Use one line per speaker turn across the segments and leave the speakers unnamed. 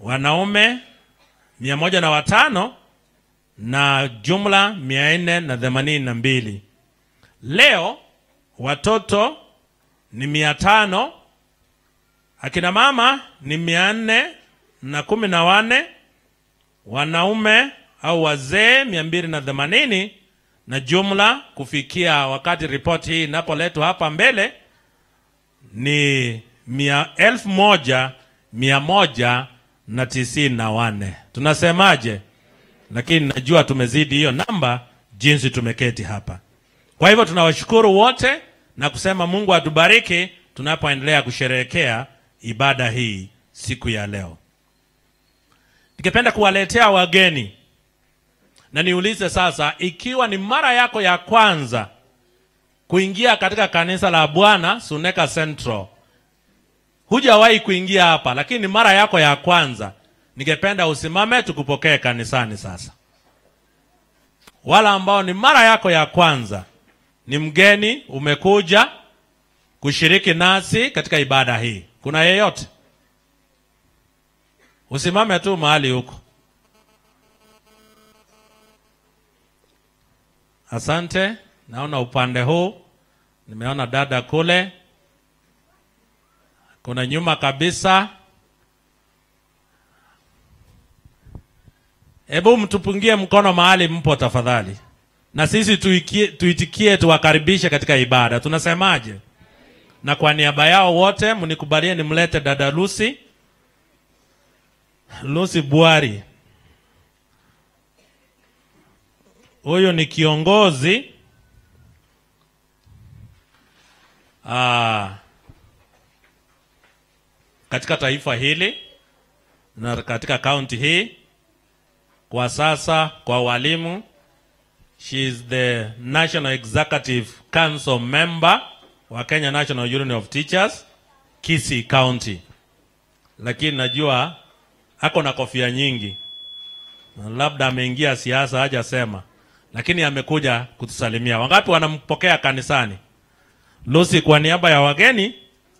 wanaume 105 na jumla 482. Leo watoto ni 500, akina mama ni 414, wanaume au wazee 280, na jumla kufikia wakati ripoti hii inapoletwa hapa mbele ni 1194. Tunasemaje? Lakini najua tumezidi hiyo namba jinsi tumeketi hapa. Kwa hivyo tunawashukuru wote na kusema Mungu atubariki tunapoendelea kusherehekea ibada hii siku ya leo. Ningependa kuwaletea wageni na niulize sasa, ikiwa ni mara yako ya kwanza kuingia katika kanisa la Bwana Suneka Central, hujawahi kuingia hapa lakini mara yako ya kwanza, ningependa usimame tukupokee kanisani sasa. Wala ambao ni mara yako ya kwanza, ni mgeni, umekuja kushiriki nasi katika ibada hii, kuna yeyote? Usimame tu mahali huko. Asante. Naona upande huu, nimeona dada kule, kuna nyuma kabisa. Hebu mtupungie mkono mahali mpo tafadhali, na sisi tuitikie tuwakaribishe katika ibada. Tunasemaje? Na kwa niaba yao wote mnikubalie nimlete dada Lucy, Lucy Buari. Huyo ni kiongozi katika taifa hili na katika county hii kwa sasa kwa walimu. She is the National Executive Council member wa Kenya National Union of Teachers, Kisii County. Lakini najua ako na kofia nyingi, labda ameingia siasa hajasema, lakini amekuja kutusalimia. Wangapi wanampokea kanisani? Lucy, kwa niaba ya wageni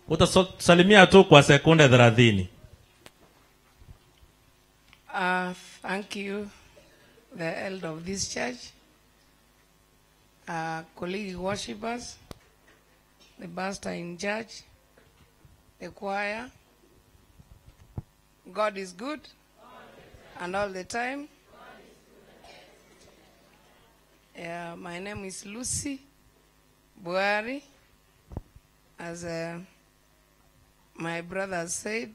utasalimia tu kwa sekunde 30.
Thank you, the elder of this church, colleague worshipers, the pastor in charge, the choir. God is good and all the time. Yeah, my name is Lucy Buari. As my brother said,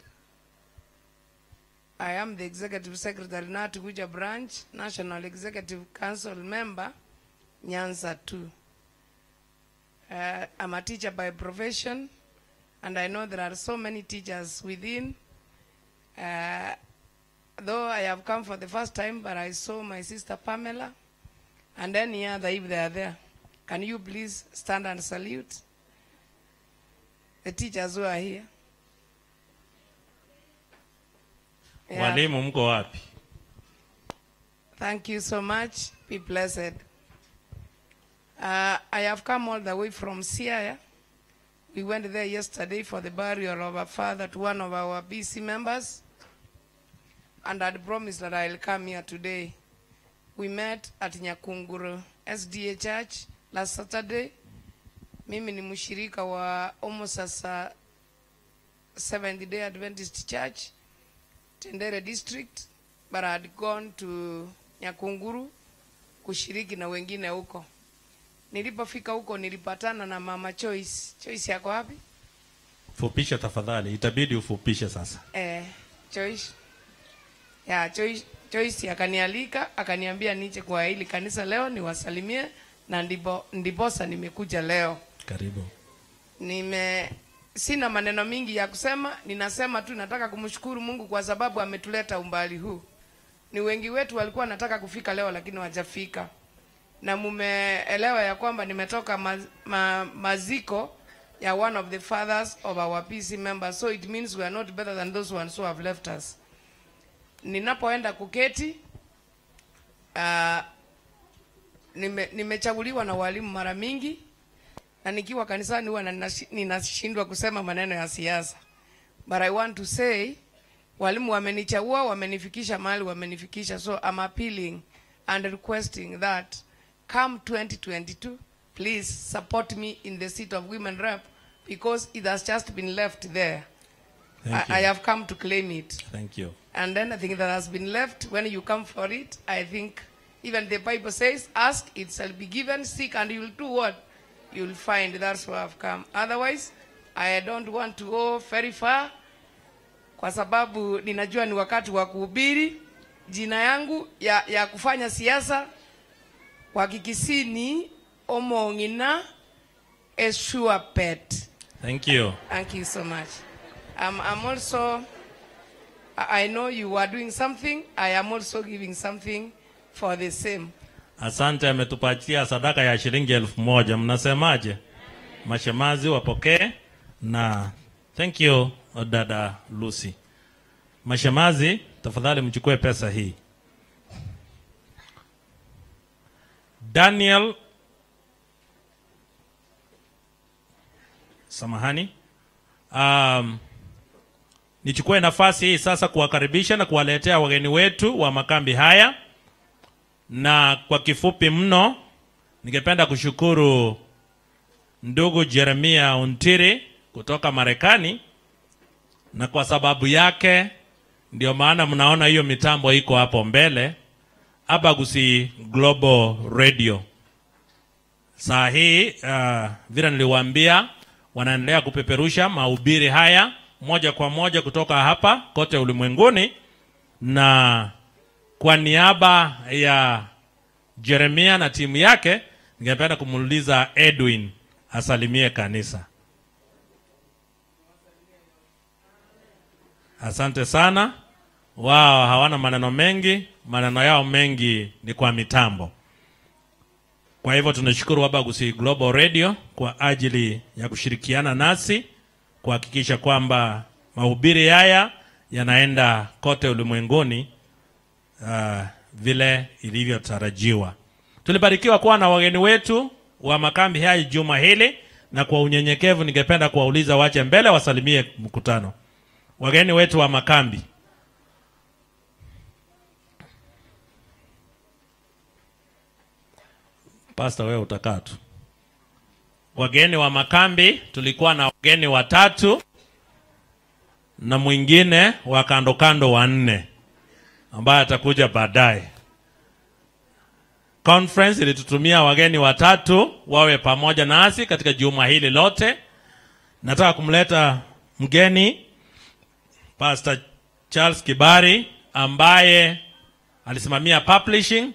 I am the Executive Secretary, Knut Guja Branch, National Executive Council member, Nyanza 2. I'm a teacher by profession, and I know there are so many teachers within. Though I have come for the first time, but I saw my sister Pamela, and any other if they are there. Can you please stand and salute the teachers who are here? Yeah.
Walimu mko wapi?
Thank you so much. Be blessed. I have come all the way from Siaya. We went there yesterday for the burial of our father to one of our BC members, and I'd promised that I'll come here today. We met at Nyakunguru SDA Church last Saturday. Mimi ni mshirika wa Omosasa Seventh Day Adventist Church, Tendere District, but I had gone to Nyakunguru kushiriki na wengine huko. Nilipofika huko nilipatana na Mama Choice. Choice yako wapi?
Fupisha tafadhali, itabidi ufupishe sasa.
Choice. Yeah, Choice akanialika, akaniambia nije kwa hili kanisa leo niwasalimie, na ndiposa nimekuja leo.
Karibu.
Sina maneno mingi ya kusema, ninasema tu nataka kumshukuru Mungu kwa sababu ametuleta umbali huu. Ni wengi wetu walikuwa nataka kufika leo lakini hawajafika. Na mumeelewa ya kwamba nimetoka maziko ya one of the fathers of our PC members, so it means we are not better than those ones who have left us. Ninapoenda kuketi, nimechaguliwa na walimu mara mingi, na nikiwa kanisani huwa ninashindwa kusema maneno ya siasa. But I want to say Walimu wamenichagua, wamenifikisha mahali wamenifikisha. So I'm appealing and requesting that come 2022, please support me in the seat of women rep, because it has just been left there.
Thank you.
I have come to claim it.
Thank you.
And anything that has been left, when you come for it, I think even the Bible says, ask, it shall be given, seek, and you'll do what? You'll find. That's where I've come. Otherwise, I don't want to go very far, kwa sababu ninajua ni wakati wa kuhubiri. Jina yangu ya kufanya siasa kwa Kikisini Omongina Eshua Pet.
Thank you.
Thank you so much. I'm also, I know you are doing something. I am also giving something for the same.
Asante, ametupatia sadaka ya shilingi 1000. Mnasemaje? Mashemazi wapokee. Na thank you dada Lucy. Mashemazi, tafadhali mchukue pesa hii. Daniel, samahani. Nichukue nafasi hii sasa kuwakaribisha na kuwaletea wageni wetu wa makambi haya. Na kwa kifupi mno, ningependa kushukuru ndugu Jeremia Ontiri kutoka Marekani. Na kwa sababu yake ndio maana mnaona hiyo mitambo iko hapo mbele, Abagusi Global Radio. Saa hii vile niliwaambia, wanaendelea kupeperusha mahubiri haya moja kwa moja kutoka hapa kote ulimwenguni. Na kwa niaba ya Jeremia na timu yake, ningependa kumuuliza Edwin asalimie kanisa. Asante sana. Wao hawana maneno mengi, maneno yao mengi ni kwa mitambo. Kwa hivyo tunashukuru Abagusi Global Radio kwa ajili ya kushirikiana nasi kuhakikisha kwamba mahubiri haya yanaenda kote ulimwenguni vile ilivyotarajiwa. Tulibarikiwa kuwa na wageni wetu wa makambi haya juma hili, na kwa unyenyekevu ningependa kuwauliza wache mbele wasalimie mkutano. Wageni wetu wa makambi. Pastor, wewe utakaa tu. Wageni wa makambi, tulikuwa na wageni watatu na mwingine wa kando kando wanne ambaye atakuja baadaye. Conference ilitutumia wageni watatu wawe pamoja nasi katika juma hili lote. Nataka kumleta mgeni Pastor Charles Kibari ambaye alisimamia publishing.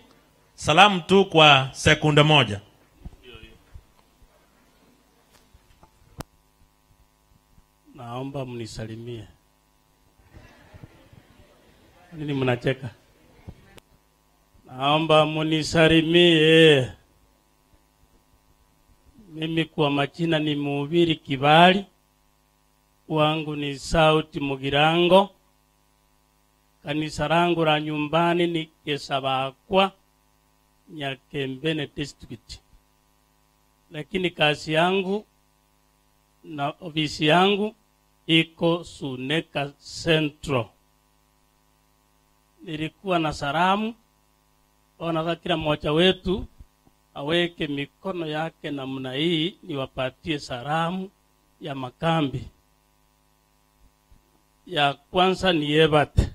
Salamu tu kwa sekunde moja.
Naomba mnisalimie. Nini mnacheka? Naomba mnisalimie. Mimi kwa majina ni Mhubiri Kibali. Wangu ni Sauti Mugirango. Kanisa langu la nyumbani ni Kesabakwa, Nyakembene District. Lakini kazi yangu na ofisi yangu iko Suneka Central. Nilikuwa na salamu, ona kila mmoja wetu aweke mikono yake namna hii niwapatie salamu ya makambi. Ya kwanza ni Ebate.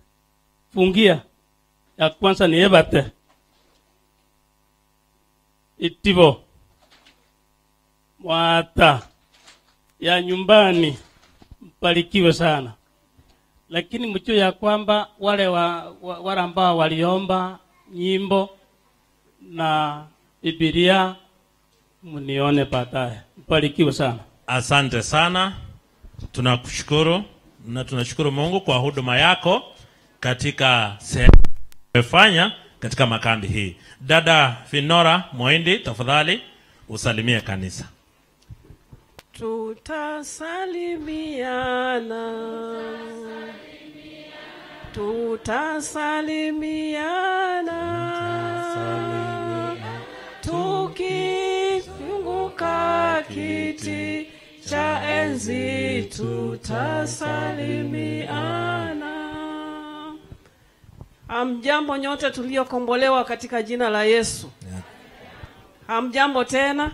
Fungia. Ya kwanza ni Ebate. Itibo. Mwata. Ya nyumbani. Mbarikiwe sana. Lakini mjue ya kwamba wale wale ambao waliomba nyimbo na Biblia mnione baadaye. Mbarikiwe sana.
Asante sana. Tunakushukuru na tunashukuru Mungu kwa huduma yako katika sehemu umefanya katika makambi hii. Dada Finora Moindi, tafadhali usalimie kanisa.
Tutasalimiana, tutasalimiana, tukizunguka kiti cha enzi tutasalimiana. Hamjambo nyote tuliokombolewa katika jina la Yesu.
Yeah.
Hamjambo tena.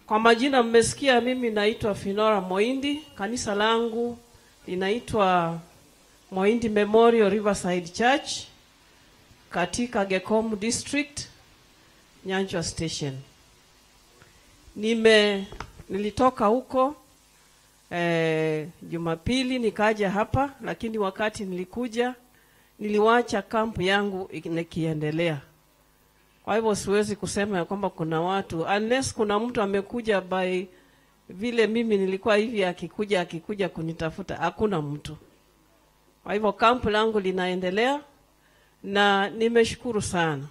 Kwa majina mmesikia, mimi naitwa Finora Moindi. Kanisa langu linaitwa Moindi Memorial Riverside Church katika Gekomu District, Nyanchwa Station. Nilitoka huko Jumapili nikaja hapa, lakini wakati nilikuja niliwacha kampu yangu ikiendelea. Kwa hivyo siwezi kusema ya kwamba kuna watu, unless kuna mtu amekuja by vile mimi nilikuwa hivi akikuja kunitafuta, hakuna mtu. Kwa hivyo kampu langu linaendelea na nimeshukuru sana.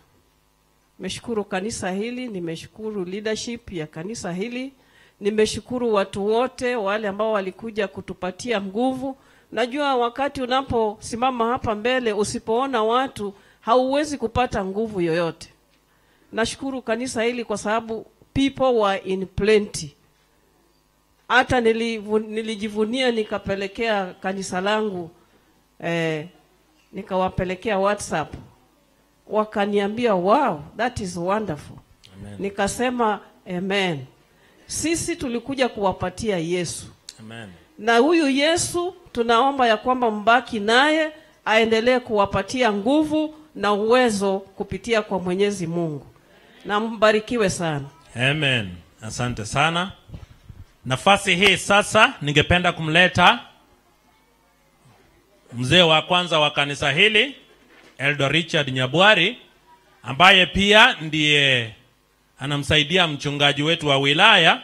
Nimeshukuru kanisa hili, nimeshukuru leadership ya kanisa hili, nimeshukuru watu wote wale ambao walikuja kutupatia nguvu. Najua wakati unaposimama hapa mbele usipoona watu hauwezi kupata nguvu yoyote. Nashukuru kanisa hili kwa sababu people were in plenty. Hata nilijivunia nikapelekea kanisa langu, nikawapelekea WhatsApp. Wakaniambia wow, that is wonderful.
Amen.
Nikasema amen. Sisi tulikuja kuwapatia Yesu.
Amen.
Na huyu Yesu tunaomba ya kwamba mbaki naye, aendelee kuwapatia nguvu na uwezo kupitia kwa Mwenyezi Mungu. Na mbarikiwe sana.
Amen. Asante sana. Nafasi hii sasa ningependa kumleta mzee wa kwanza wa kanisa hili, Elder Richard Nyabwari, ambaye pia ndiye anamsaidia mchungaji wetu wa wilaya.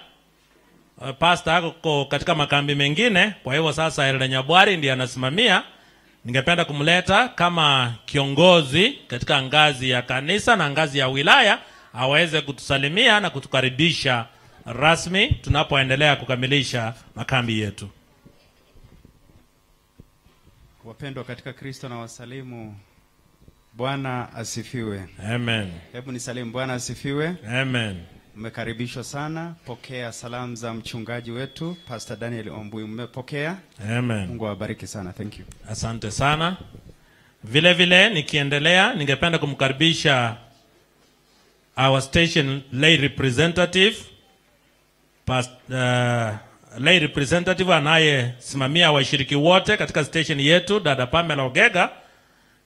Pastor ako katika makambi mengine, kwa hivyo sasa Elder Nyabwari ndiye anasimamia. Ningependa kumleta kama kiongozi katika ngazi ya kanisa na ngazi ya wilaya aweze kutusalimia na kutukaribisha rasmi tunapoendelea kukamilisha makambi yetu.
Wapendwa katika Kristo na wasalimu. Bwana asifiwe.
Amen.
Hebu nisalimu. Bwana asifiwe.
Amen.
Mmekaribishwa sana. Pokea salamu za mchungaji wetu Pastor Daniel Ombui. Mmepokea?
Amen.
Mungu awabariki sana. Thank you.
Asante sana. Vile vile nikiendelea ningependa kumkaribisha our station lay representative, lay representative anayesimamia washiriki wote katika station yetu, Dada Pamela Ogega.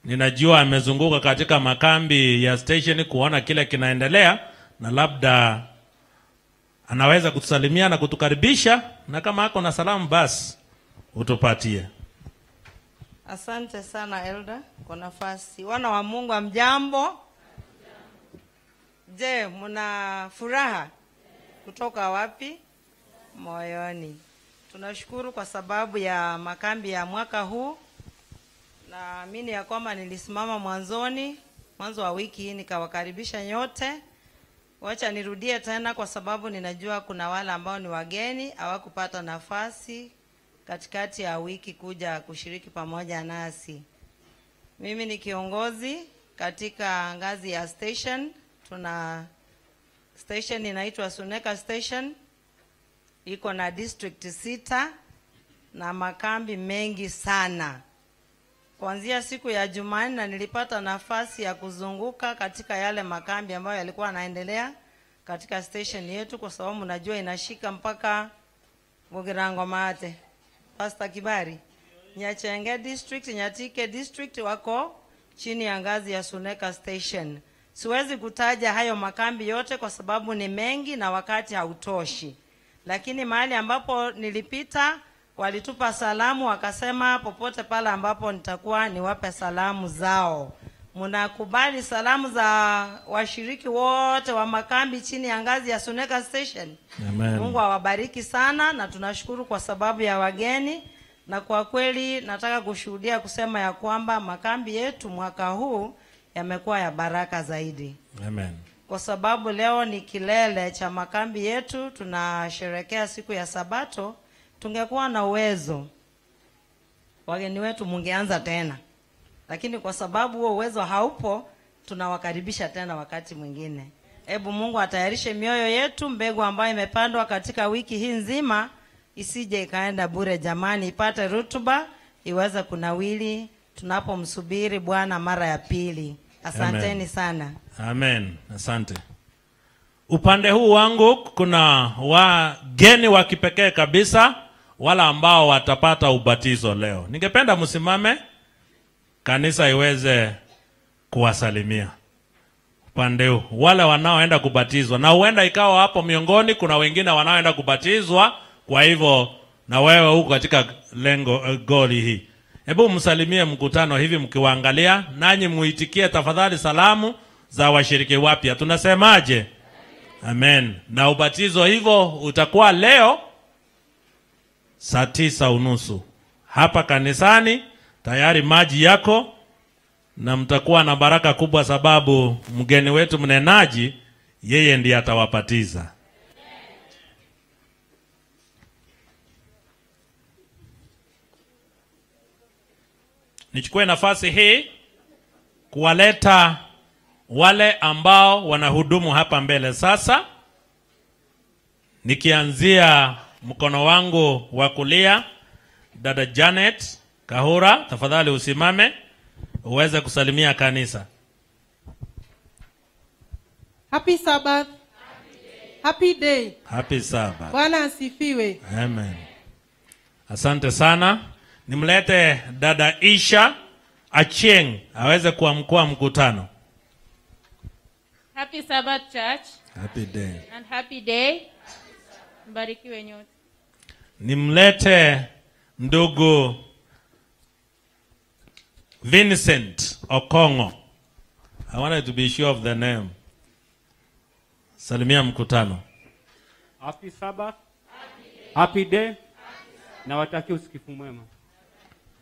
Ninajua amezunguka katika makambi ya station kuona kile kinaendelea, na labda anaweza kutusalimia na kutukaribisha, na kama ako na salamu basi utupatie.
Asante sana Elder kwa nafasi. Wana wa Mungu hamjambo? Je, mna furaha? Kutoka wapi? Moyoni. Tunashukuru kwa sababu ya makambi ya mwaka huu. Naamini ya kwamba nilisimama mwanzo wa wiki hii nikawakaribisha nyote. Wacha nirudie tena kwa sababu ninajua kuna wale ambao ni wageni hawakupata nafasi katikati ya wiki kuja kushiriki pamoja nasi. Mimi ni kiongozi katika ngazi ya station. Tuna station inaitwa Suneka Station. Iko na district 6 na makambi mengi sana. Kuanzia siku ya Jumanne nilipata nafasi ya kuzunguka katika yale makambi ambayo yalikuwa yanaendelea katika station yetu, kwa sababu najua inashika mpaka Bogirango Mate. Pastor Kibari, Nyachenge District, Nyatike District wako chini ya ngazi ya Suneka Station. Siwezi kutaja hayo makambi yote kwa sababu ni mengi na wakati hautoshi. Lakini mahali ambapo nilipita walitupa salamu, wakasema popote pale ambapo nitakuwa niwape salamu zao. Mnakubali salamu za washiriki wote wa makambi chini ya ngazi ya Suneka Station?
Amen.
Mungu awabariki sana, na tunashukuru kwa sababu ya wageni. Na kwa kweli nataka kushuhudia kusema ya kwamba makambi yetu mwaka huu yamekuwa ya baraka zaidi.
Amen.
Kwa sababu leo ni kilele cha makambi yetu, tunasherehekea siku ya Sabato. Tungekuwa na uwezo, wageni wetu mungeanza tena, lakini kwa sababu huo uwezo haupo, tunawakaribisha tena wakati mwingine. Hebu Mungu atayarishe mioyo yetu, mbegu ambayo imepandwa katika wiki hii nzima isije ikaenda bure jamani, ipate rutuba, iweze kunawili, tunapomsubiri Bwana mara ya pili. Asanteni.
Amen.
Sana.
Amen. Asante. Upande huu wangu kuna wageni wa kipekee kabisa, wala ambao watapata ubatizo leo. Ningependa msimame, kanisa iweze kuwasalimia. Upande huu wale wanaoenda kubatizwa, na huenda ikawa hapo miongoni kuna wengine wanaoenda kubatizwa, kwa hivyo na wewe huko katika lengo goli hii. Hebu msalimie mkutano hivi mkiwaangalia, nanyi muitikie tafadhali salamu za washiriki wapya. Tunasemaje? Amen. Na ubatizo hivyo utakuwa leo saa 9:30 hapa kanisani. Tayari maji yako, na mtakuwa na baraka kubwa sababu mgeni wetu mnenaji yeye ndiye atawapatiza. Nichukue nafasi hii kuwaleta wale ambao wanahudumu hapa mbele sasa. Nikianzia mkono wangu wa kulia, dada Janet Kahura, tafadhali usimame uweze kusalimia kanisa.
Happy Sabbath. Happy day.
Happy Sabbath.
Bwana asifiwe.
Amen. Asante sana. Nimlete dada Isha Achieng aweze kuamkua mkutano.
Happy Sabbath Church.
Happy day.
And happy day. Mbarikiwe nyote.
Nimlete ndugu Vincent Okongo. I wanted to be sure of the name. Salimia mkutano.
Happy Sabbath. Happy day. Na watakia usikifu mwema.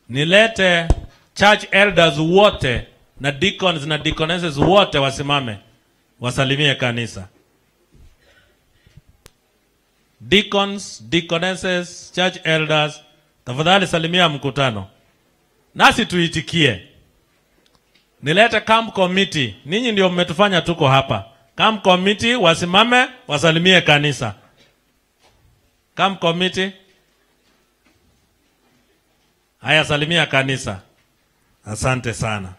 Nilete church elders wote na deacons na deaconesses wote wasimame wasalimie kanisa. Deacons, deaconesses, church elders, tafadhali salimia mkutano. Nasi tuitikie. Nilete camp committee. Ninyi ndio mmetufanya tuko hapa. Camp committee wasimame wasalimie kanisa. Camp committee. Haya, salimia kanisa. Asante sana.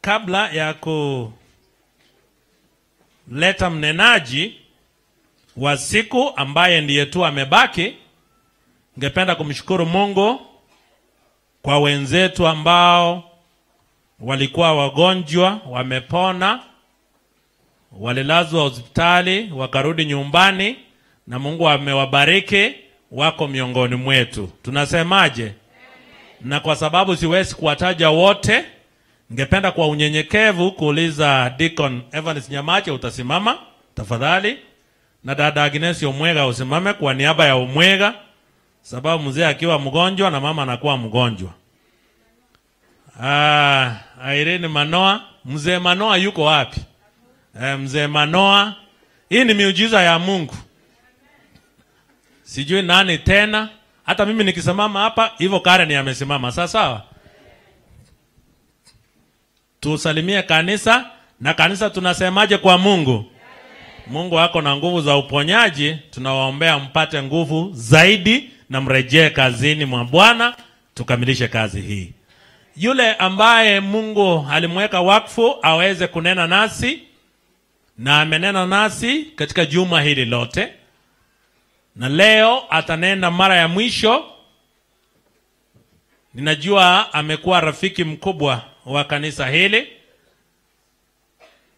Kabla ya kuleta mnenaji wa siku ambaye ndiye tu amebaki, ningependa kumshukuru Mungu kwa wenzetu ambao walikuwa wagonjwa, wamepona, walilazwa hospitali, wakarudi nyumbani, na Mungu amewabariki, wako miongoni mwetu. Tunasemaje? Na kwa sababu siwezi kuwataja wote, ningependa kwa unyenyekevu kuuliza Deacon Evans Nyamache, utasimama tafadhali, na dada Agnes Omwega usimame kwa niaba ya Omwega, sababu mzee akiwa mgonjwa na mama anakuwa mgonjwa. Irene Manoa, mzee Manoa yuko wapi? Mzee Manoa, hii ni miujiza ya Mungu. Sijui nani tena. Hata mimi nikisimama hapa hivyo Karen amesimama. Sawa sawa. Tusalimie kanisa, na kanisa tunasemaje kwa Mungu? Mungu wako na nguvu za uponyaji, tunawaombea mpate nguvu zaidi na mrejee kazini mwa Bwana, tukamilishe kazi hii. Yule ambaye Mungu alimweka wakfu aweze kunena nasi, na amenena nasi katika juma hili lote, na leo atanena mara ya mwisho. Ninajua amekuwa rafiki mkubwa wa kanisa hili.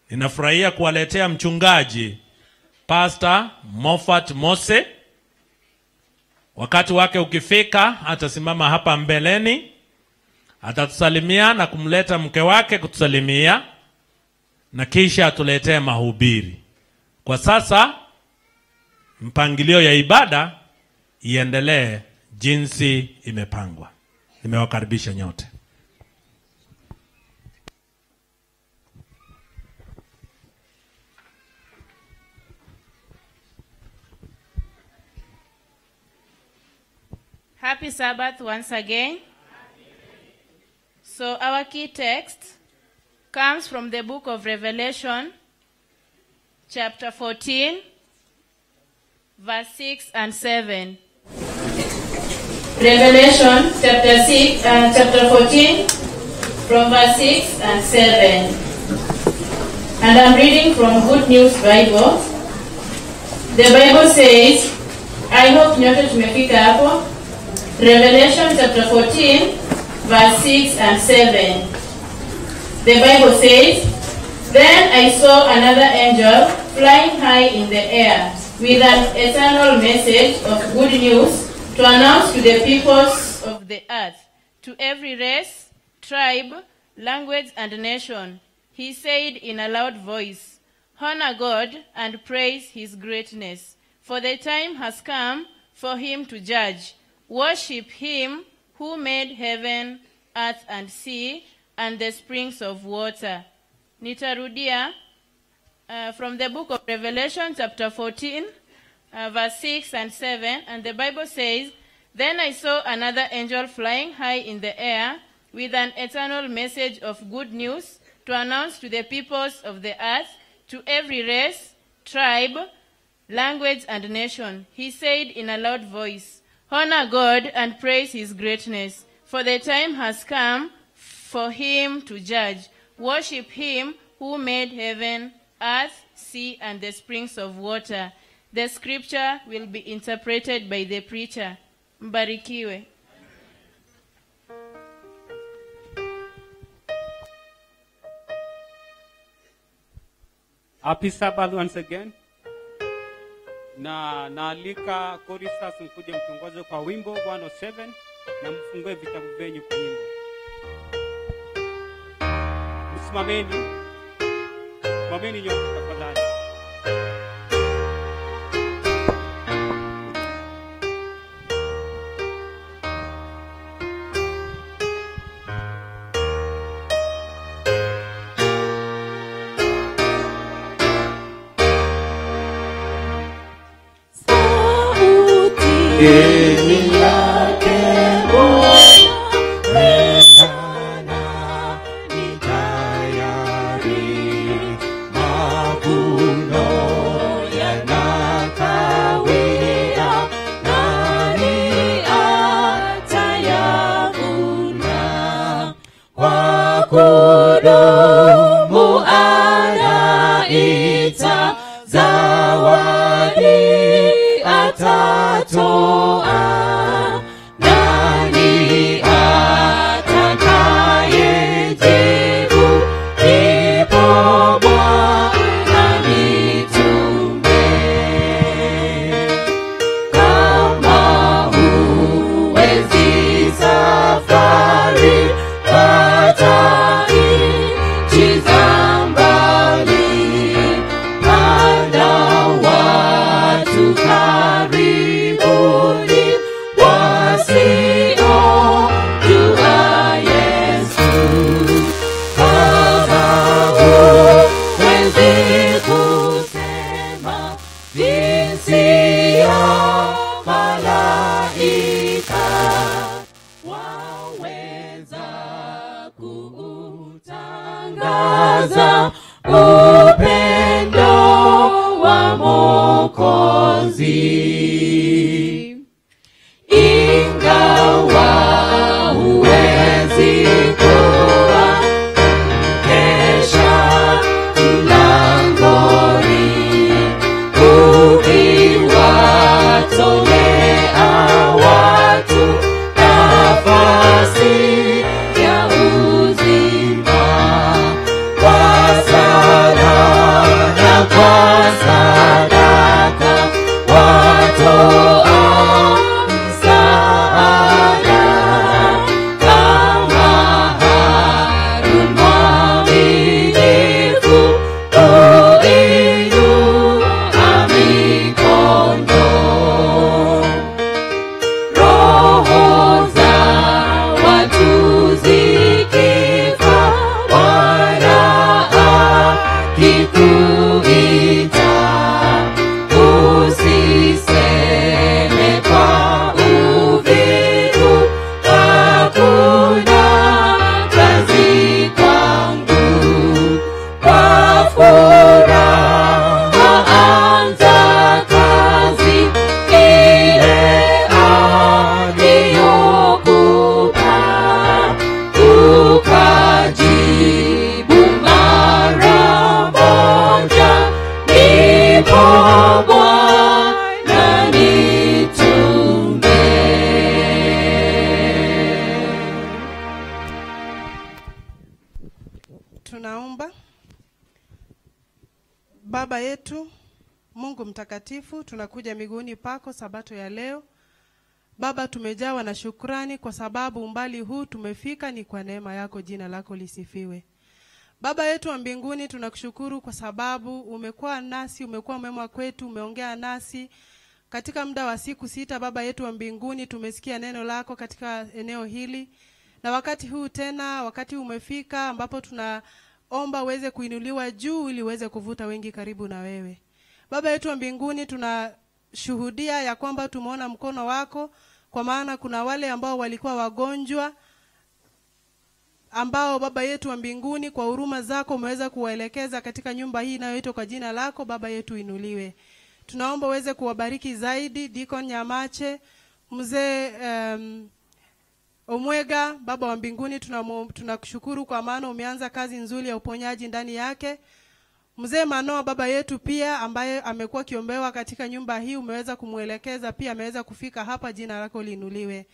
Ninafurahia kuwaletea mchungaji Pastor Moffat Mose. Wakati wake ukifika atasimama hapa mbeleni, atatusalimia na kumleta mke wake kutusalimia, na kisha atuletee mahubiri. Kwa sasa mpangilio ya ibada iendelee jinsi imepangwa. Nimewakaribisha nyote.
Happy Sabbath once again. So our key text comes from the book of Revelation, chapter 14, verse 6 and 7. Revelation chapter 6 and chapter 14 from verse 6 and 7. And I'm reading from Good News Bible. The Bible says, I hope nyote tumefika hapo. Revelation chapter 14 verse 6 and 7. The Bible says, Then I saw another angel flying high in the air with an eternal message of good news to announce to the peoples of the earth, to every race, tribe, language, and nation. He said in a loud voice, Honor God and praise his greatness, for the time has come for him to judge. Worship him who made heaven, earth, and sea, and the springs of water. Nitarudia from the book of Revelation, chapter 14, verse 6 and 7. And the Bible says, Then I saw another angel flying high in the air with an eternal message of good news to announce to the peoples of the earth, to every race, tribe, language, and nation. He said in a loud voice, Honor God and praise his greatness, for the time has come for him to judge. Worship him who made heaven, earth, sea, and the springs of water. The scripture will be interpreted by the preacher. Mbarikiwe.
Happy Sabbath once again. Na naalika choristers mkuje mtongoze kwa wimbo 107 na mfungue vitabu vyenyu kwa nyimbo. Msimameni. Simameni nyote tafadhali.
Msaada kama
Tunaomba. Baba yetu Mungu mtakatifu, tunakuja miguuni pako sabato ya leo. Baba, tumejawa na shukrani kwa sababu umbali huu tumefika ni kwa neema yako, jina lako lisifiwe. Baba yetu wa mbinguni, tunakushukuru kwa sababu umekuwa nasi, umekuwa mwema kwetu, umeongea nasi katika muda wa siku 6. Baba yetu wa mbinguni, tumesikia neno lako katika eneo hili. Na wakati huu tena, wakati umefika ambapo tunaomba uweze kuinuliwa juu ili uweze kuvuta wengi karibu na wewe. Baba yetu wa mbinguni, tunashuhudia ya kwamba tumeona mkono wako, kwa maana kuna wale ambao walikuwa wagonjwa ambao Baba yetu wa mbinguni kwa huruma zako umeweza kuwaelekeza katika nyumba hii inayoitwa kwa jina lako. Baba yetu inuliwe. Tunaomba uweze kuwabariki zaidi Deacon Nyamache, mzee Omwega. Baba wa mbinguni, tunakushukuru kwa maana umeanza kazi nzuri ya uponyaji ndani yake. Mzee Manoa baba yetu pia ambaye amekuwa kiombewa katika nyumba hii, umeweza kumuelekeza pia ameweza kufika hapa, jina lako liinuliwe.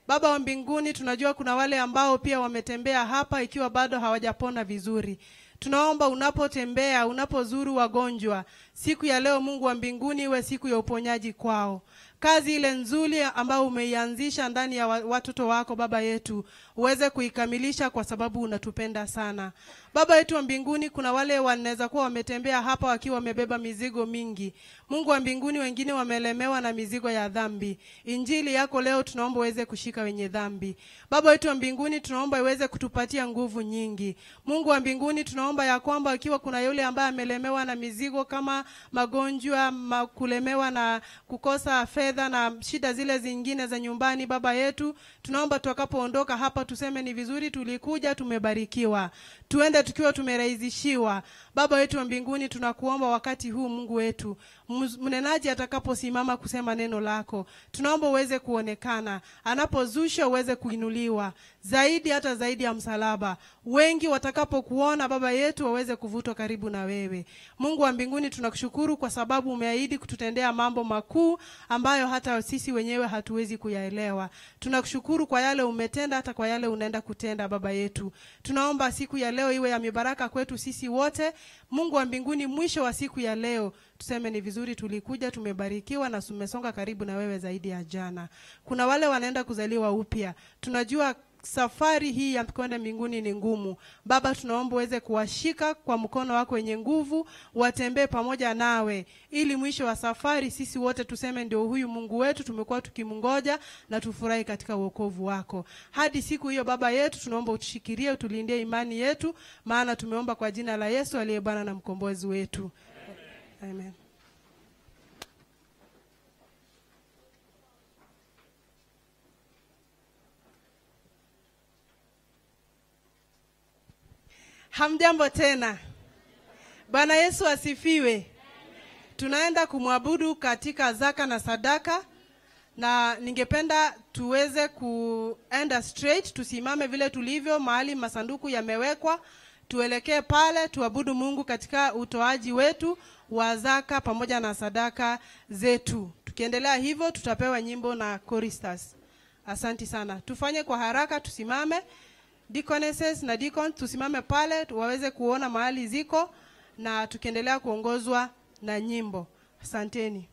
Baba wa mbinguni, tunajua kuna wale ambao pia wametembea hapa ikiwa bado hawajapona vizuri. Tunaomba unapotembea, unapozuru wagonjwa, siku ya leo Mungu wa mbinguni iwe siku ya uponyaji kwao. Kazi ile nzuri ambayo umeianzisha ndani ya watoto wako Baba yetu, uweze kuikamilisha kwa sababu unatupenda sana. Baba yetu wa mbinguni, kuna wale wanaweza kuwa wametembea hapa wakiwa wamebeba mizigo mingi. Mungu wa mbinguni, wengine wamelemewa na mizigo ya dhambi. Injili yako leo tunaomba uweze kushika wenye dhambi. Baba yetu wa mbinguni, tunaomba uweze kutupatia nguvu nyingi. Mungu wa mbinguni, tunaomba ya kwamba ikiwa kuna yule ambaye amelemewa na mizigo kama magonjwa, kulemewa na kukosa fedha na shida zile zingine za nyumbani, Baba yetu, tunaomba tutakapoondoka hapa tuseme ni vizuri tulikuja, tumebarikiwa. Tuende tukiwa tumerahisishiwa. Baba yetu wa mbinguni, tunakuomba wakati huu Mungu wetu, mnenaji atakaposimama kusema neno lako, tunaomba uweze kuonekana, anapozusha uweze kuinuliwa zaidi, hata zaidi ya msalaba. Wengi watakapokuona Baba yetu waweze kuvutwa karibu na wewe. Mungu wa mbinguni, tunakushukuru kwa sababu umeahidi kututendea mambo makuu ambayo hata sisi wenyewe hatuwezi kuyaelewa. Tunakushukuru kwa yale umetenda, hata kwa yale unaenda kutenda Baba yetu. Tunaomba siku ya leo iwe ya mibaraka kwetu sisi wote. Mungu wa mbinguni, mwisho wa siku ya leo tuseme ni vizuri tulikuja, tumebarikiwa na tumesonga karibu na wewe zaidi ya jana. Kuna wale wanaenda kuzaliwa upya. Tunajua safari hii ya kwenda mbinguni ni ngumu. Baba, tunaomba uweze kuwashika kwa mkono wako wenye nguvu, watembee pamoja nawe, ili mwisho wa safari sisi wote tuseme ndio huyu Mungu wetu tumekuwa tukimngoja, na tufurahi katika wokovu wako. Hadi siku hiyo Baba yetu, tunaomba utushikilie, utulindie imani yetu, maana tumeomba kwa jina la Yesu aliye Bwana na mkombozi wetu. Amen. Hamjambo tena. Bwana Yesu asifiwe. Tunaenda kumwabudu katika zaka na sadaka, na ningependa tuweze kuenda straight, tusimame vile tulivyo mahali masanduku yamewekwa, tuelekee pale tuabudu Mungu katika utoaji wetu wa zaka pamoja na sadaka zetu. Tukiendelea hivyo tutapewa nyimbo na choristers. Asanti sana. Tufanye kwa haraka, tusimame. Deaconesses na deacons tusimame pale waweze kuona mahali ziko, na tukiendelea kuongozwa na nyimbo. Asanteni.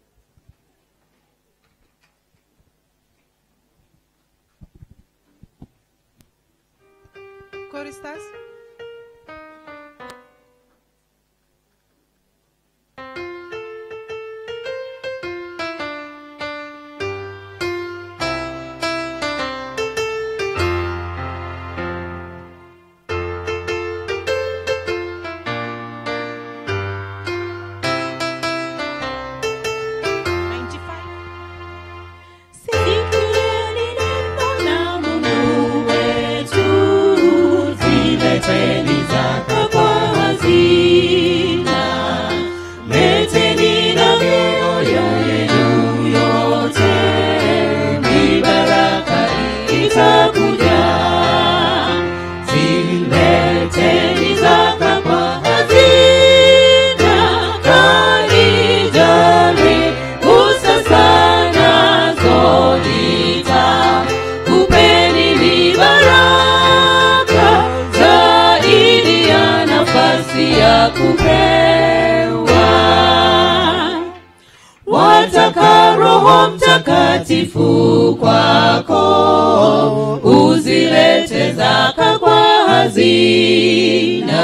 Choristers.
ya kupewa. Wataka Roho Mtakatifu kwako, uzilete zaka kwa hazina,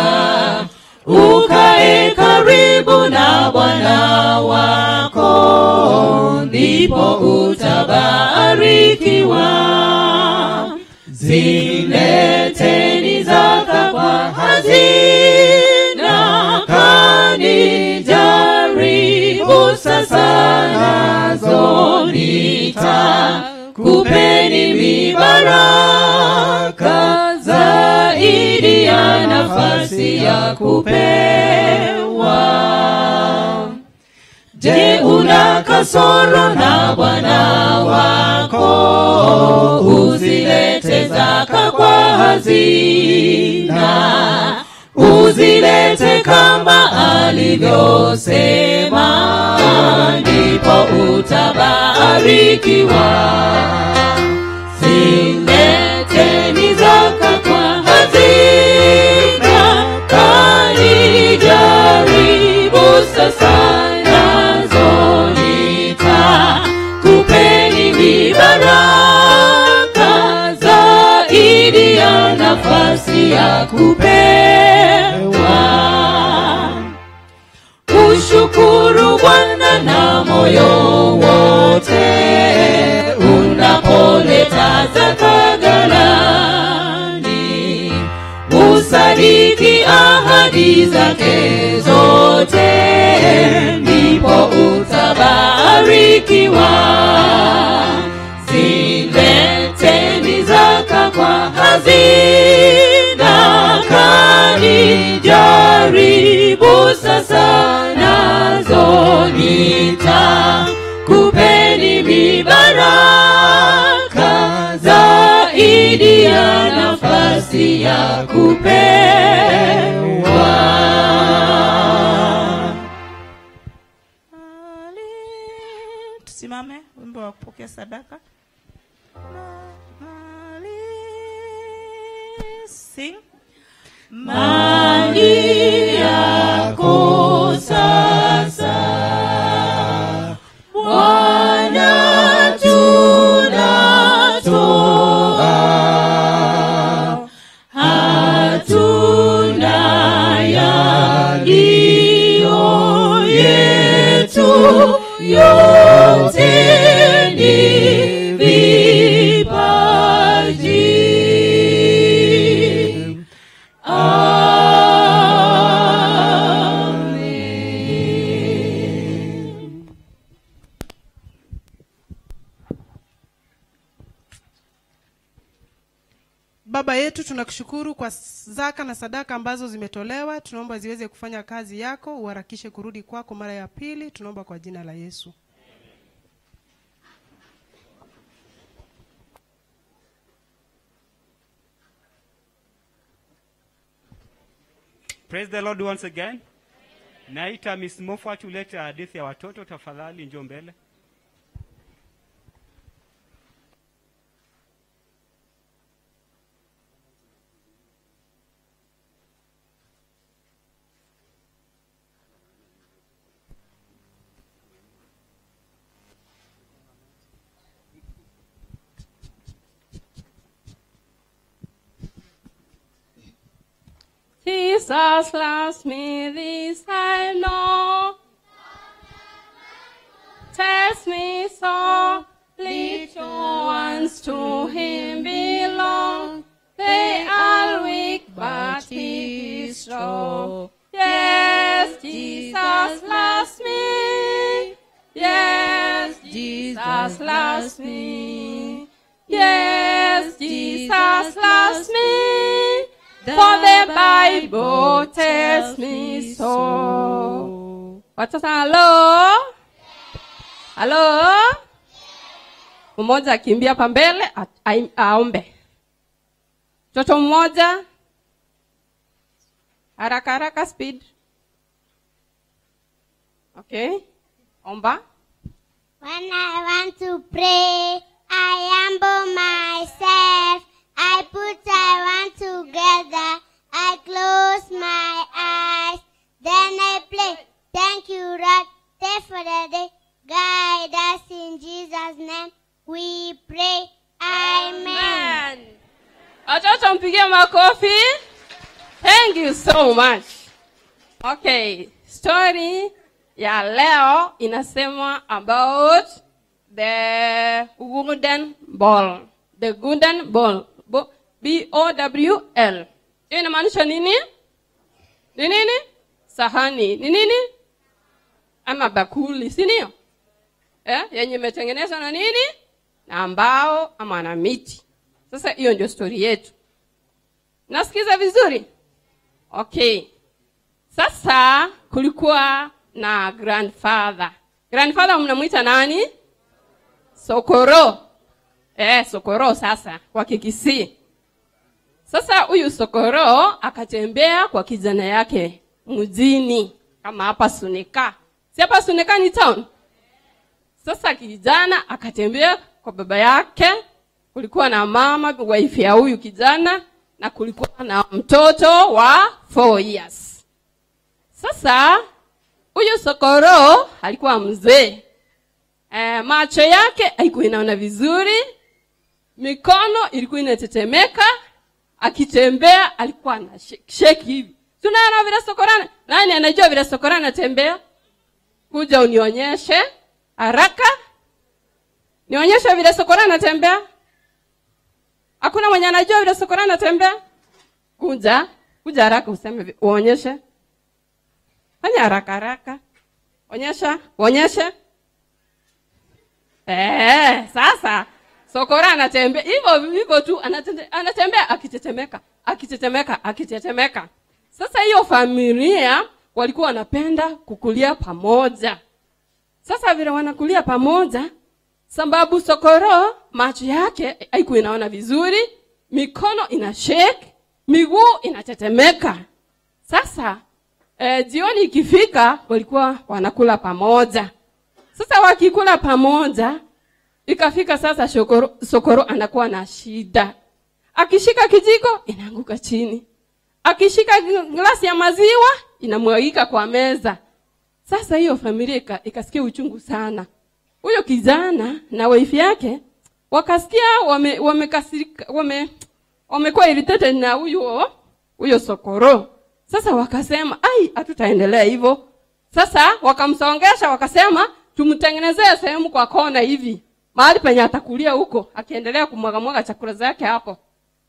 ukae karibu na Bwana wako, ndipo utabarikiwa. Zileteni zaka kwa hazina, kanijaribu sasa nazo nitakupeni mibaraka zaidi ya nafasi ya kupewa. Je, una kasoro na Bwana wako? Uzilete zaka kwa hazina, uzilete kama alivyosema, ndipo utabarikiwa. Zileteni zaka kwa hazina, kanijaribu sasa nazo nitakupeni mibaraka zaidi ya nafasi ya kupewa. Ushukuru Bwana na moyo wote unapoleta zaka ghalani, usadiki ahadi zake zote, ndipo utabarikiwa. Zileteni zaka kwa hazina, kanijaribu sasa nazo nitakupeni mibaraka zaidi ya nafasi ya kupewa.
Tusimame, wimbo wa kupokea sadaka. Sing.
Mali yako sasa Bwana tunatoa, hatuna yaliyo yetu, yote ni vipaji. Amen.
Baba yetu, tunakushukuru kwa zaka na sadaka ambazo zimetolewa. Tunaomba ziweze kufanya kazi yako, uharakishe kurudi kwako mara ya pili. Tunaomba kwa jina la Yesu.
Praise the Lord once again. Naita Miss Moffat ulete hadithi ya watoto, tafadhali njoo mbele.
Jesus loves me, this I know. Tells me so. Little ones to him belong. They are weak, but he is strong. Yes, Jesus loves me. Yes, Jesus loves me. Yes, Jesus loves me. For the Bible tells me so. Watoto, hello? Hello? Mmoja akimbia hapa mbele aombe. Mtoto mmoja, haraka haraka, speed. Okay, omba.
When I want to pray, I humble myself. I put I want together. I close my eyes.
makofi. Thank you so much. Okay, story ya leo inasema about the wooden ball. The wooden ball. B-O-W-L. Hiyo inamaanisha nini? Ni nini? Sahani. Ni nini? Ama bakuli, si ndio? Yenye imetengenezwa na nini? Na mbao ama na miti. Sasa hiyo ndio story yetu. Nasikiza vizuri? Okay. Sasa kulikuwa na grandfather. Grandfather mnamuita nani? Sokoro. Sokoro sasa kwa Kikisii. Sasa huyu Sokoro akatembea kwa kijana yake mjini, kama hapa Suneka. Si hapa Suneka ni town? Sasa kijana akatembea kwa baba yake, kulikuwa na mama wife ya huyu kijana na kulikuwa na mtoto wa 4 years. Sasa huyu Sokoro alikuwa mzee. Macho yake haikuwa inaona vizuri, mikono ilikuwa inatetemeka, akitembea alikuwa na shake hivi. Tunaona vile Sokoro, nani anajua vile Sokoro anatembea? Kuja unionyeshe haraka. Nionyeshe vile Sokoro anatembea. Hakuna mwenye anajua vile Sokoro anatembea? Kuja, kuja haraka useme, uonyeshe. Fanya haraka haraka. Onyesha, onyesha. Sasa Sokoro anatembea hivyo hivyo tu, anatembea akitetemeka, akitetemeka, akitetemeka. Sasa hiyo familia walikuwa wanapenda kukulia pamoja. Sasa vile wanakulia pamoja, sababu Sokoro macho yake haikuwa inaona vizuri, mikono ina shake, miguu inatetemeka. Sasa jioni ikifika walikuwa wanakula pamoja. Sasa wakikula pamoja, ikafika sasa Sokoro anakuwa na shida. Akishika kijiko inaanguka chini. Akishika glasi ya maziwa inamwagika kwa meza. Sasa hiyo familia ikasikia uchungu sana. Huyo kijana na wife yake wakasikia wamekasirika, wamekuwa irritated na huyo Sokoro. Sasa wakasema, ai, hatutaendelea hivyo. Sasa wakamsongesha wakasema tumtengenezee sehemu kwa kona hivi, mahali penye atakulia huko, akiendelea kumwaga mwaga chakula zake hapo.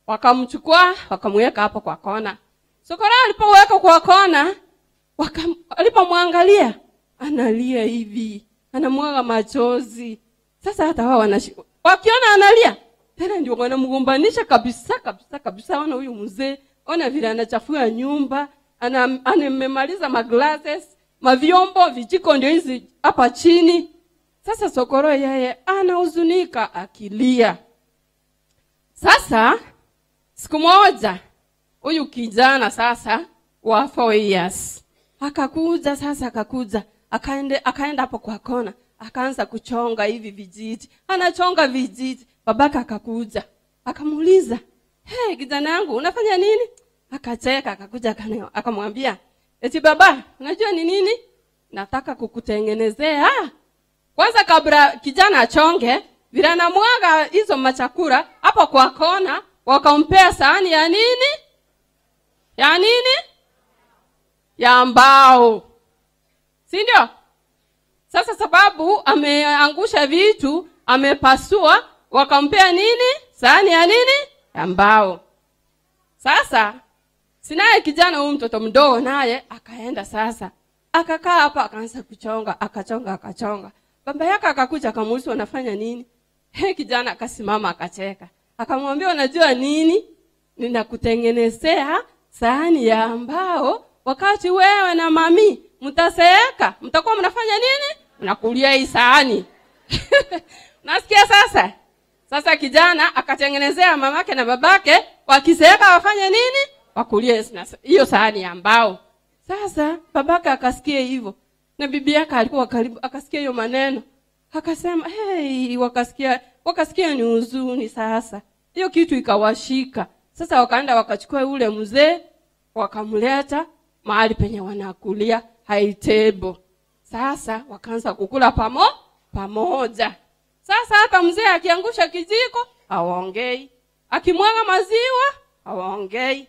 Wakamchukua wakamweka hapo kwa kona. Sokoro alipoweka kwa kona, alipomwangalia analia hivi, anamwaga machozi. Sasa hata wao wakiona analia tena ndio wanamgombanisha kabisa kabisa kabisa. Ona huyu mzee, ona vile anachafua nyumba, anamemaliza maglasses, mavyombo, vijiko ndio hizi hapa chini. Sasa Sokoro yeye anahuzunika akilia. Sasa siku moja huyu kijana sasa wa 4 years akakuja, sasa akakuja akaenda hapo kwa kona, akaanza kuchonga hivi vijiti. Anachonga vijiti. Babaka akakuja akamuuliza, "Hey kijana yangu, unafanya nini?" Akacheka, akakuja akamwambia, "Eti baba, unajua ni nini? Nataka kukutengenezea." Kwanza kabla kijana achonge, vile anamwaga hizo machakura hapo kwa kona, wakampea sahani ya nini? Ya nini? Ya mbao. Si ndio? Sasa sababu ameangusha vitu, amepasua, wakampea nini? Sahani ya nini? Ya mbao. Sasa sinaye kijana huyu mtoto mdogo naye akaenda sasa. Akakaa hapa akaanza kuchonga, akachonga, akachonga. Baba yake akakuja akamuuliza unafanya nini? Kijana akasimama akacheka. Akamwambia unajua nini? Ninakutengenezea sahani ya mbao, wakati wewe na mami mtaseeka, mtakuwa mnafanya nini? Mnakulia hii sahani. Nasikia sasa? Sasa kijana akatengenezea mamake na babake, wakiseeka wafanye nini? Wakulie hiyo sahani ya mbao. Sasa babake akasikia hivyo, na bibi yake alikuwa karibu, akasikia hiyo maneno. Akasema, "Hey," wakasikia ni huzuni sasa. Hiyo kitu ikawashika. Sasa wakaenda wakachukua ule mzee, wakamleta mahali penye wanakulia high table. Sasa wakaanza kukula pamoja. Sasa hata mzee akiangusha kijiko hawaongei, akimwaga maziwa Hawaongei.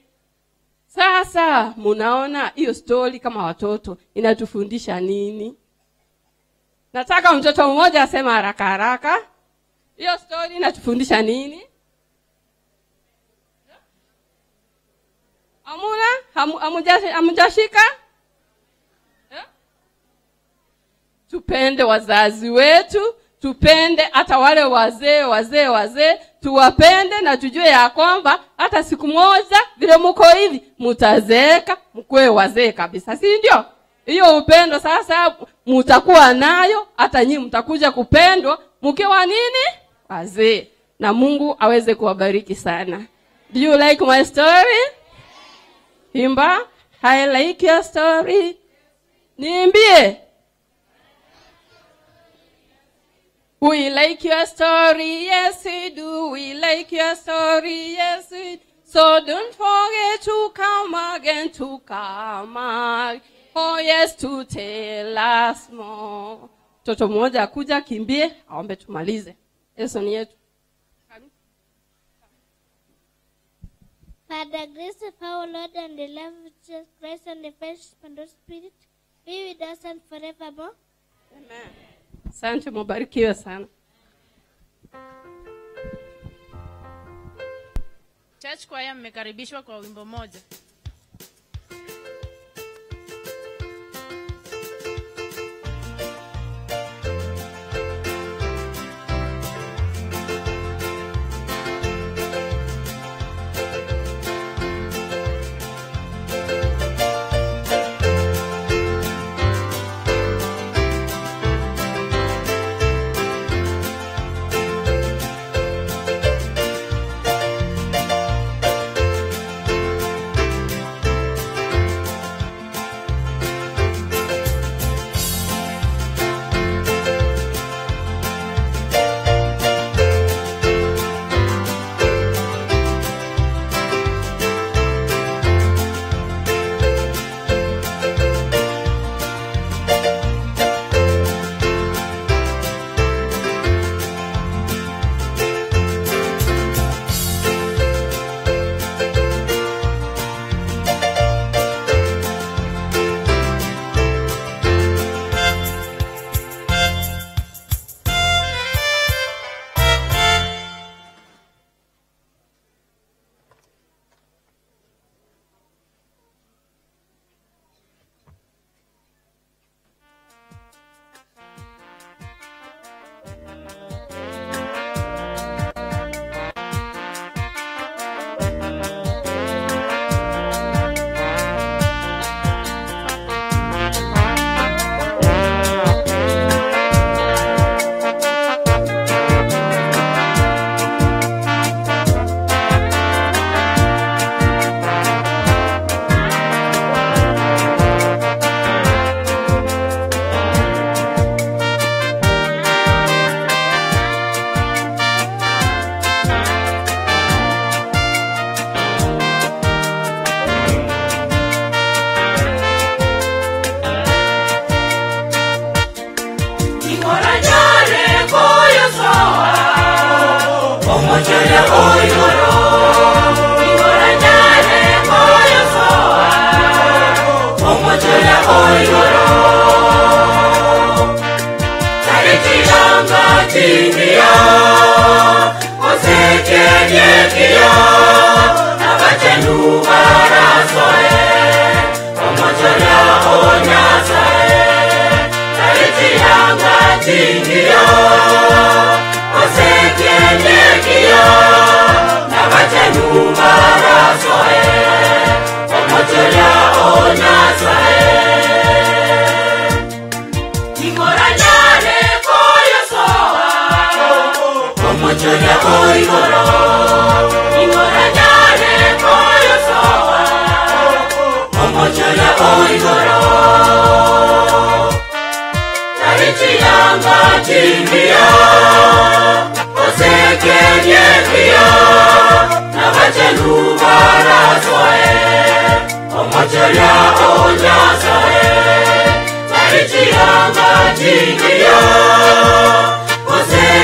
Sasa munaona hiyo story kama watoto inatufundisha nini? Nataka mtoto mmoja asema haraka haraka. Hiyo story inatufundisha nini? Amuna? Hamujashika? Tupende wazazi wetu, tupende hata wale wazee, tuwapende na tujue ya kwamba hata siku moja vile mko hivi mtazeeka, mkue wazee kabisa, si ndio? Hiyo upendo sasa mtakuwa nayo, hata nyinyi mtakuja kupendwa mkiwa nini? Wazee. Na Mungu aweze kuwabariki sana. Do you like my story? Imba, I like your story. Niimbie. We like your story, yes we do. We like your story, yes we do. So don't forget to come again, to come again. Oh yes, to tell us more. Mtoto mmoja akuja kimbie, aombe tumalize. Yesu ni yetu.
Father, grace of our Lord and the love of Jesus Christ and the fellowship and the Spirit be with us and forevermore.
Amen. Asante, mubarikiwe sana.
Church choir mmekaribishwa kwa wimbo moja.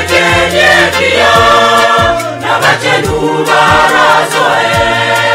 Osekenyekia na bachenu barazoe.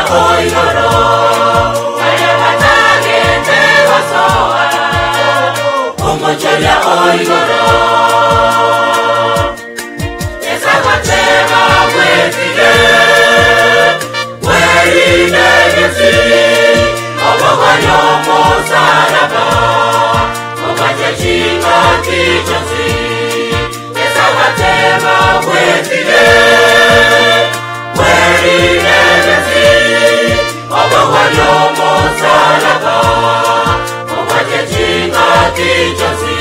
oigoro Aya batagete gosoa Omochoria oigoro Esagoteba bwetire Werine gesi Obogwario mosaraba Obache chinga kichosi Esagoteba bwetire Werine gesi Obogwario mosaraba Obache chinga kichosi.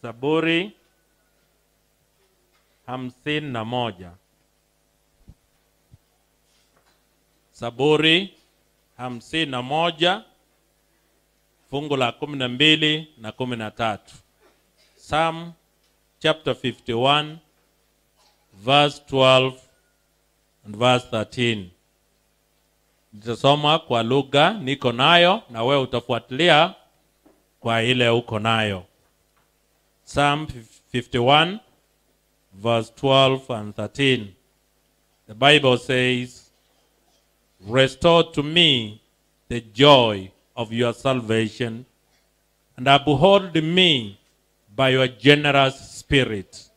Zaburi 51. Zaburi 51 fungu la 12 na 13. Psalm chapter 51 verse 12 and verse 13. Nitasoma kwa lugha niko nayo na wewe utafuatilia kwa ile uko nayo. Psalm 51 verse 12 and 13. The Bible says, "Restore to me the joy of your salvation, and uphold me by your generous spirit.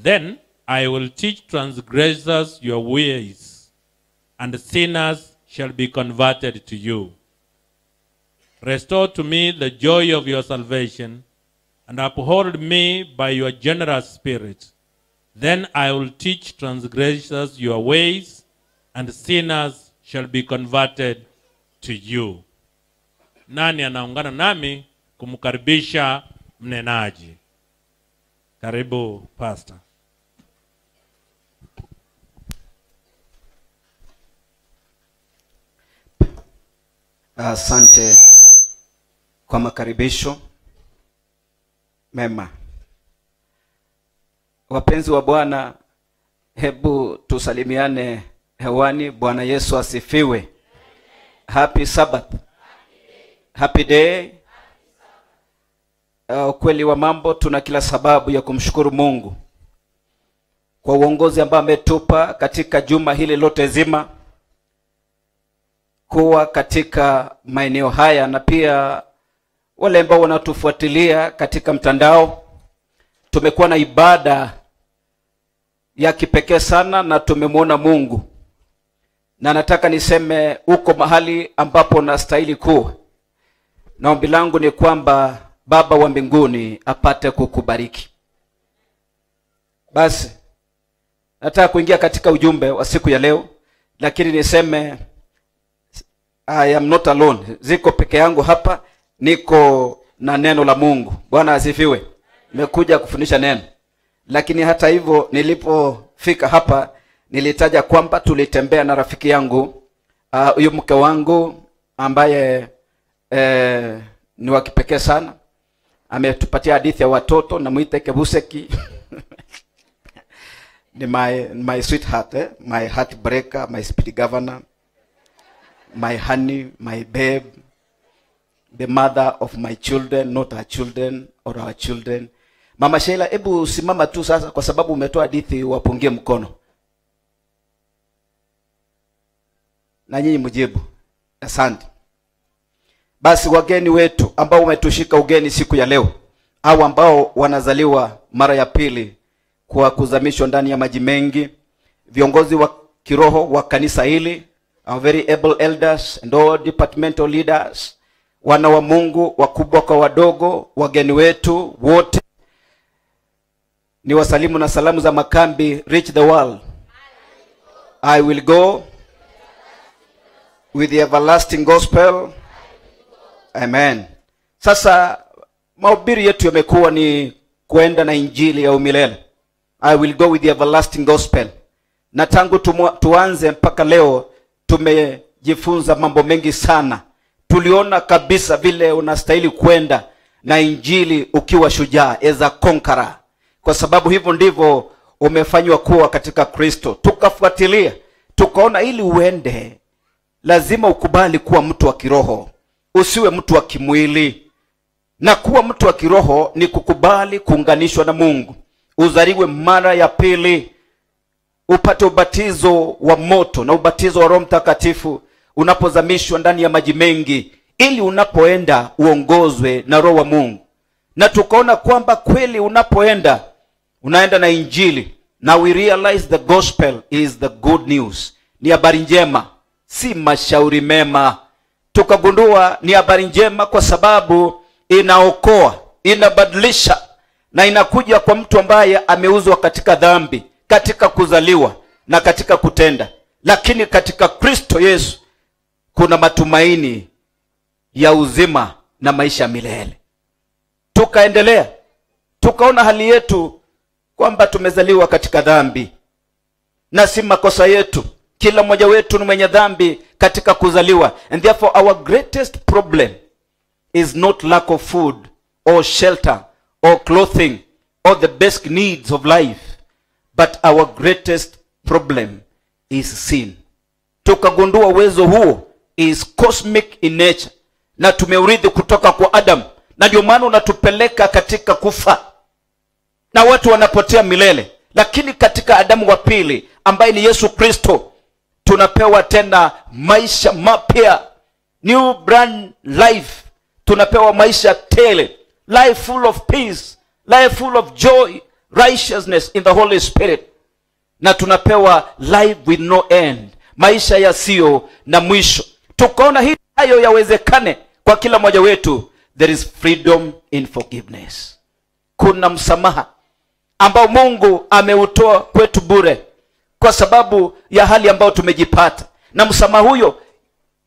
Then I will teach transgressors your ways, and sinners shall be converted to you. Restore to me the joy of your salvation, and uphold me by your generous spirit. Then I will teach transgressors your ways, and sinners shall be converted to you." Nani anaungana nami kumkaribisha mnenaji? Karibu Pastor.
Asante kwa makaribisho mema. Wapenzi wa Bwana, hebu tusalimiane hewani. Bwana Yesu asifiwe. Happy Sabbath. Happy day. Ukweli wa mambo, tuna kila sababu ya kumshukuru Mungu kwa uongozi ambao ametupa katika juma hili lote zima kuwa katika maeneo haya, na pia wale ambao wanatufuatilia katika mtandao. Tumekuwa na ibada ya kipekee sana na tumemwona Mungu. Na nataka niseme uko mahali ambapo nastahili kuwa. Na ombi langu ni kwamba Baba wa mbinguni apate kukubariki. Basi nataka kuingia katika ujumbe wa siku ya leo, lakini niseme I am not alone. Ziko peke yangu hapa, niko na neno la Mungu. Bwana asifiwe. Nimekuja kufundisha neno. Lakini hata hivyo nilipofika hapa nilitaja kwamba tulitembea na rafiki yangu, huyu mke wangu ambaye ni wa kipekee sana. Ametupatia hadithi ya watoto, namuita Kebuseki. Ni my sweetheart, my heartbreaker, my speed governor, my honey, my babe, the mother of my children, not her children or our children. Mama Sheila, ebu simama tu sasa kwa sababu umetoa hadithi, wapungie mkono. Na nyinyi mjibu. Asante. Basi wageni wetu ambao umetushika ugeni siku ya leo, au ambao wanazaliwa mara ya pili kwa kuzamishwa ndani ya maji mengi, viongozi wa kiroho wa kanisa hili, our very able elders and all departmental leaders, wana wa Mungu wakubwa kwa wadogo, wageni wetu wote, ni wasalimu na salamu za makambi Reach the World. I will go with the everlasting gospel. Amen. Sasa mahubiri yetu yamekuwa ni kuenda na injili ya umilele. I will go with the everlasting gospel. Na tangu tuanze mpaka leo tumejifunza mambo mengi sana. Tuliona kabisa vile unastahili kwenda na injili ukiwa shujaa, as a conqueror. Kwa sababu hivyo ndivyo umefanywa kuwa katika Kristo. Tukafuatilia, tukaona ili uende lazima ukubali kuwa mtu wa kiroho, usiwe mtu wa kimwili. Na kuwa mtu wa kiroho ni kukubali kuunganishwa na Mungu, uzaliwe mara ya pili, upate ubatizo wa moto na ubatizo wa Roho Mtakatifu unapozamishwa ndani ya maji mengi, ili unapoenda uongozwe na Roho wa Mungu. Na tukaona kwamba kweli unapoenda unaenda na injili. Na we realize the gospel is the good news. Ni habari njema, si mashauri mema. Tukagundua ni habari njema kwa sababu inaokoa, inabadilisha, na inakuja kwa mtu ambaye ameuzwa katika dhambi, katika kuzaliwa na katika kutenda. Lakini katika Kristo Yesu kuna matumaini ya uzima na maisha milele. Tukaendelea, tukaona hali yetu kwamba tumezaliwa katika dhambi na si makosa yetu. Kila mmoja wetu ni mwenye dhambi katika kuzaliwa. And therefore our greatest problem is not lack of food or shelter or clothing or the basic needs of life, but our greatest problem is sin. Tukagundua uwezo huo is cosmic in nature, na tumeurithi kutoka kwa Adam, na ndio maana unatupeleka katika kufa na watu wanapotea milele. Lakini katika Adamu wa pili ambaye ni Yesu Kristo, tunapewa tena maisha mapya, new brand life. Tunapewa maisha tele, life full of peace, life full of joy, righteousness in the Holy Spirit. Na tunapewa life with no end, maisha yasiyo na mwisho. Tukaona hili hayo yawezekane kwa kila mmoja wetu. There is freedom in forgiveness. Kuna msamaha ambao Mungu ameutoa kwetu bure kwa sababu ya hali ambayo tumejipata. Na msamaha huyo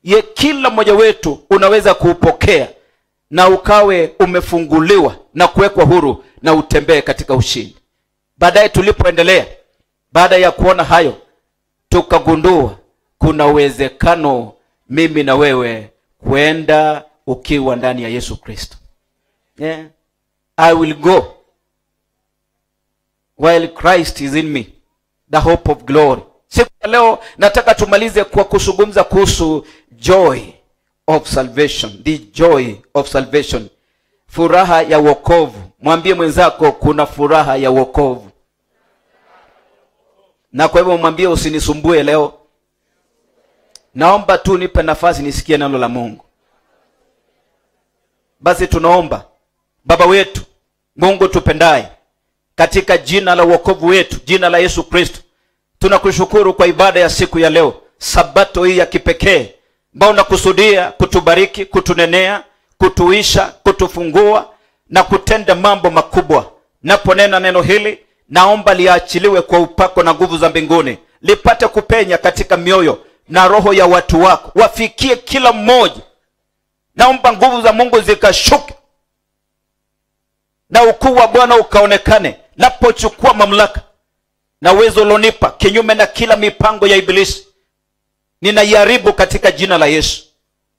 ye kila mmoja wetu unaweza kuupokea na ukawe umefunguliwa na kuwekwa huru na utembee katika ushindi. Baadaye tulipoendelea, baada ya kuona hayo, tukagundua kuna uwezekano mimi na wewe Kwenda ukiwa ndani ya Yesu Kristo. Yeah. I will go while Christ is in me, the hope of glory. Siku ya leo nataka tumalize kwa kuzungumza kuhusu joy of salvation, the joy of salvation, furaha ya wokovu. Mwambie mwenzako kuna furaha ya wokovu. Na kwa hivyo mwambie usinisumbue leo. Naomba tu nipe nafasi nisikie neno la Mungu. Basi tunaomba. Baba wetu, Mungu tupendaye, katika jina la wokovu wetu, jina la Yesu Kristo, tunakushukuru kwa ibada ya siku ya leo, sabato hii ya kipekee ambao unakusudia kutubariki, kutunenea, kutuisha, kutufungua na kutenda mambo makubwa. Naponena neno hili, naomba liachiliwe kwa upako na nguvu za mbinguni, lipate kupenya katika mioyo na roho ya watu wako, wafikie kila mmoja. Naomba nguvu za Mungu zikashuke na ukuu wa Bwana ukaonekane. Napochukua mamlaka na uwezo ulionipa kinyume na kila mipango ya ibilisi, ninaiharibu katika jina la Yesu.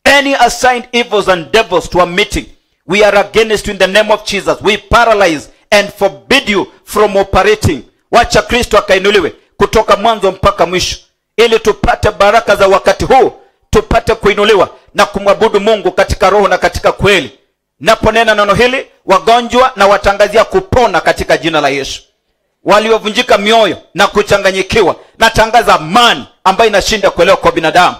Any assigned evils and devils to a meeting, we are against you in the name of Jesus. We paralyze and forbid you from operating. Wacha Kristo akainuliwe kutoka mwanzo mpaka mwisho, ili tupate baraka za wakati huu, tupate kuinuliwa na kumwabudu Mungu katika roho na katika kweli. Naponena neno hili, wagonjwa na watangazia kupona katika jina la Yesu. Waliovunjika mioyo na kuchanganyikiwa, natangaza amani ambayo inashinda kuelewa kwa binadamu.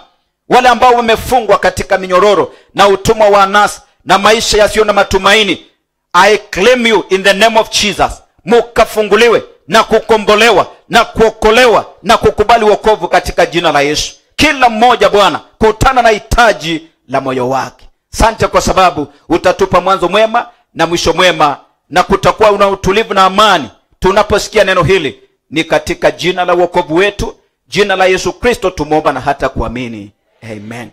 Wale ambao wamefungwa katika minyororo na utumwa wa anasa na maisha yasiyo na matumaini, I claim you in the name of Jesus. Mukafunguliwe na kukombolewa na kuokolewa na kukubali wokovu katika jina la Yesu. Kila mmoja Bwana, kutana na hitaji la moyo wake. Asante kwa sababu utatupa mwanzo mwema na mwisho mwema, na kutakuwa una utulivu na amani tunaposikia neno hili. Ni katika jina la wokovu wetu, jina la Yesu Kristo tumuomba na hata kuamini. Amen.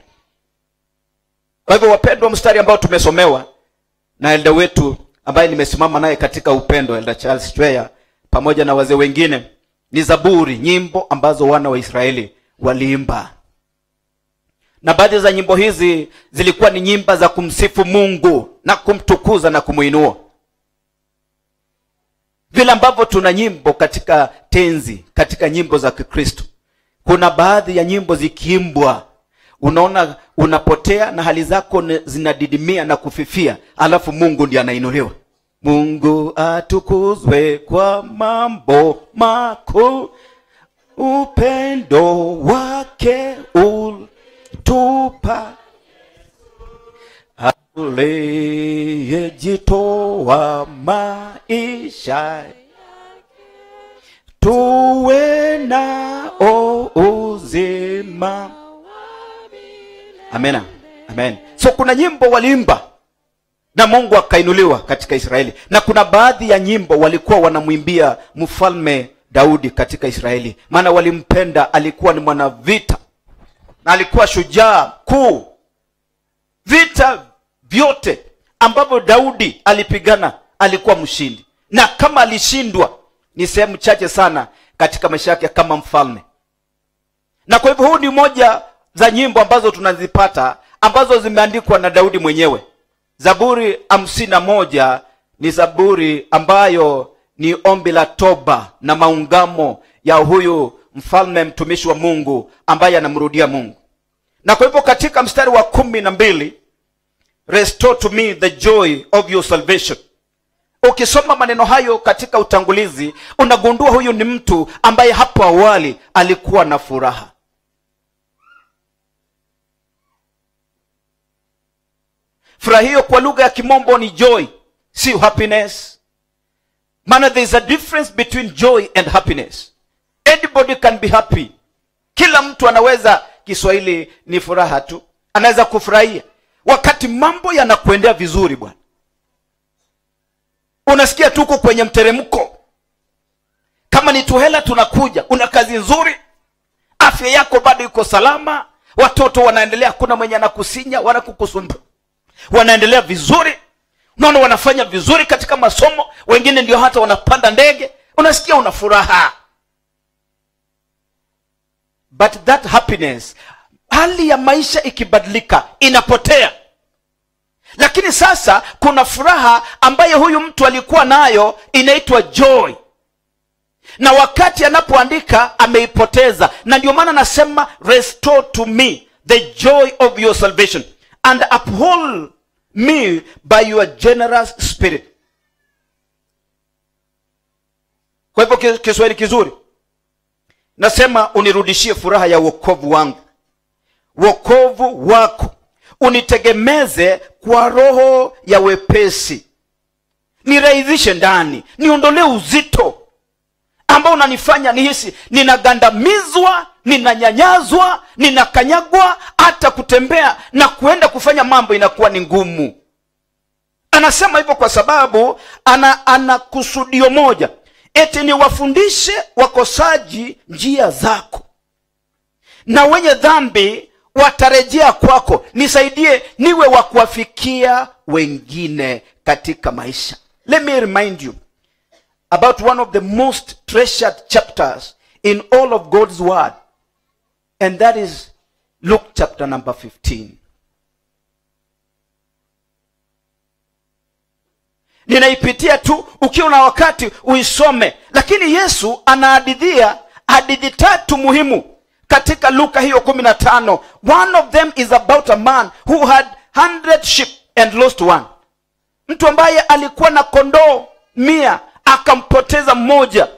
Kwa hivyo wapendwa, mstari ambao tumesomewa na elder wetu ambaye nimesimama naye katika upendo, Elder Charles Tweya, pamoja na wazee wengine, ni Zaburi, nyimbo ambazo wana wa Israeli waliimba. Na baadhi za nyimbo hizi zilikuwa ni nyimbo za kumsifu Mungu na kumtukuza na kumuinua. Vile ambavyo tuna nyimbo katika tenzi, katika nyimbo za Kikristo, kuna baadhi ya nyimbo zikiimbwa unaona unapotea na hali zako zinadidimia na kufifia, alafu Mungu ndiye anainuliwa. Mungu atukuzwe kwa mambo makuu, upendo wake ulitupa, aliyejitoa maisha, tuwe nao uzima. Amen. Amen. So kuna nyimbo waliimba na Mungu akainuliwa katika Israeli. Na kuna baadhi ya nyimbo walikuwa wanamwimbia mfalme Daudi katika Israeli, maana walimpenda, alikuwa ni mwanavita na alikuwa shujaa kuu. Vita vyote ambavyo Daudi alipigana alikuwa mshindi, na kama alishindwa ni sehemu chache sana katika maisha yake kama mfalme. Na kwa hivyo huu ni moja za nyimbo ambazo tunazipata ambazo zimeandikwa na Daudi mwenyewe. Zaburi 51 ni zaburi ambayo ni ombi la toba na maungamo ya huyu mfalme mtumishi wa Mungu ambaye anamrudia Mungu. Na kwa hivyo katika mstari wa 12, restore to me the joy of your salvation. Ukisoma maneno hayo katika utangulizi, unagundua huyu ni mtu ambaye hapo awali alikuwa na furaha. Furaha hiyo kwa lugha ya kimombo ni joy, si happiness. Maana there is a difference between joy and happiness. Anybody can be happy. Kila mtu anaweza, Kiswahili ni furaha tu, anaweza kufurahia wakati mambo yanakuendea vizuri bwana. Unasikia tuko kwenye mteremko. Kama ni tuhela tunakuja, una kazi nzuri, afya yako bado iko salama, watoto wanaendelea, kuna mwenye anakusinya wala kukusumbua. Wanaendelea vizuri. Unaona wanafanya vizuri katika masomo, wengine ndio hata wanapanda ndege. Unasikia una furaha. But that happiness Hali ya maisha ikibadilika inapotea. Lakini sasa kuna furaha ambayo huyu mtu alikuwa nayo, inaitwa joy. Na wakati anapoandika ameipoteza. Na ndio maana nasema restore to me the joy of your salvation and uphold me by your generous spirit. Kwa hivyo Kiswahili kizuri nasema unirudishie furaha ya wokovu wangu, wokovu wako, unitegemeze kwa roho ya wepesi, nirahisishe ndani, niondolee uzito ambao unanifanya nihisi ninagandamizwa, ninanyanyazwa, ninakanyagwa, hata kutembea na kuenda kufanya mambo inakuwa ni ngumu. Anasema hivyo kwa sababu ana kusudio moja, eti niwafundishe wakosaji njia zako, na wenye dhambi watarejea kwako. Nisaidie niwe wa kuwafikia wengine katika maisha. Let me remind you about one of the most treasured chapters in all of God's word, and that is Luke chapter number 15. Ninaipitia tu, ukiwa na wakati uisome. Lakini Yesu anahadithia hadithi tatu muhimu katika Luka hiyo 15. One of them is about a man who had 100 sheep and lost one. Mtu ambaye alikuwa na kondoo 100 akampoteza mmoja.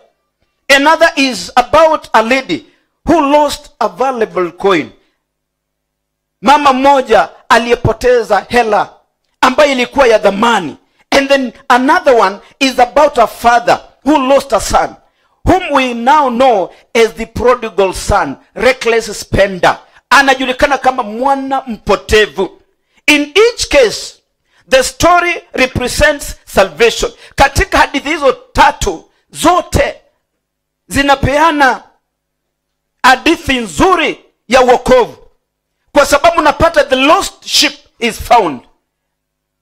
Another is about a lady who lost a valuable coin. Mama mmoja aliyepoteza hela ambayo ilikuwa ya dhamani. And then another one is about a father who lost a son, whom we now know as the prodigal son, reckless spender. Anajulikana kama mwana mpotevu. In each case, the story represents salvation. Katika hadithi hizo tatu zote zinapeana hadithi nzuri ya wokovu, kwa sababu napata the lost sheep is found.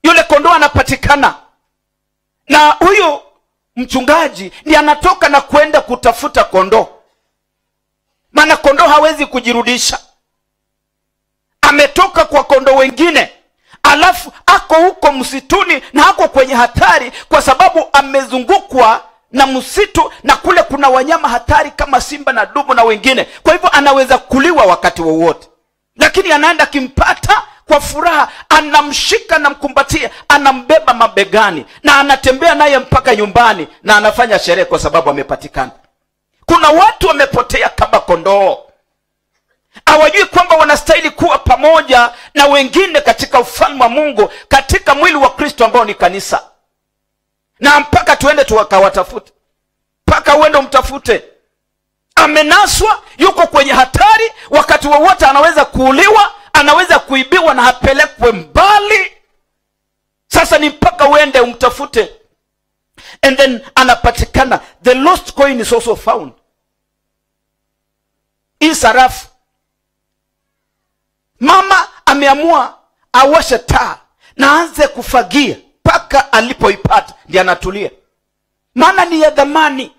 Yule kondoo anapatikana, na huyu mchungaji ndiye anatoka na kwenda kutafuta kondoo, maana kondoo hawezi kujirudisha. Ametoka kwa kondoo wengine, alafu ako huko msituni na ako kwenye hatari, kwa sababu amezungukwa na msitu na kule kuna wanyama hatari kama simba na dubu na wengine. Kwa hivyo anaweza kuliwa wakati wowote. Lakini anaenda kimpata kwa furaha, anamshika na mkumbatia, anambeba mabegani na anatembea naye mpaka nyumbani, na anafanya sherehe kwa sababu amepatikana. Kuna watu wamepotea kama kondoo, hawajui kwamba wanastahili kuwa pamoja na wengine katika ufalme wa Mungu, katika mwili wa Kristo ambao ni kanisa. Na mpaka tuende tukawatafute, mpaka uende umtafute. Amenaswa, yuko kwenye hatari, wakati wowote anaweza kuuliwa, anaweza kuibiwa na apelekwe mbali. Sasa ni mpaka uende umtafute. And then anapatikana. The lost coin is also found. Hii sarafu, mama ameamua awashe taa na aanze kufagia mpaka alipoipata ndiye anatulia, maana ni ya dhamani.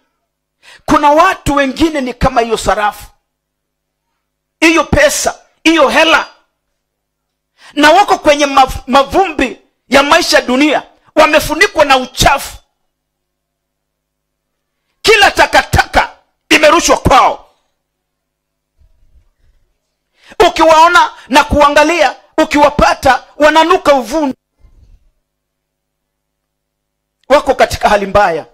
Kuna watu wengine ni kama hiyo sarafu, hiyo pesa, hiyo hela, na wako kwenye mavumbi ya maisha dunia, wamefunikwa na uchafu, kila takataka imerushwa kwao. Ukiwaona na kuangalia, ukiwapata wananuka uvundu, wako katika hali mbaya,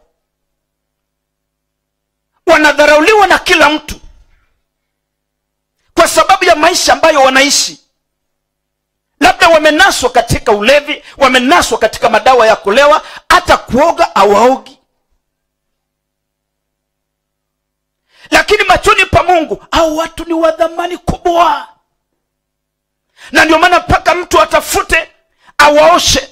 wanadharauliwa na kila mtu kwa sababu ya maisha ambayo wanaishi. Labda wamenaswa katika ulevi, wamenaswa katika madawa ya kulewa, hata kuoga hawaogi. Lakini machoni pa Mungu hao watu ni wa dhamani kubwa. Na ndio maana mpaka mtu atafute, awaoshe,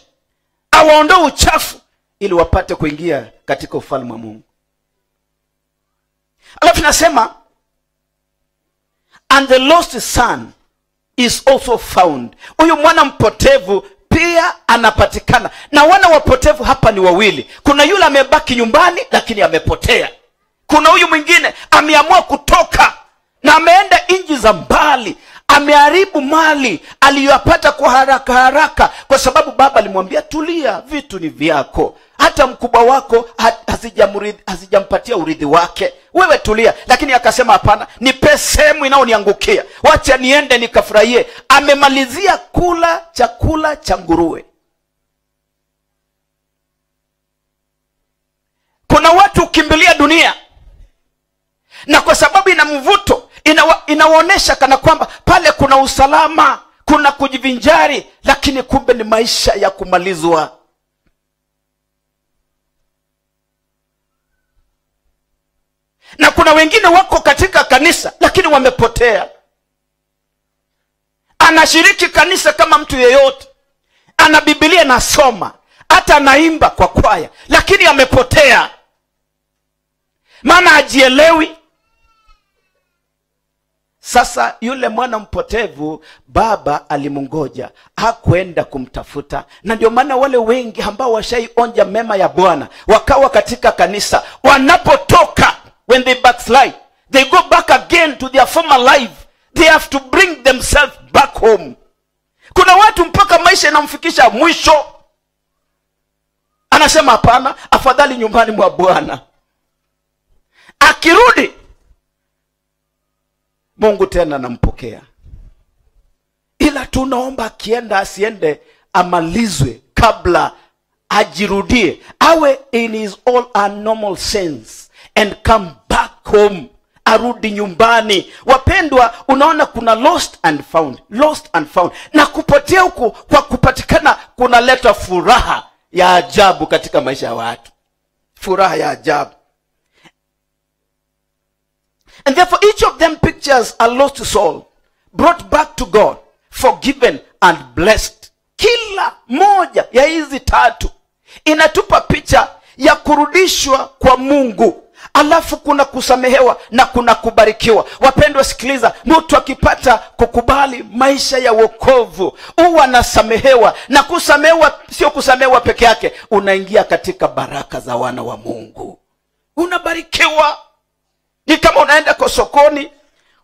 awaondoe uchafu ili wapate kuingia katika ufalme wa Mungu. Alafu nasema and the lost son is also found. Huyu mwana mpotevu pia anapatikana. Na wana wapotevu hapa ni wawili. Kuna yule amebaki nyumbani lakini amepotea. Kuna huyu mwingine ameamua kutoka na ameenda nchi za mbali. Ameharibu mali aliyopata kwa haraka haraka, kwa sababu baba alimwambia tulia, vitu ni vyako, hata mkubwa wako hazijampatia urithi wake, wewe tulia. Lakini akasema hapana, nipe sehemu inayoniangukia, wacha niende nikafurahie. Amemalizia kula chakula cha nguruwe. Kuna watu ukimbilia dunia, na kwa sababu ina mvuto, inaonesha kana kwamba pale kuna usalama, kuna kujivinjari, lakini kumbe ni maisha ya kumalizwa. Na kuna wengine wako katika kanisa lakini wamepotea. Anashiriki kanisa kama mtu yeyote, ana Biblia nasoma, hata anaimba kwa kwaya, lakini amepotea. Maana hajielewi. Sasa yule mwana mpotevu, baba alimngoja, hakuenda kumtafuta. Na ndio maana wale wengi ambao washaionja mema ya Bwana wakawa katika kanisa, wanapotoka, when they backslide, they go back again to their former life. They have to bring themselves back home. Kuna watu mpaka maisha inamfikisha mwisho, anasema hapana, afadhali nyumbani mwa Bwana. Akirudi, Mungu tena anampokea. Ila tunaomba akienda asiende amalizwe kabla ajirudie, awe in his all normal sense and come back home, arudi nyumbani. Wapendwa, unaona kuna lost and found, lost and found. Na kupotea huku kwa kupatikana kunaleta furaha ya ajabu katika maisha ya watu, furaha ya ajabu. And therefore each of them pictures a lost soul brought back to God, forgiven and blessed. Kila moja ya hizi tatu inatupa picha ya kurudishwa kwa Mungu, alafu kuna kusamehewa na kuna kubarikiwa. Wapendwa, sikiliza, mtu akipata kukubali maisha ya wokovu huwa anasamehewa, na kusamehewa sio kusamehewa peke yake, unaingia katika baraka za wana wa Mungu, unabarikiwa. Ni kama unaenda kwa sokoni,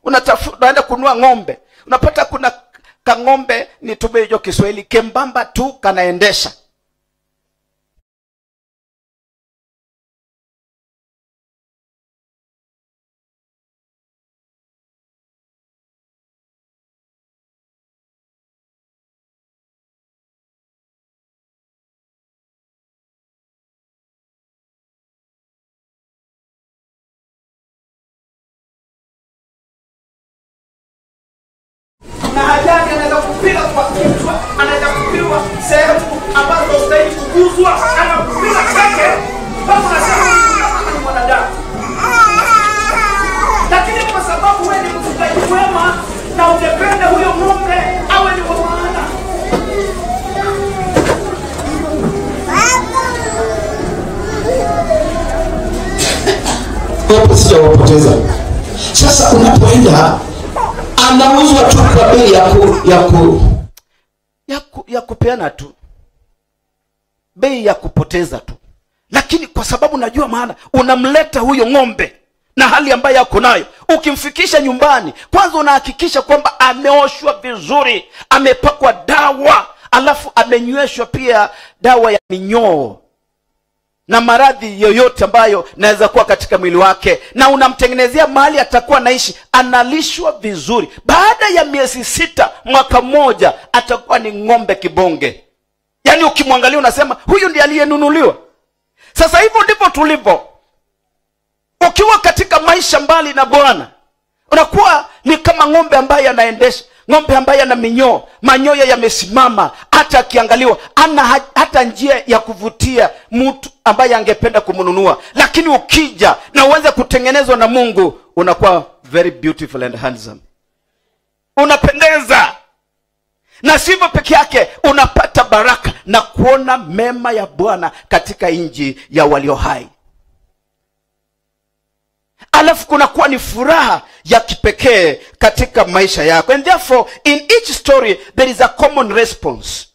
unaenda kununua ng'ombe, unapata kuna kang'ombe, nitumie hiyo Kiswahili, kembamba tu kanaendesha. Na hajani anaweza kupiga kwa kichwa, anaweza kupigwa sehemu ambazo hustahili kuguzwa, anakupiga teke mpaka unasema huyu ni mwanadamu. Lakini kwa sababu wewe ni mfugaji mwema na ungependa huyo ng'ombe awe ni wa maana,
hapo sijawapoteza. Sasa unapoenda anauzwa tu kwa bei
ya kupeana tu, bei ya kupoteza tu. Lakini kwa sababu najua maana, unamleta huyo ng'ombe na hali ambayo yako nayo, ukimfikisha nyumbani, kwanza unahakikisha kwamba ameoshwa vizuri, amepakwa dawa, alafu amenyweshwa pia dawa ya minyoo na maradhi yoyote ambayo naweza kuwa katika mwili wake, na unamtengenezea mahali atakuwa anaishi, analishwa vizuri. Baada ya miezi 6, mwaka mmoja, atakuwa ni ng'ombe kibonge. Yaani ukimwangalia unasema huyu ndiye aliyenunuliwa. Sasa hivyo ndivyo tulivyo. Ukiwa katika maisha mbali na Bwana, unakuwa ni kama ng'ombe ambaye anaendesha, ng'ombe ambaye ana minyoo, manyoya yamesimama, hata akiangaliwa ana hata njia ya kuvutia mtu ambaye angependa kumnunua. Lakini ukija na uanze kutengenezwa na Mungu, unakuwa very beautiful and handsome, unapendeza. Na sivyo peke yake, unapata baraka na kuona mema ya Bwana katika nchi ya walio hai. Alafu kuna kuwa ni furaha ya kipekee katika maisha yako. And therefore in each story there is a common response.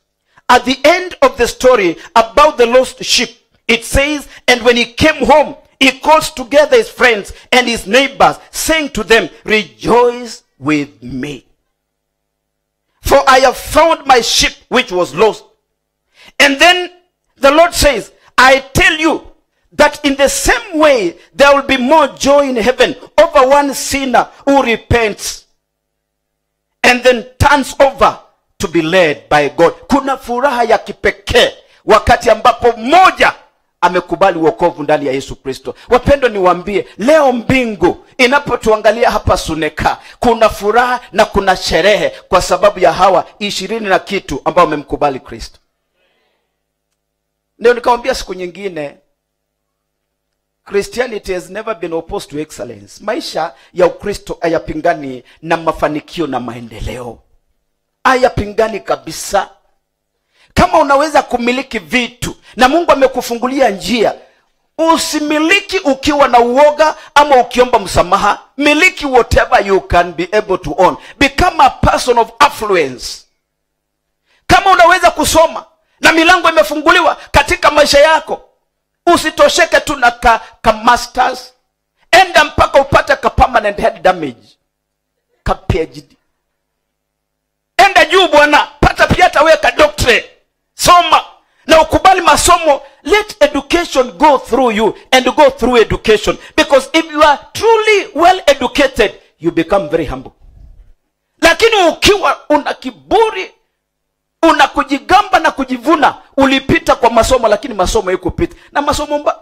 At the end of the story about the lost sheep, it says, and when he came home, he calls together his friends and his neighbors, saying to them, rejoice with me. For I have found my sheep which was lost. And then the Lord says, I tell you that in the same way there will be more joy in heaven over one sinner who repents and then turns over to be led by God. Kuna furaha ya kipekee wakati ambapo mmoja amekubali wokovu ndani ya Yesu Kristo. Wapendwa, niwaambie leo mbingu inapotuangalia hapa Suneka, kuna furaha na kuna sherehe kwa sababu ya hawa 20 na kitu ambao wamemkubali Kristo. Ndio nikamwambia siku nyingine, Christianity has never been opposed to excellence. Maisha ya Ukristo hayapingani na mafanikio na maendeleo. Hayapingani kabisa. Kama unaweza kumiliki vitu na Mungu amekufungulia njia, usimiliki ukiwa na uoga ama ukiomba msamaha. Miliki whatever you can be able to own. Become a person of affluence. Kama unaweza kusoma na milango imefunguliwa katika maisha yako, usitosheke tu na ka masters. Enda mpaka upate ka permanent head damage, ka PhD. Enda juu bwana, pata pia hata wewe ka doctorate. Soma na ukubali masomo. Let education go through you and go through education, because if you are truly well educated, you become very humble. Lakini ukiwa una kiburi, una kujigamba na kujivuna, ulipita kwa masomo lakini masomo haikupita. Na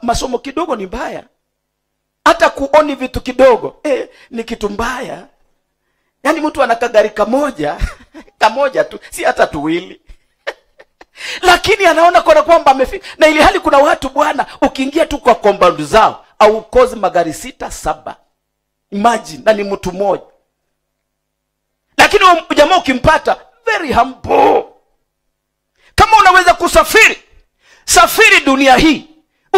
masomo kidogo ni mbaya. Hata kuoni vitu kidogo ni kitu mbaya. Yaani mtu ana kagari kamoja kamoja tu, si hata tuwili. Lakini anaona kana kwamba amefika. Na ili hali kuna watu bwana, ukiingia tu kwa compound zao au kozi magari 6 7. Imagine, na ni mtu mmoja. Lakini jamaa ukimpata very humble. Kama unaweza kusafiri, safiri dunia hii.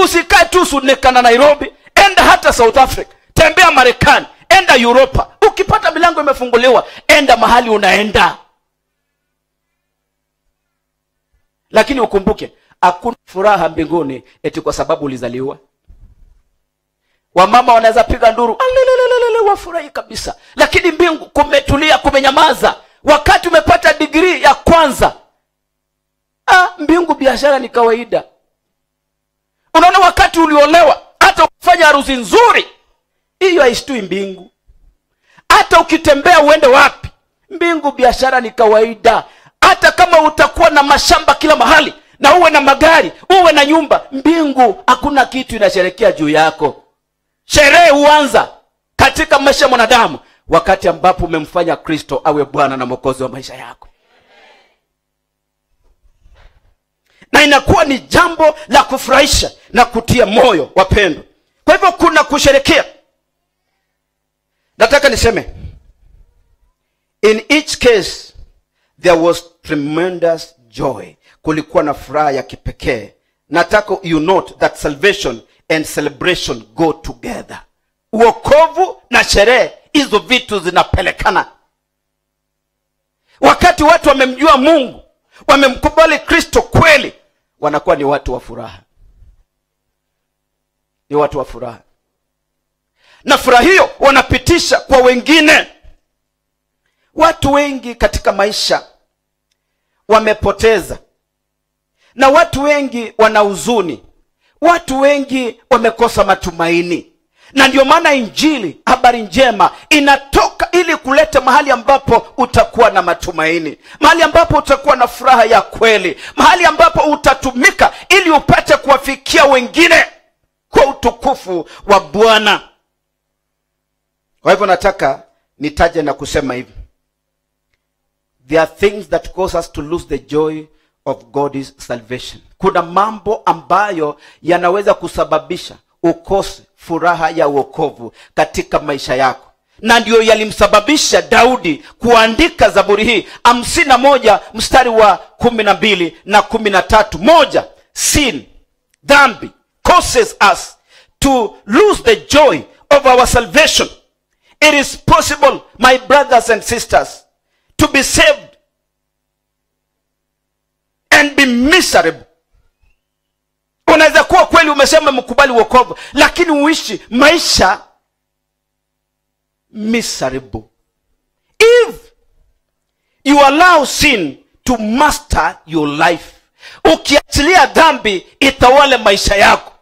Usikae tu Suneka na Nairobi, enda hata South Africa, tembea Marekani, enda Europa. Ukipata milango imefunguliwa, enda mahali unaenda. Lakini ukumbuke, hakuna furaha mbinguni eti kwa sababu ulizaliwa. Wamama wanaweza piga nduru, alelelelele, wafurahi kabisa. Lakini mbingu kumetulia, kumenyamaza. Wakati umepata degree ya kwanza, mbingu biashara ni kawaida. Unaona, wakati uliolewa, hata ukifanya harusi nzuri, hiyo haishtui mbingu. Hata ukitembea uende wapi, mbingu biashara ni kawaida. Hata kama utakuwa na mashamba kila mahali, na uwe na magari, uwe na nyumba, mbingu hakuna kitu inasherekea juu yako. Sherehe huanza katika maisha ya mwanadamu wakati ambapo umemfanya Kristo awe Bwana na Mwokozi wa maisha yako. Na inakuwa ni jambo la kufurahisha na kutia moyo, wapendwa. Kwa hivyo kuna kusherekea. Nataka niseme, in each case there was tremendous joy. Kulikuwa na furaha ya kipekee. Nataka you note that salvation and celebration go together. Wokovu na sherehe, hizo vitu zinapelekana. Wakati watu wamemjua Mungu, wamemkubali Kristo kweli, wanakuwa ni watu wa furaha. Ni watu wa furaha. Na furaha hiyo wanapitisha kwa wengine. Watu wengi katika maisha wamepoteza. Na watu wengi wana huzuni. Watu wengi wamekosa matumaini. Na ndio maana Injili, habari njema, inatoka ili kuleta mahali ambapo utakuwa na matumaini, mahali ambapo utakuwa na furaha ya kweli, mahali ambapo utatumika ili upate kuwafikia wengine kwa utukufu wa Bwana. Kwa hivyo nataka nitaje na kusema hivi: there are things that cause us to lose the joy of God's salvation. Kuna mambo ambayo yanaweza kusababisha ukose furaha ya wokovu katika maisha yako. Na ndio yalimsababisha Daudi kuandika Zaburi hii 51 mstari wa 12 na 13. 1, sin, dhambi, causes us to lose the joy of our salvation. It is possible, my brothers and sisters, to be saved and be miserable. Unaweza kuwa kweli umesema mkubali wokovu, lakini uishi maisha miserable. If You allow sin to master your life. Ukiachilia dhambi itawale maisha yako,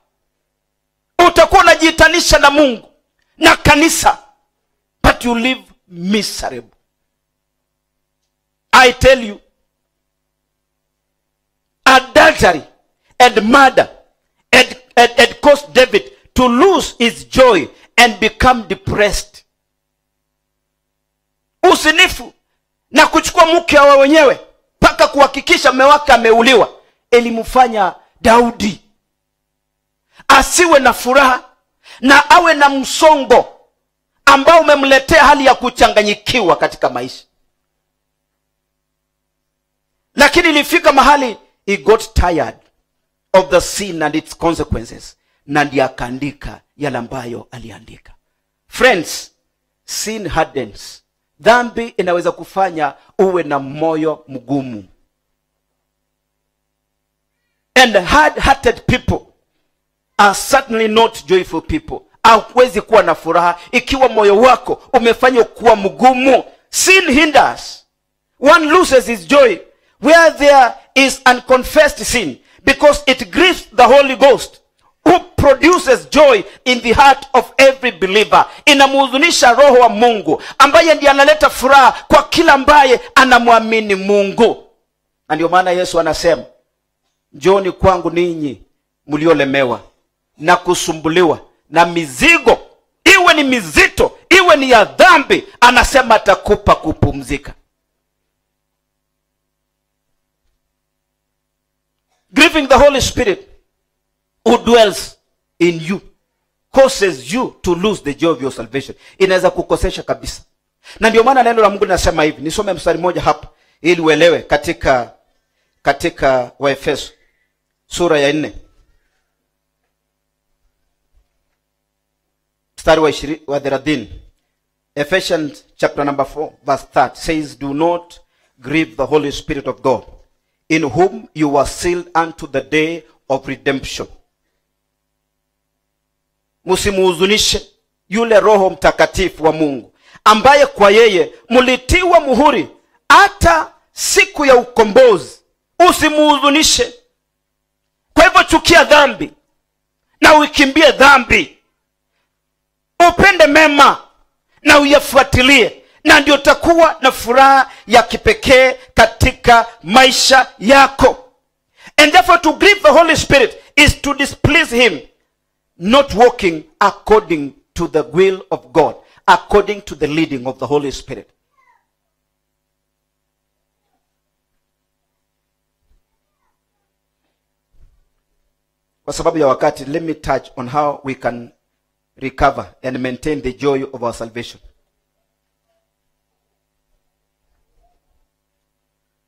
utakuwa unajiitanisha na Mungu na kanisa, but you live miserable. I tell you, adultery and murder had caused David to lose his joy and become depressed. Usinifu na kuchukua mke wa wenyewe mpaka kuhakikisha mume wake ameuliwa ilimfanya Daudi asiwe na furaha na awe na msongo ambao umemletea hali ya kuchanganyikiwa katika maisha. Lakini ilifika mahali he got tired of the sin and its consequences, na ndiye akaandika yale ambayo aliandika. Friends, sin hardens. Dhambi inaweza kufanya uwe na moyo mgumu. And hard-hearted people are certainly not joyful people. Hauwezi kuwa na furaha ikiwa moyo wako umefanywa kuwa mgumu. Sin hinders. One loses his joy where there is unconfessed sin, because it grieves the Holy Ghost, who produces joy in the heart of every believer. Inamhuzunisha Roho wa Mungu ambaye ndiye analeta furaha kwa kila ambaye anamwamini Mungu. Na ndio maana Yesu anasema, njooni kwangu ninyi mliolemewa na kusumbuliwa na mizigo, iwe ni mizito, iwe ni ya dhambi, anasema atakupa kupumzika. Grieving the Holy Spirit who dwells in you causes you to lose the joy of your salvation. Inaweza kukosesha kabisa. Na ndio maana neno la Mungu linasema hivi. Nisome mstari mmoja hapa ili uelewe, katika Waefeso sura ya 4 mstari wa 30. Ephesians chapter number 4 verse 30 says, do not grieve the Holy Spirit of God, in whom you were sealed unto the day of redemption. Msimuhuzunishe yule Roho Mtakatifu wa Mungu, ambaye kwa yeye mulitiwa muhuri hata siku ya ukombozi. Usimuhuzunishe. Kwa hivyo chukia dhambi na uikimbie dhambi. Upende mema na uyafuatilie, na ndio utakuwa na furaha ya kipekee katika maisha yako. And therefore to grieve the Holy Spirit is to displease him, not walking according to the will of God, according to the leading of the Holy Spirit. Kwa sababu ya wakati, let me touch on how we can recover and maintain the joy of our salvation.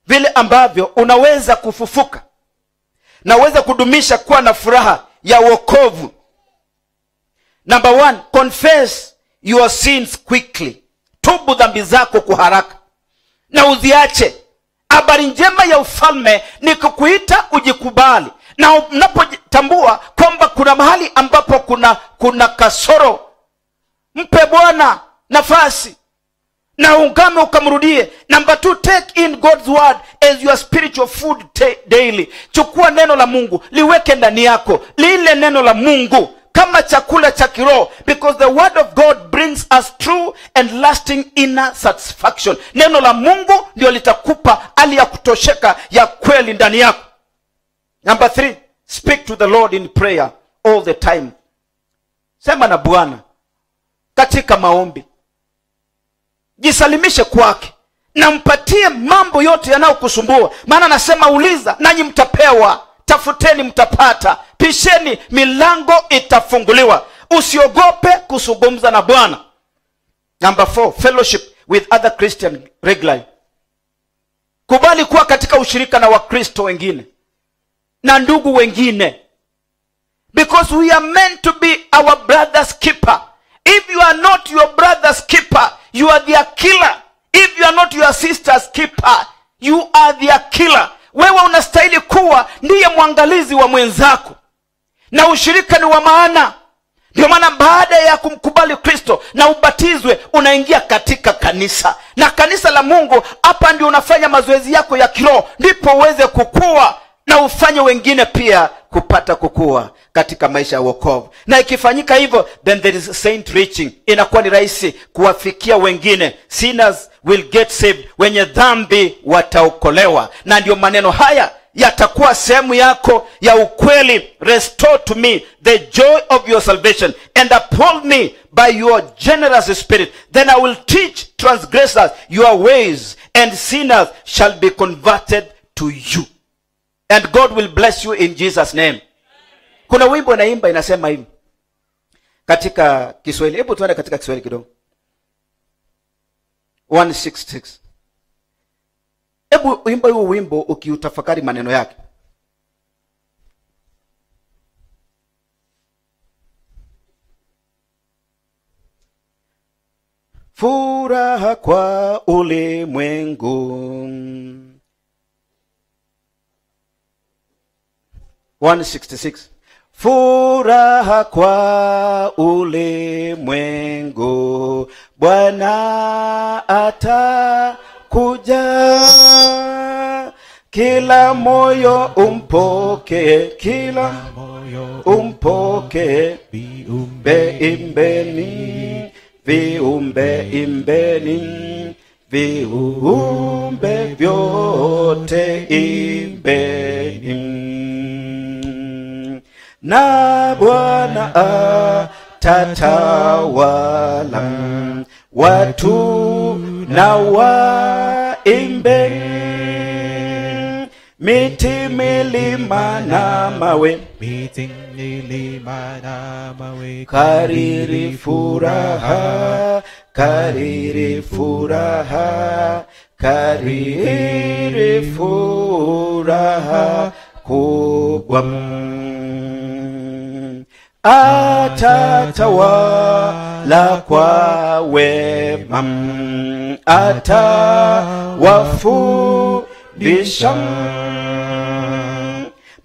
Vile ambavyo unaweza kufufuka na uweza kudumisha kuwa na furaha ya wokovu. Number 1, confess your sins quickly. Tubu dhambi zako kwa haraka na uziache. Habari njema ya ufalme ni kukuita ujikubali, na unapotambua kwamba kuna mahali ambapo kuna kasoro, mpe Bwana nafasi na ungame ukamrudie. Number 2, take in God's word as your spiritual food daily. Chukua neno la Mungu, liweke ndani yako, lile neno la Mungu kama chakula cha kiroho, because the word of God brings us true and lasting inner satisfaction. Neno la Mungu ndio litakupa hali ya kutosheka ya kweli ndani yako. Number 3, speak to the Lord in prayer all the time. Sema na Bwana katika maombi. Jisalimishe kwake na mpatie mambo yote yanayokusumbua. Maana anasema uliza nanyi mtapewa, tafuteni mtapata, pisheni milango itafunguliwa. Usiogope kuzungumza na Bwana. Number 4, fellowship with other Christian regularly. Kubali kuwa katika ushirika na Wakristo wengine na ndugu wengine, because we are meant to be our brother's keeper. If you are not your brother's keeper, you are their killer. If you are not your sister's keeper, you are their killer. Wewe unastahili kuwa ndiye mwangalizi wa mwenzako. Na ushirika ni wa maana. Ndio maana baada ya kumkubali Kristo na ubatizwe, unaingia katika kanisa. Na kanisa la Mungu, hapa ndio unafanya mazoezi yako ya kiroho, ndipo uweze kukua na ufanye wengine pia kupata kukua katika maisha ya wokovu. Na ikifanyika hivyo, then there is saint reaching. Inakuwa ni rahisi kuwafikia wengine. Sinners will get saved. Wenye dhambi wataokolewa. Na ndio maneno haya yatakuwa sehemu yako ya ukweli. Restore to me the joy of your salvation and uphold me by your generous spirit. Then I will teach transgressors your ways, and sinners shall be converted to you. And God will bless you in Jesus name. Kuna wimbo naimba inasema hivi katika Kiswahili. Hebu tuende katika Kiswahili kidogo. 166. Hebu imba huo wimbo ukiutafakari maneno yake. Furaha kwa ulimwengu. 166. Furaha kwa ulimwengu, Bwana atakuja. Kila moyo umpoke, kila moyo umpoke. Viumbe imbeni, viumbe imbeni, viumbe vyote imbeni. Na Bwana atatawala, watu na waimbe. Miti, milima na mawe,
miti, milima na mawe,
kariri furaha, kariri furaha, kariri furaha kubwa. Atatawala kwa wema, atawafundisha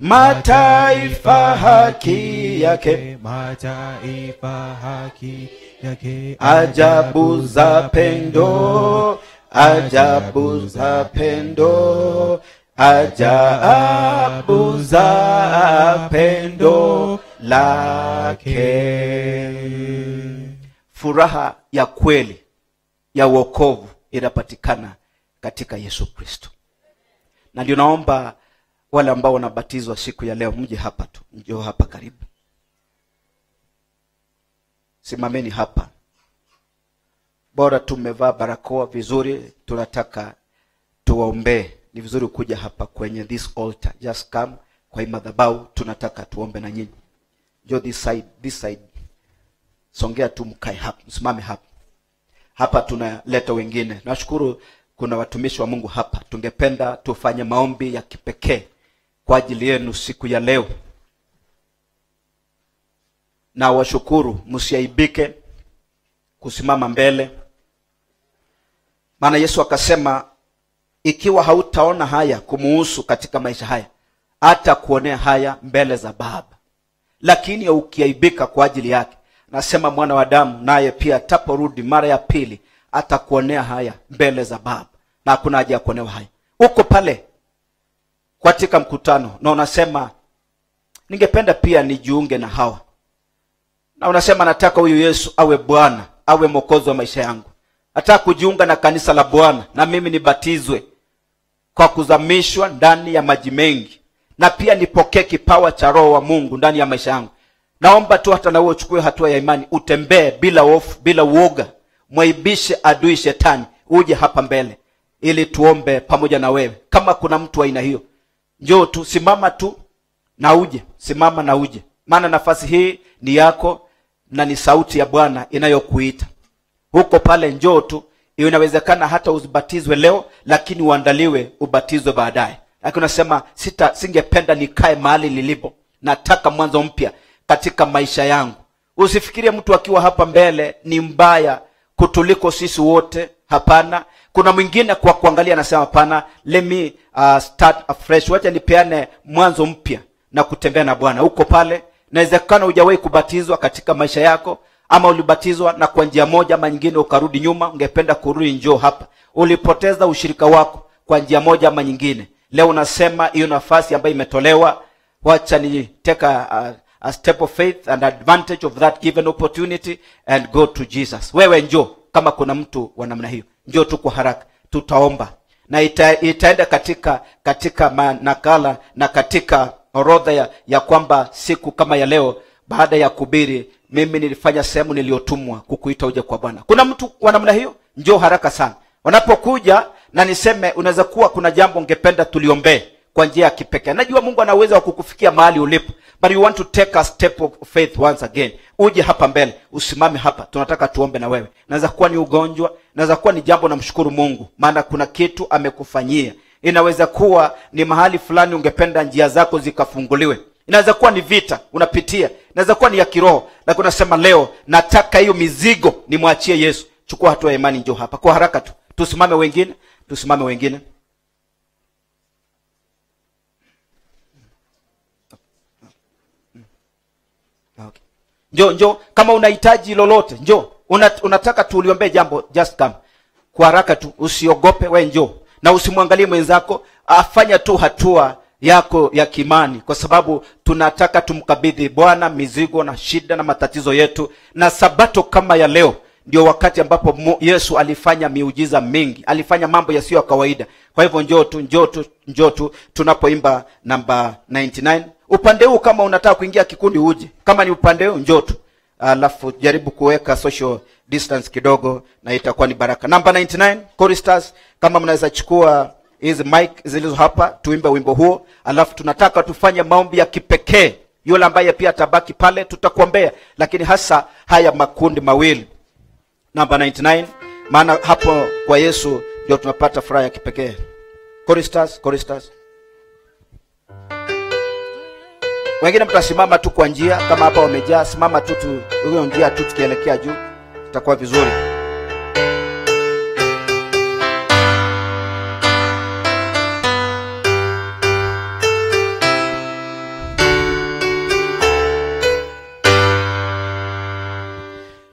mataifa haki yake,
mataifa haki yake.
Ajabu za pendo, ajabu za pendo, ajabu za pendo lake. Furaha ya kweli ya wokovu inapatikana katika Yesu Kristo. Na ndio naomba wale ambao wanabatizwa siku ya leo mje hapa tu, mje hapa karibu. Simameni hapa. Bora tumevaa barakoa vizuri, tunataka tuwaombee. Ni vizuri kuja hapa kwenye this altar. Just come kwa hii madhabahu, tunataka tuombe na nyinyi. Njoo this side, this side. Songea tu mkae hapa, msimame hapa. Hapa tunaleta wengine. Nashukuru kuna watumishi wa Mungu hapa. Tungependa tufanye maombi ya kipekee kwa ajili yenu siku ya leo. Na washukuru, msiaibike kusimama mbele. Maana Yesu akasema, ikiwa hautaona haya kumuhusu katika maisha haya, hata kuonea haya mbele za Baba. Lakini ukiaibika kwa ajili yake, nasema mwana wa damu naye pia ataporudi mara ya pili atakuonea haya mbele za Baba. Na hakuna haja ya kuonewa haya. Uko pale katika mkutano na unasema ningependa pia nijiunge na hawa. Na unasema nataka huyu Yesu awe Bwana, awe Mwokozi wa maisha yangu. Nataka kujiunga na kanisa la Bwana na mimi nibatizwe kwa kuzamishwa ndani ya maji mengi, na pia nipokee kipawa cha Roho wa Mungu ndani ya maisha yangu. Naomba tu hata na wewe uchukue hatua ya imani, utembee bila hofu, bila uoga, mwaibishe adui shetani, uje hapa mbele ili tuombe pamoja na wewe. Kama kuna mtu aina hiyo, njoo tu, simama tu na uje, simama na uje. Maana nafasi hii ni yako na ni sauti ya Bwana inayokuita. Huko pale njoo tu. Inawezekana hata usibatizwe leo, lakini uandaliwe ubatizwe baadaye. Lakini unasema singependa nikae mahali nilipo, nataka mwanzo mpya katika maisha yangu. Usifikirie mtu akiwa hapa mbele ni mbaya kutuliko sisi wote. Hapana. Kuna mwingine kwa kuangalia anasema hapana, let me start afresh, wacha nipeane mwanzo mpya na kutembea na Bwana. Huko pale Inawezekana hujawahi kubatizwa katika maisha yako, ama ulibatizwa na kwa njia moja ama nyingine ukarudi nyuma, ungependa kurudi, njoo hapa. Ulipoteza ushirika wako kwa njia moja ama nyingine, leo unasema hiyo nafasi ambayo imetolewa, wacha ni take a step of faith and advantage of that given opportunity and go to Jesus. Wewe njoo, kama kuna mtu wa namna hiyo, njoo tu kwa haraka, tutaomba. Na itaenda katika nakala na katika orodha ya kwamba siku kama ya leo baada ya kuhubiri mimi nilifanya sehemu niliyotumwa kukuita uje kwa Bwana. Kuna mtu wa namna hiyo? Njoo haraka sana. Wanapokuja na niseme, unaweza kuwa kuna jambo ungependa tuliombee kwa njia ya kipekee. Najua Mungu ana uwezo wa kukufikia mahali ulipo, but you want to take a step of faith once again. Uje hapa mbele, usimame hapa, tunataka tuombe na wewe. Naweza kuwa ni ugonjwa, naweza kuwa ni jambo na mshukuru Mungu, maana kuna kitu amekufanyia. Inaweza kuwa ni mahali fulani ungependa njia zako zikafunguliwe. Inaweza kuwa ni vita unapitia, inaweza kuwa ni ya kiroho, lakini unasema leo nataka hiyo mizigo nimwachie Yesu. Chukua hatua ya imani, njoo hapa kwa haraka tu. Tusimame wengine, tusimame wengine. Okay. Njoo, njoo, kama unahitaji lolote, njoo. Unataka tuliombee jambo, just come. Kwa haraka tu, usiogope, wewe njoo. Na usimwangalie mwenzako, afanya tu hatua yako ya kimani, kwa sababu tunataka tumkabidhi Bwana mizigo na shida na matatizo yetu. Na sabato kama ya leo ndio wakati ambapo Yesu alifanya miujiza mingi, alifanya mambo yasiyo ya kawaida. Kwa hivyo njoo tu, njoo tu, njoo tu tunapoimba namba 99. Upande huu kama unataka kuingia kikundi uje. Kama ni upande huu njoo tu. Alafu jaribu kuweka social distance kidogo na itakuwa ni baraka. Namba 99 choristers, kama mnaweza chukua hizi mic zilizo hapa tuimbe wimbo huo. Alafu tunataka tufanye maombi ya kipekee. Yule ambaye pia atabaki pale tutakuombea, lakini hasa haya makundi mawili. Namba 99, maana hapo kwa Yesu ndio tunapata furaha ya kipekee. Choristers, choristers. Wengine mtasimama tu kwa njia, kama hapa wamejaa, simama tu tu hiyo njia tu tukielekea juu, itakuwa vizuri.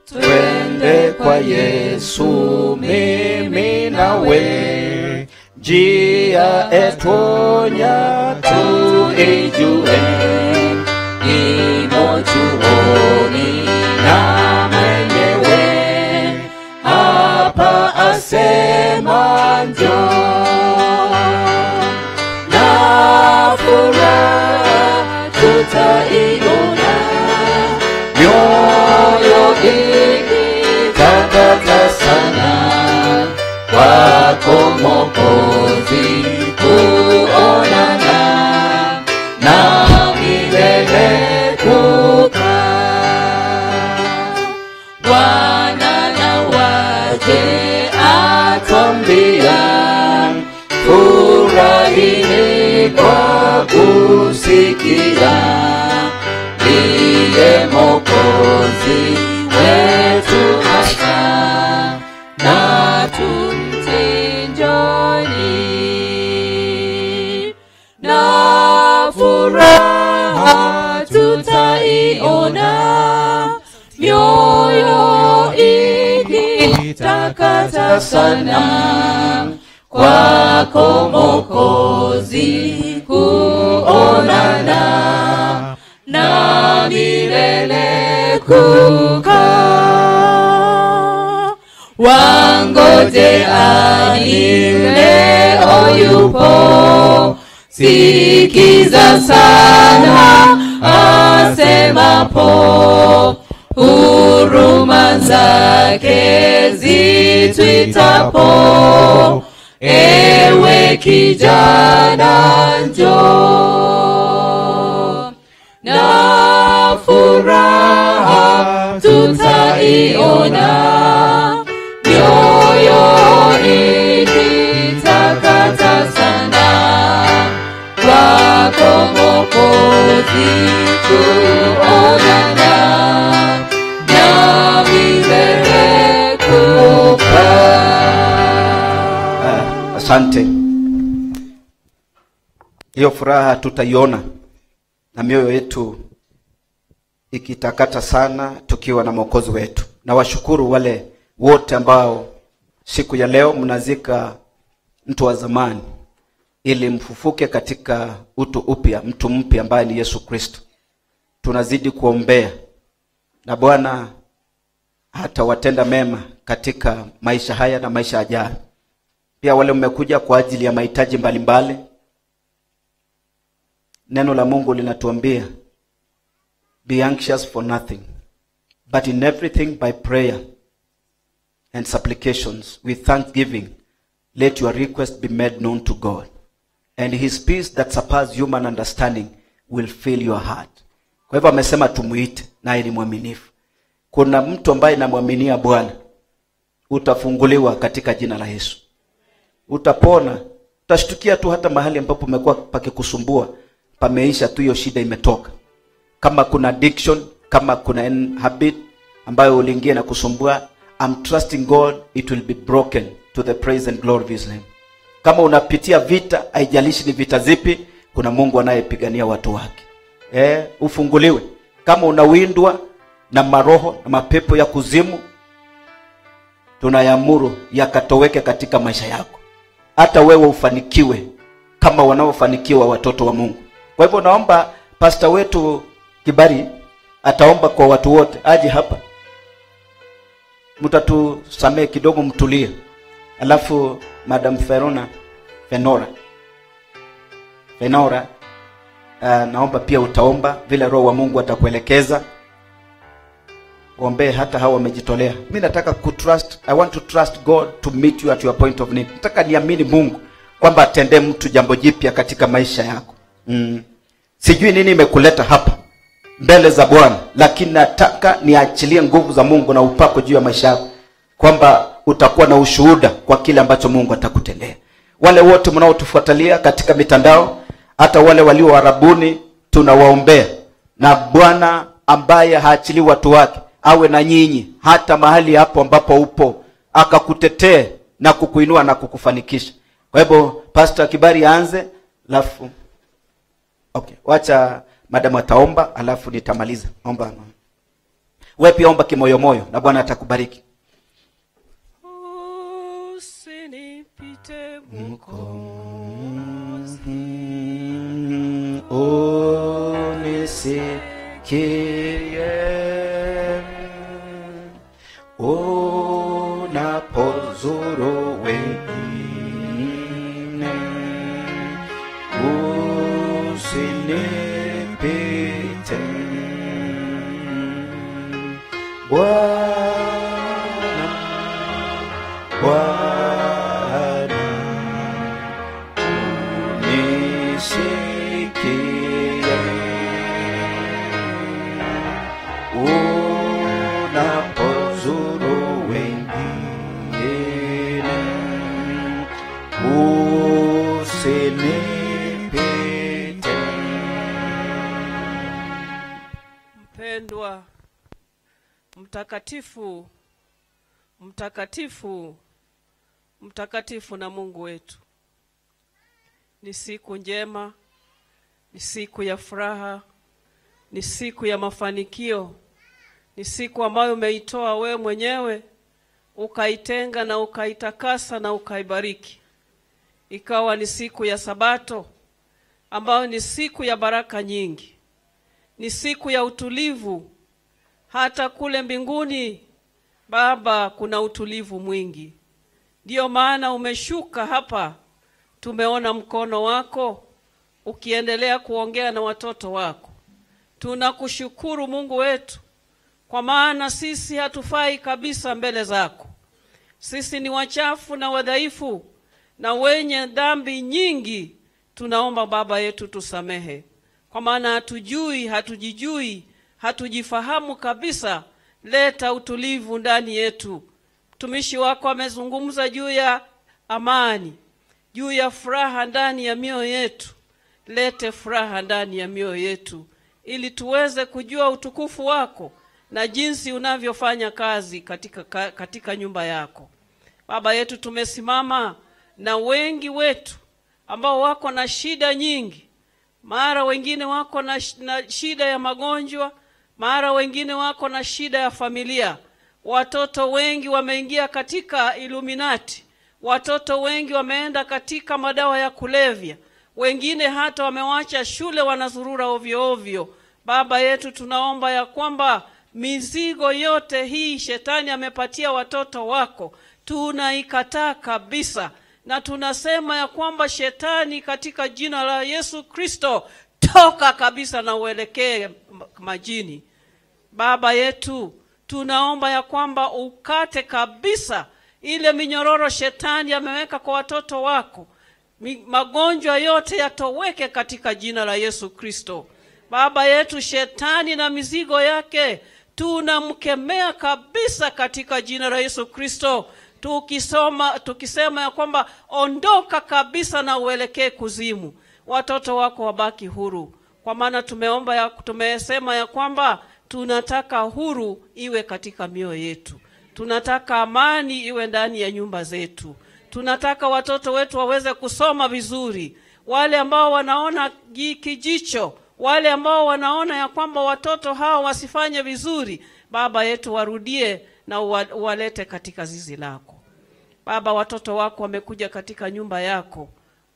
Twende kwa Yesu mimi nawe, njia etuonya tuijue, imo chuoni na mwenyewe hapa asema njoo, na furaha tutaiona, mioyo ikitakata sana kwako Mwokozi kuonana na milele kukaa. Bwana na waje atwambia, furahini kwa kusikia, ndiye Mwokozi wetu hasa, na tumtinjoni, na furaha tutaiona, mioyo ikitakata sana kwako Mwokozi kuonana na milele kukaa. Wangoje ani leo yupo, sikiza sana asemapo, huruma zake zitwitapo, ewe kijana njoo, na furaha tutaiona, mioyo ikitakata sana kwako Mwokozi kuonana na milele kukaa. Asante. Hiyo furaha tutaiona na mioyo yetu ikitakata sana tukiwa na Mwokozi wetu. Na washukuru wale wote ambao siku ya leo mnazika mtu wa zamani ili mfufuke katika utu upya, mtu mpya ambaye ni Yesu Kristo. Tunazidi kuombea na Bwana hata watenda mema katika maisha haya na maisha yajayo. Pia wale mmekuja kwa ajili ya mahitaji mbalimbali, neno la Mungu linatuambia be anxious for nothing, but in everything by prayer and supplications with thanksgiving let your request be made known to God, and his peace that surpasses human understanding will fill your heart. Kwa hivyo amesema tumuite, naye ni mwaminifu. Kuna mtu ambaye namwaminia Bwana, utafunguliwa katika jina la Yesu. Utapona, utashtukia tu hata mahali ambapo umekuwa pakikusumbua, pameisha tu, hiyo shida imetoka. Kama kuna addiction, kama kuna habit ambayo uliingia na kusumbua, I'm trusting God it will be broken to the praise and glory of his name. Kama unapitia vita, haijalishi ni vita zipi, kuna Mungu anayepigania watu wake. Ufunguliwe. Kama unawindwa na maroho na mapepo ya kuzimu, tunayamuru yakatoweke katika maisha yako. Hata wewe ufanikiwe kama wanaofanikiwa watoto wa Mungu. Kwa hivyo naomba pastor wetu Kibari ataomba kwa watu wote aje hapa. Mtatusamee kidogo, mtulie. Alafu Madam Fenora, naomba pia utaomba vile Roho wa Mungu atakuelekeza. Ombee hata hao wamejitolea. Mimi nataka kutrust, I want to trust God to meet you at your point of need. Nataka niamini Mungu kwamba atendee mtu jambo jipya katika maisha yako. Sijui nini imekuleta hapa mbele za Bwana, lakini nataka niachilie nguvu za Mungu na upako juu ya maisha yako, kwamba utakuwa na ushuhuda kwa kile ambacho Mungu atakutendea. Wale wote mnaotufuatilia katika mitandao, hata wale walio Arabuni, tunawaombea na Bwana ambaye haachili watu wake awe na nyinyi hata mahali hapo ambapo upo, akakutetee na kukuinua na kukufanikisha. Kwa hivyo Pastor Kibari aanze, alafu okay, wacha madam ataomba, alafu nitamaliza. Omba mama. Wewe pia omba kimoyomoyo na Bwana atakubariki.
Usinipite Mwokozi,
unisikie unapozuru wengine, usinipite Bwana, Bwana unisikie unapozuru wengine, usinipite.
Mpendwa mtakatifu, mtakatifu, mtakatifu na Mungu wetu, ni siku njema, ni siku ya furaha, ni siku ya mafanikio, ni siku ambayo umeitoa wewe mwenyewe, ukaitenga na ukaitakasa na ukaibariki. Ikawa ni siku ya Sabato, ambayo ni siku ya baraka nyingi, ni siku ya utulivu. Hata kule mbinguni Baba kuna utulivu mwingi. Ndiyo maana umeshuka hapa, tumeona mkono wako ukiendelea kuongea na watoto wako. Tunakushukuru Mungu wetu, kwa maana sisi hatufai kabisa mbele zako. Sisi ni wachafu na wadhaifu na wenye dhambi nyingi. Tunaomba Baba yetu tusamehe, kwa maana hatujui, hatujijui, hatujifahamu kabisa. Leta utulivu ndani yetu. Mtumishi wako amezungumza juu ya amani, juu ya furaha ndani ya mioyo yetu. Lete furaha ndani ya mioyo yetu, ili tuweze kujua utukufu wako na jinsi unavyofanya kazi katika nyumba yako. Baba yetu, tumesimama na wengi wetu ambao wako na shida nyingi. Mara wengine wako na shida ya magonjwa, Mara wengine wako na shida ya familia. Watoto wengi wameingia katika Illuminati. Watoto wengi wameenda katika madawa ya kulevya. Wengine hata wamewacha shule, wanazurura ovyo ovyo. Baba yetu, tunaomba ya kwamba mizigo yote hii shetani amepatia watoto wako, tunaikataa kabisa. Na tunasema ya kwamba shetani, katika jina la Yesu Kristo, toka kabisa na uelekee majini. Baba yetu, tunaomba ya kwamba ukate kabisa ile minyororo shetani ameweka kwa watoto wako. Magonjwa yote yatoweke katika jina la Yesu Kristo. Baba yetu, shetani na mizigo yake tunamkemea kabisa katika jina la Yesu Kristo. Tukisema ya kwamba ondoka kabisa na uelekee kuzimu. Watoto wako wabaki huru. Kwa maana tumesema ya kwamba tunataka huru iwe katika mioyo yetu. Tunataka amani iwe ndani ya nyumba zetu. Tunataka watoto wetu waweze kusoma vizuri. Wale ambao wanaona kijicho, wale ambao wanaona ya kwamba watoto hao wasifanye vizuri, Baba yetu, warudie na uwalete katika zizi lako. Baba, watoto wako wamekuja katika nyumba yako,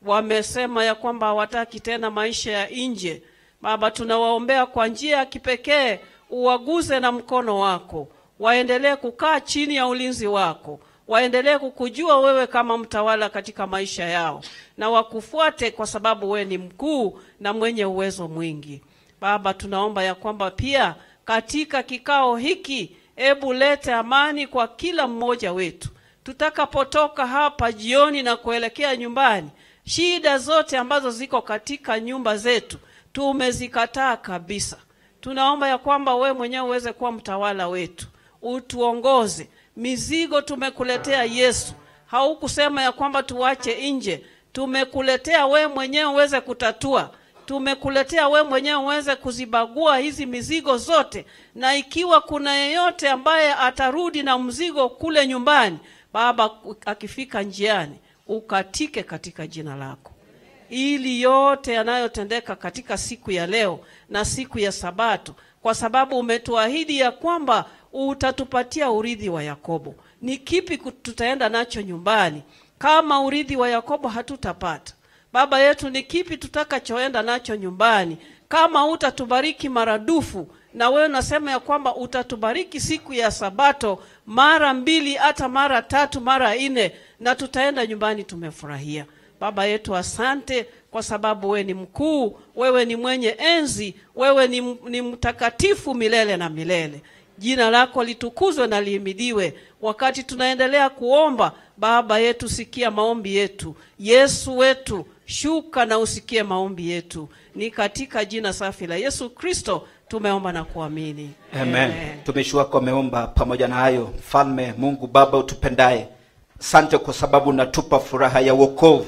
wamesema ya kwamba hawataki tena maisha ya nje. Baba, tunawaombea kwa njia ya kipekee, uwaguze na mkono wako, waendelee kukaa chini ya ulinzi wako, waendelee kukujua wewe kama mtawala katika maisha yao, na wakufuate kwa sababu wewe ni mkuu na mwenye uwezo mwingi. Baba, tunaomba ya kwamba pia katika kikao hiki, ebu lete amani kwa kila mmoja wetu. Tutakapotoka hapa jioni na kuelekea nyumbani, shida zote ambazo ziko katika nyumba zetu tumezikataa kabisa. Tunaomba ya kwamba wewe mwenyewe uweze kuwa mtawala wetu, utuongoze. Mizigo tumekuletea Yesu, haukusema ya kwamba tuache nje. Tumekuletea wewe mwenyewe uweze kutatua. Tumekuletea wewe mwenyewe uweze kuzibagua hizi mizigo zote. Na ikiwa kuna yeyote ambaye atarudi na mzigo kule nyumbani, Baba, akifika njiani ukatike katika jina lako, ili yote yanayotendeka katika siku ya leo na siku ya Sabato, kwa sababu umetuahidi ya kwamba utatupatia urithi wa Yakobo. Ni kipi tutaenda nacho nyumbani kama urithi wa Yakobo hatutapata? Baba yetu, ni kipi tutakachoenda nacho nyumbani kama utatubariki maradufu? Na wewe unasema ya kwamba utatubariki siku ya Sabato mara mbili, hata mara tatu, mara nne, na tutaenda nyumbani tumefurahia. Baba yetu, asante kwa sababu wewe ni mkuu, wewe ni mwenye enzi, wewe ni mtakatifu milele na milele. Jina lako litukuzwe na lihimidiwe. Wakati tunaendelea kuomba, Baba yetu, sikia maombi yetu. Yesu wetu, shuka na usikie maombi yetu. Ni katika jina safi la Yesu Kristo tumeomba na kuamini.
Amen. Mtumishi wako ameomba pamoja na hayo. Mfalme Mungu Baba utupendaye, asante kwa sababu unatupa furaha ya wokovu,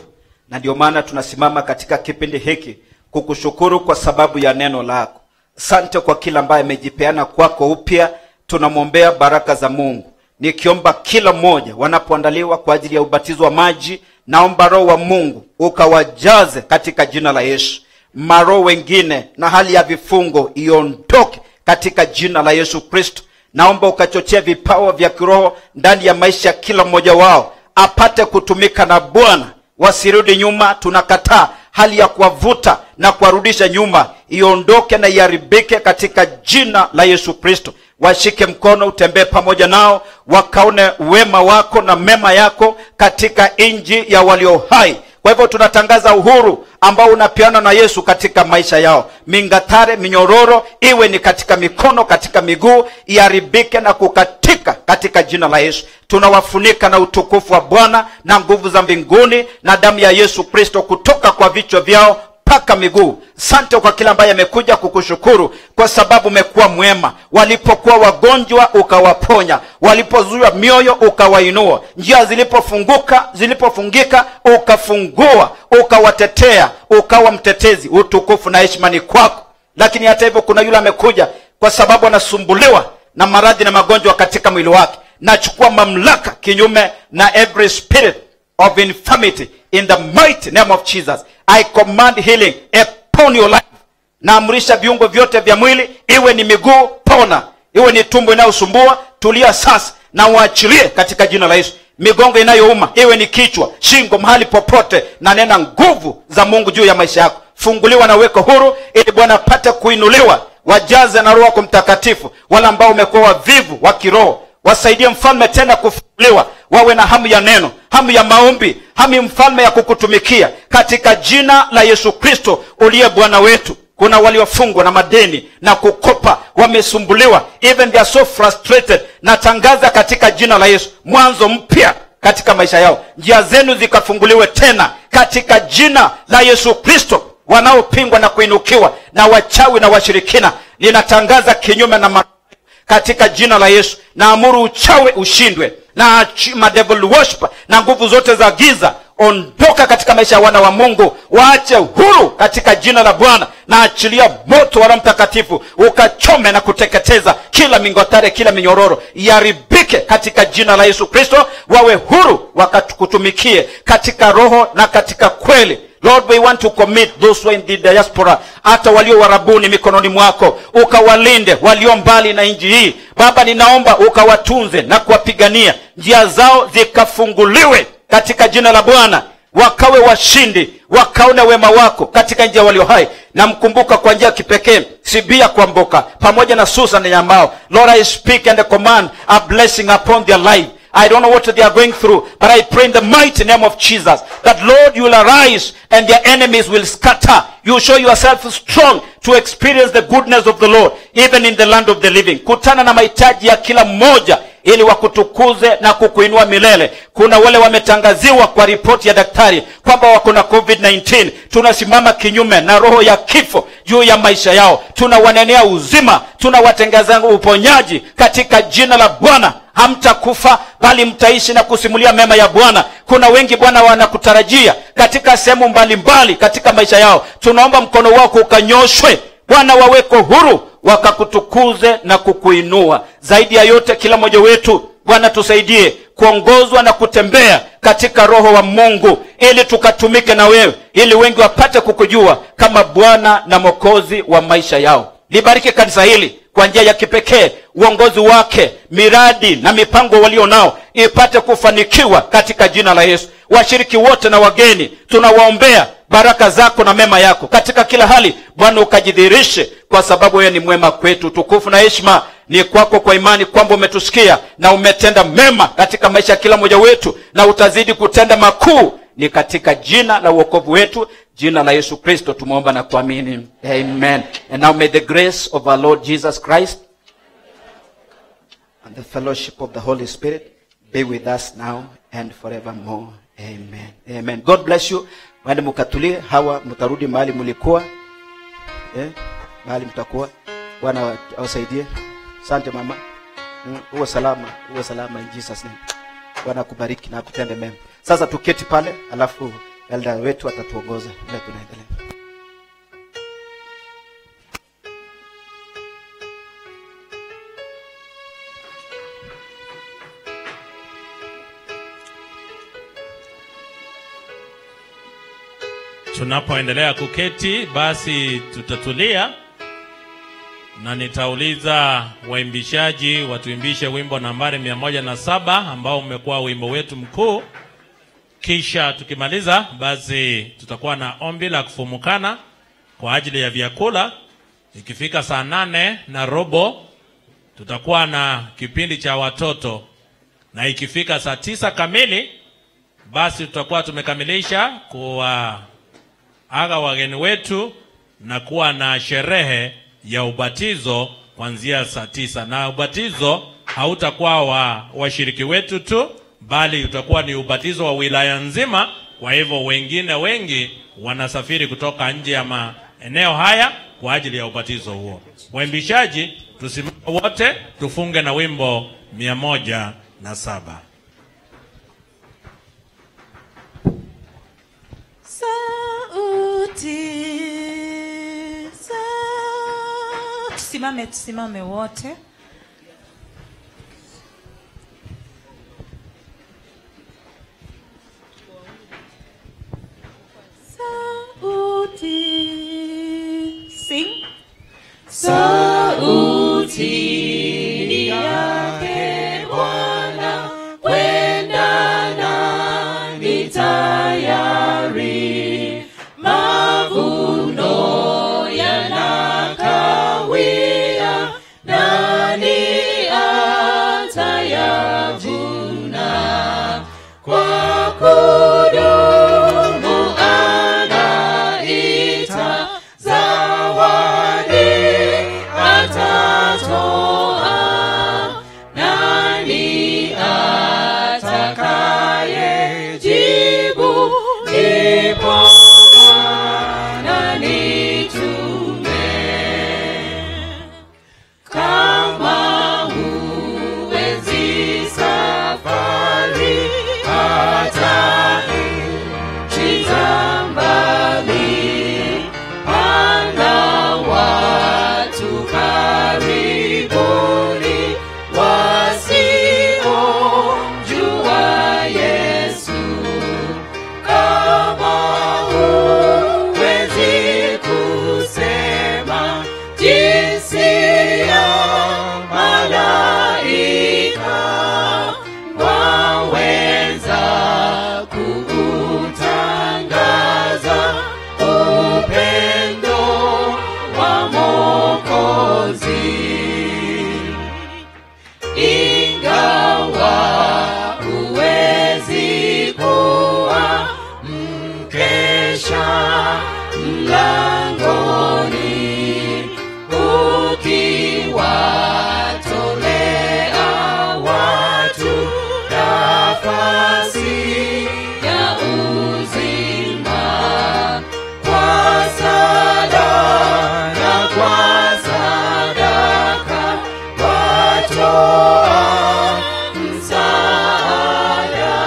na ndio maana tunasimama katika kipindi hiki kukushukuru kwa sababu ya neno lako. Asante kwa kila ambaye amejipeana kwako upya, tunamwombea baraka za Mungu. Nikiomba kila mmoja wanapoandaliwa kwa ajili ya ubatizo wa maji, naomba Roho wa Mungu ukawajaze katika jina la Yesu. Maroho wengine na hali ya vifungo iondoke katika jina la Yesu Kristo. Naomba ukachochea vipawa vya kiroho ndani ya maisha kila mmoja wao, apate kutumika na Bwana, wasirudi nyuma. Tunakataa hali ya kuwavuta na kuwarudisha nyuma, iondoke na iharibike katika jina la Yesu Kristo. Washike mkono, utembee pamoja nao, wakaone wema wako na mema yako katika inji ya walio hai. Kwa hivyo tunatangaza uhuru ambao unapeana na Yesu katika maisha yao. Mingatare, minyororo iwe ni katika mikono, katika miguu, iharibike na kukatika katika jina la Yesu. Tunawafunika na utukufu wa Bwana na nguvu za mbinguni na damu ya Yesu Kristo kutoka kwa vichwa vyao mpaka miguu. Asante kwa kila ambaye amekuja kukushukuru kwa sababu umekuwa mwema. Walipokuwa wagonjwa ukawaponya, walipozuia mioyo ukawainua, njia zilipofungika ukafungua, ukawatetea, ukawa mtetezi. Utukufu na heshima ni kwako. Lakini hata hivyo kuna yule amekuja kwa sababu anasumbuliwa na maradhi na magonjwa katika mwili wake. Nachukua mamlaka kinyume na every spirit of infirmity in the mighty name of Jesus. I command healing upon your life. Naamrisha viungo vyote vya mwili, iwe ni miguu Pona. Iwe ni tumbo inayosumbua, tulia sasa na uachilie katika jina la Yesu. Migongo inayouma, iwe ni kichwa, shingo, mahali popote, na nena nguvu za Mungu juu ya maisha yako. Funguliwa na weko huru, ili Bwana apate kuinuliwa. Wajaze na Roho wako Mtakatifu wale ambao wamekuwa wavivu wa kiroho. Wasaidie mfalme tena kufunguliwa, wawe na hamu ya neno, hamu ya maombi, hamu mfalme ya kukutumikia katika jina la Yesu Kristo uliye Bwana wetu. Kuna waliofungwa na madeni na kukopa, wamesumbuliwa, even they are so frustrated. Natangaza katika jina la Yesu mwanzo mpya katika maisha yao. Njia zenu zikafunguliwe tena katika jina la Yesu Kristo. Wanaopingwa na kuinukiwa na wachawi na washirikina, ninatangaza kinyume na katika jina la Yesu. Naamuru uchawi ushindwe, na madevil worship na nguvu zote za giza, ondoka katika maisha ya wana wa Mungu. Waache huru katika jina la Bwana. Na achilia moto wa Roho Mtakatifu ukachome na kuteketeza kila mingotare, kila minyororo iharibike katika jina la Yesu Kristo. Wawe huru wakakutumikie katika roho na katika kweli. Lord, we want to commit those who are in the diaspora, hata walio warabuni mikononi mwako, ukawalinde walio mbali na nchi hii. Baba, ninaomba ukawatunze na kuwapigania, njia zao zikafunguliwe katika jina la Bwana, wakawe washindi, wakaone wema wako katika njia walio hai. Na mkumbuka kwa njia kipekee Sibia Kwamboka pamoja na Susan Nyambao. Lord, I speak and command a blessing upon their life. I don't know what they are going through, but I pray in the mighty name of Jesus that, Lord, you will arise and their enemies will scatter. You show yourself strong to experience the goodness of the Lord, even in the land of the living. Kutana na mahitaji ya kila mmoja ili wakutukuze na kukuinua milele. Kuna wale wametangaziwa kwa ripoti ya daktari kwamba wako na COVID-19. Tunasimama kinyume na roho ya kifo juu ya maisha yao. Tunawanenea uzima, tunawatangaza uponyaji katika jina la Bwana. Hamtakufa bali mtaishi na kusimulia mema ya Bwana. Kuna wengi Bwana wanakutarajia katika sehemu mbalimbali katika maisha yao. Tunaomba mkono wako ukanyoshwe Bwana, waweko huru wakakutukuze na kukuinua. Zaidi ya yote, kila mmoja wetu Bwana tusaidie kuongozwa na kutembea katika roho wa Mungu, ili tukatumike na wewe, ili wengi wapate kukujua kama Bwana na Mwokozi wa maisha yao. Libariki kanisa hili kwa njia ya kipekee, uongozi wake, miradi na mipango walio nao ipate kufanikiwa katika jina la Yesu. Washiriki wote na wageni tunawaombea baraka zako na mema yako katika kila hali. Bwana ukajidhihirishe, kwa sababu wewe ni mwema kwetu. Tukufu na heshima ni kwako, kwa imani kwamba umetusikia na umetenda mema katika maisha ya kila mmoja wetu, na utazidi kutenda makuu. Ni katika jina la wokovu wetu, jina la Yesu Kristo tumeomba na kuamini. Amen. And now may the grace of our Lord Jesus Christ and the fellowship of the Holy Spirit be with us now and forevermore. Amen. Amen. God bless you. Mwende mukatulie, hawa mtarudi mahali mlikuwa. Mahali mtakuwa. Bwana awasaidie. Asante mama. Uwe salama, uwe salama in Jesus name. Bwana akubariki na akutende mema. Sasa tuketi pale, alafu elder wetu atatuongoza bila tunaendelea.
Tunapoendelea kuketi basi tutatulia, na nitauliza waimbishaji watuimbishe wimbo nambari 107 ambao umekuwa wimbo wetu mkuu. Kisha tukimaliza basi tutakuwa na ombi la kufumukana kwa ajili ya vyakula. Ikifika saa 8:15 tutakuwa na kipindi cha watoto, na ikifika saa 9 kamili basi tutakuwa tumekamilisha kuwa aga wageni wetu na kuwa na sherehe ya ubatizo kuanzia saa 9. Na ubatizo hautakuwa wa washiriki wetu tu, bali utakuwa ni ubatizo wa wilaya nzima. Kwa hivyo wengine wengi wanasafiri kutoka nje ya maeneo haya kwa ajili ya ubatizo huo. Waimbishaji, tusimame wote tufunge na wimbo 107.
Sauti, tusimame, tusimame wote. Sauti, sing. Sauti.
kudumu anaita, zawadi atatoa, nani atakayejibu? Ndipo Bwana nitume. Kama huwezi safari hata nchi za mbali, panda watu karibuni wasiomjua Yesu. Kama huwezi kusema jinsi ya malaika, waweza kuutangaza upendo wa Mwokozi. Ingawa huwezi kuwa mkesha mlangoni, ukiwatolea watu nafasi ya uzima, kwa sala na kwa sadaka watoa msaada,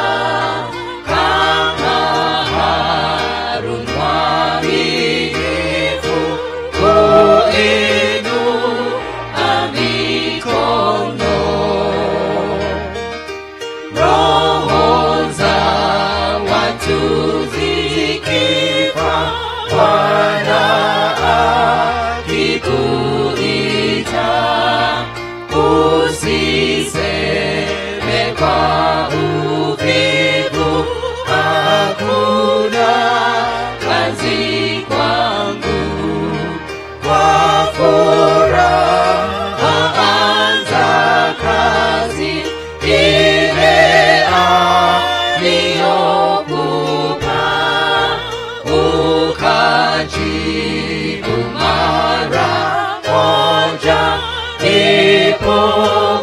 kama Harun mwaminifu kuinua mikono. Roho za watu zikifa, Bwana akikuita, usiseme kwa uvivu, hakuna kazi kwangu. Kwa furaha anza kazi ile aliyokupa, ukajibu mara moja, ndipo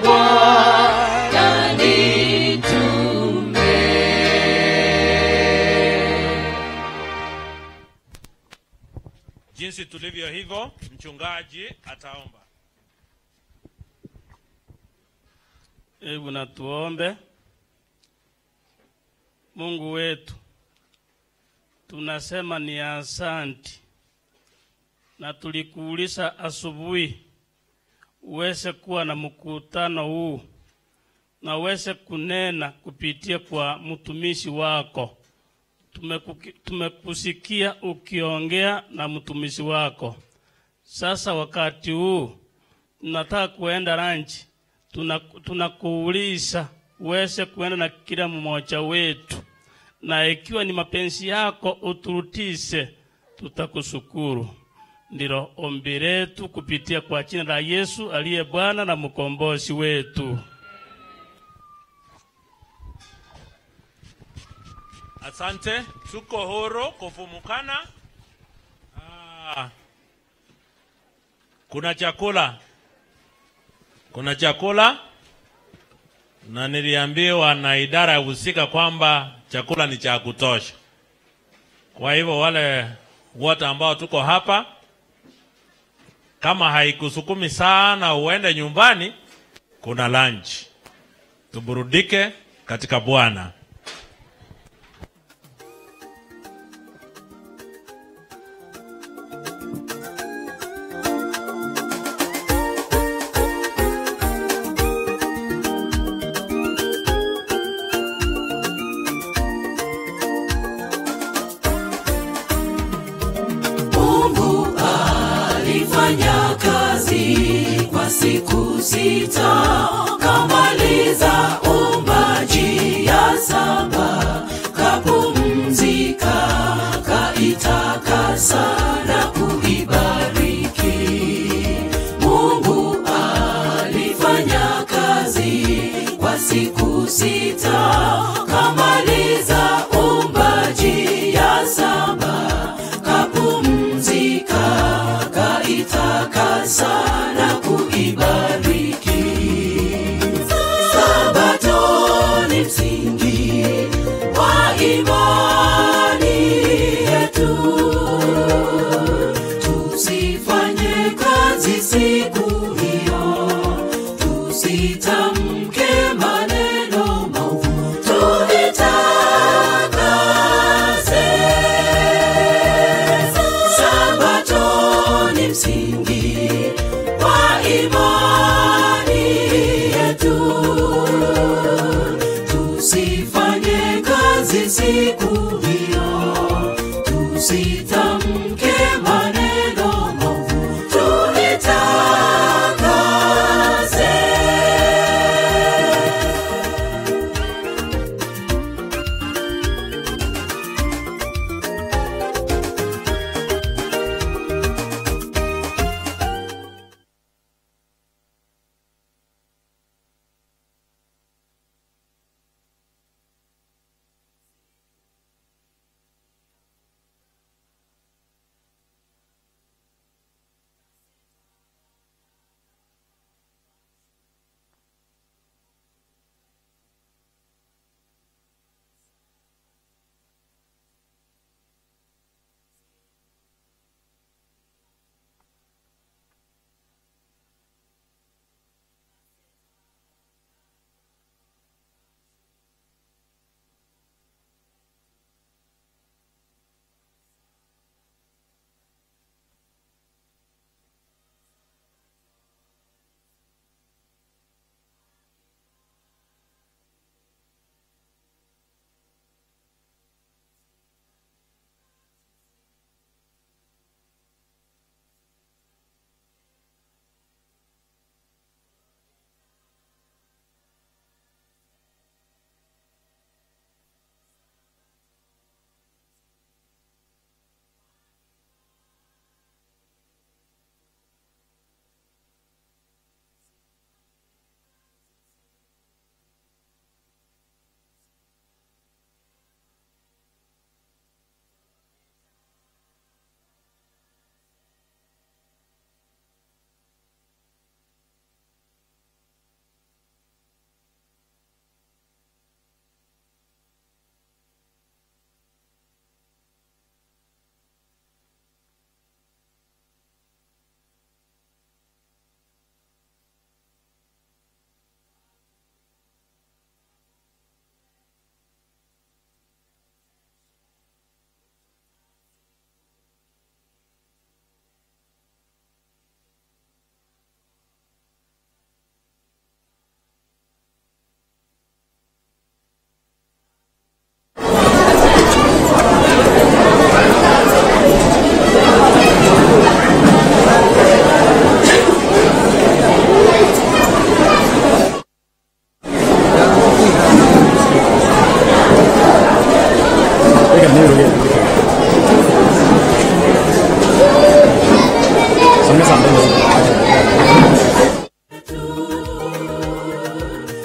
Bwana nitume.
Jinsi tulivyo hivyo, mchungaji ataomba.
Hebu na tuombe. Mungu wetu, tunasema ni asanti, na tulikuuliza asubuhi uweze kuwa na mkutano huu na uweze kunena kupitia kwa mtumishi wako. Tumekusikia ukiongea na mtumishi wako. Sasa wakati huu tunataka kuenda lunch, tunakuuliza uweze kuenda na kila mmoja wetu, na ikiwa ni mapenzi yako uturutise, tutakushukuru. Ndilo ombi letu kupitia kwa jina la Yesu aliye Bwana na mkombozi wetu.
Asante, tuko huru kufumukana. Kuna chakula. Kuna chakula, na niliambiwa na idara husika kwamba chakula ni cha kutosha. Kwa hivyo wale wote ambao tuko hapa, kama haikusukumi sana uende nyumbani, kuna lunch. Tuburudike katika Bwana.
Mungu alifanya kazi kwa siku sita, kamaliza uumbaji ya saba, kapumzika, kaitakasa na kuibariki. Mungu alifanya kazi kwa siku sita, kamaliza siku hiyo, tusitamke maneno maovu, tuitakase.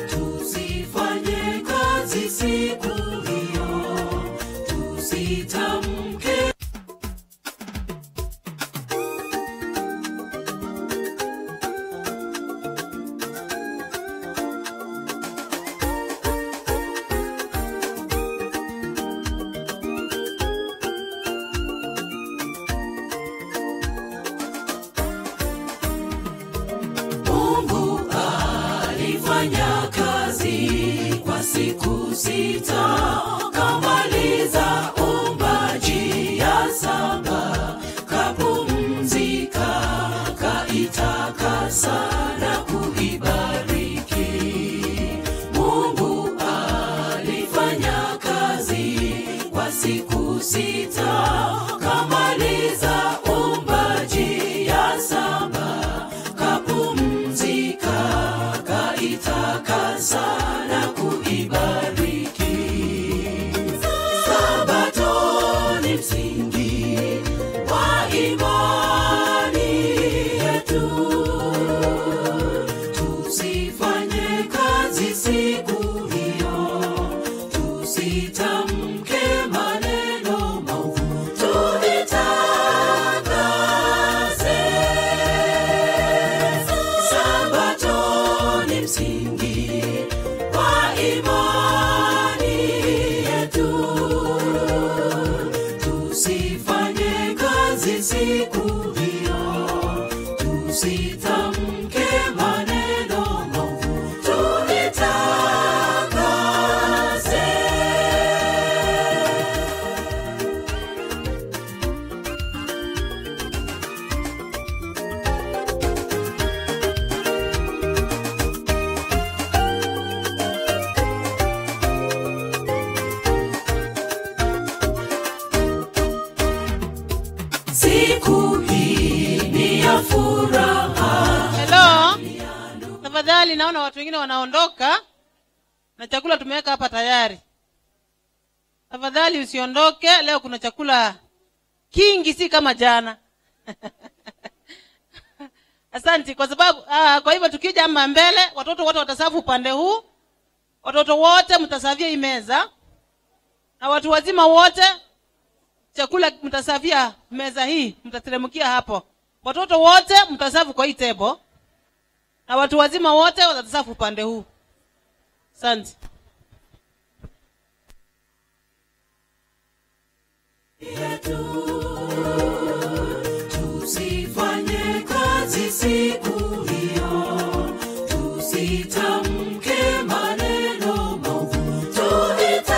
Tusifanye kazi siku hiyo, tusitamke. Mungu alifanya kazi kwa siku sita, kamaliza uumbaji ya saba, kapumzika, kaitakasa na kuibariki. Mungu alifanya kazi kwa siku sita, kamaliza uumbaji ya saba, kapumzika, kaitakasa na kuibariki. Sabato ni msingi wa imani yetu, tusifanye kazi siku hiyo, tusitamke maneno maovu, Siku hii ni ya furaha.
Hello. Tafadhali naona watu wengine wanaondoka na chakula tumeweka hapa tayari. Tafadhali usiondoke, leo kuna chakula kingi si kama jana. Asante kwa sababu kwa hivyo tukija ama mbele watoto wote watasafu upande huu. Watoto wote mtasafia hii meza. Na watu wazima wote chakula mtasafia meza hii, mtateremkia hapo. Watoto wote mtasafu kwa hii table. Na watu wazima wote watasafu upande huu. Asante.
Tusifanye kazi siku hiyo, tusitamke maneno maovu, tuitakase.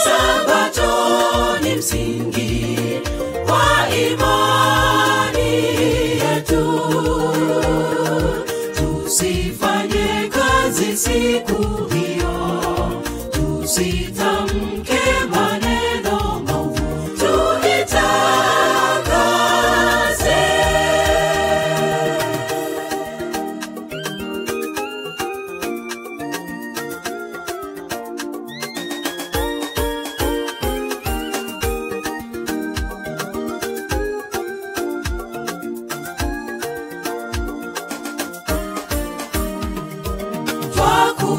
Sabato ni msingi wa imani yetu, tusifanye kazi siku hiyo, tusitamke maneno maovu, tuitakase.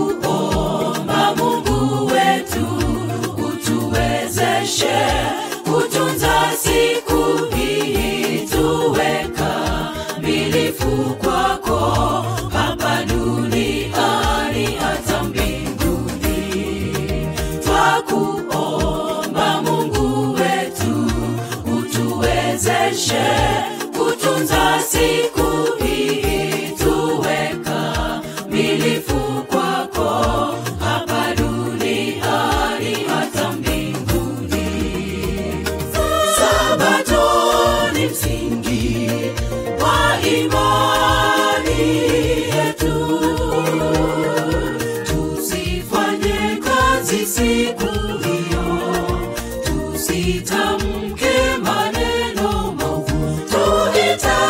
Twakuomba Mungu wetu utuwezeshe kutunza siku hii, tuwe kamilifu kwako hapa duniani hata mbinguni. Twakuomba Mungu wetu utuwezeshe kutunza siku hii, tuwe kamilifu kwako hapa duniani hata mbinguni. Sabato ni msingi wa imani yetu, tusifanye kazi siku hiyo, tusitamke maneno maovu, tuitakase.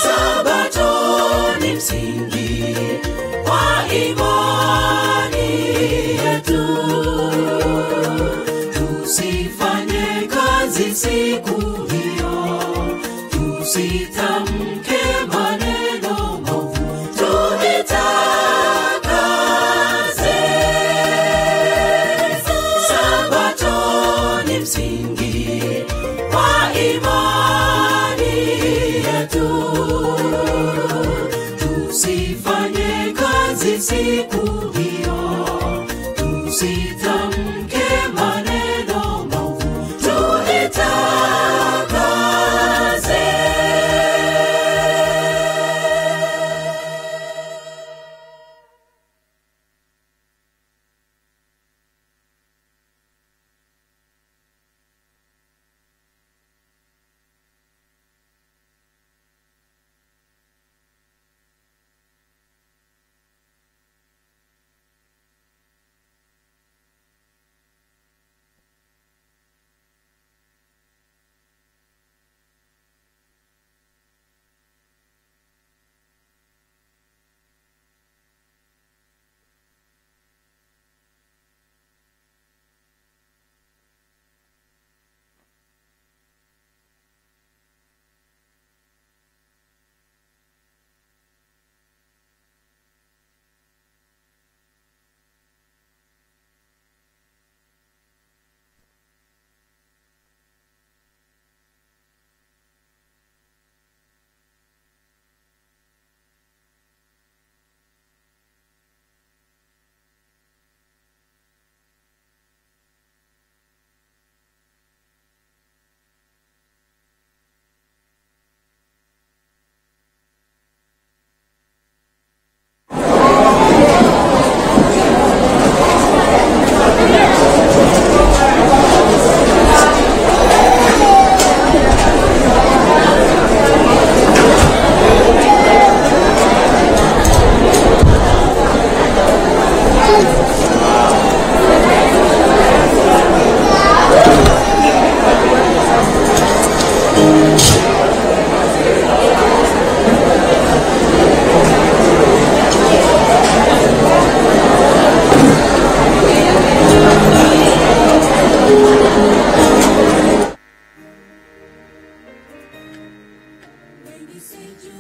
Sabato ni msingi wa imani yetu, tusifanye kazi siku hiyo, tusitamke maneno maovu, tuitakase. Sabato ni msingi wa imani yetu, tusifanye kazi siku hiyo, tusitamke maneno maovu, tuitakase.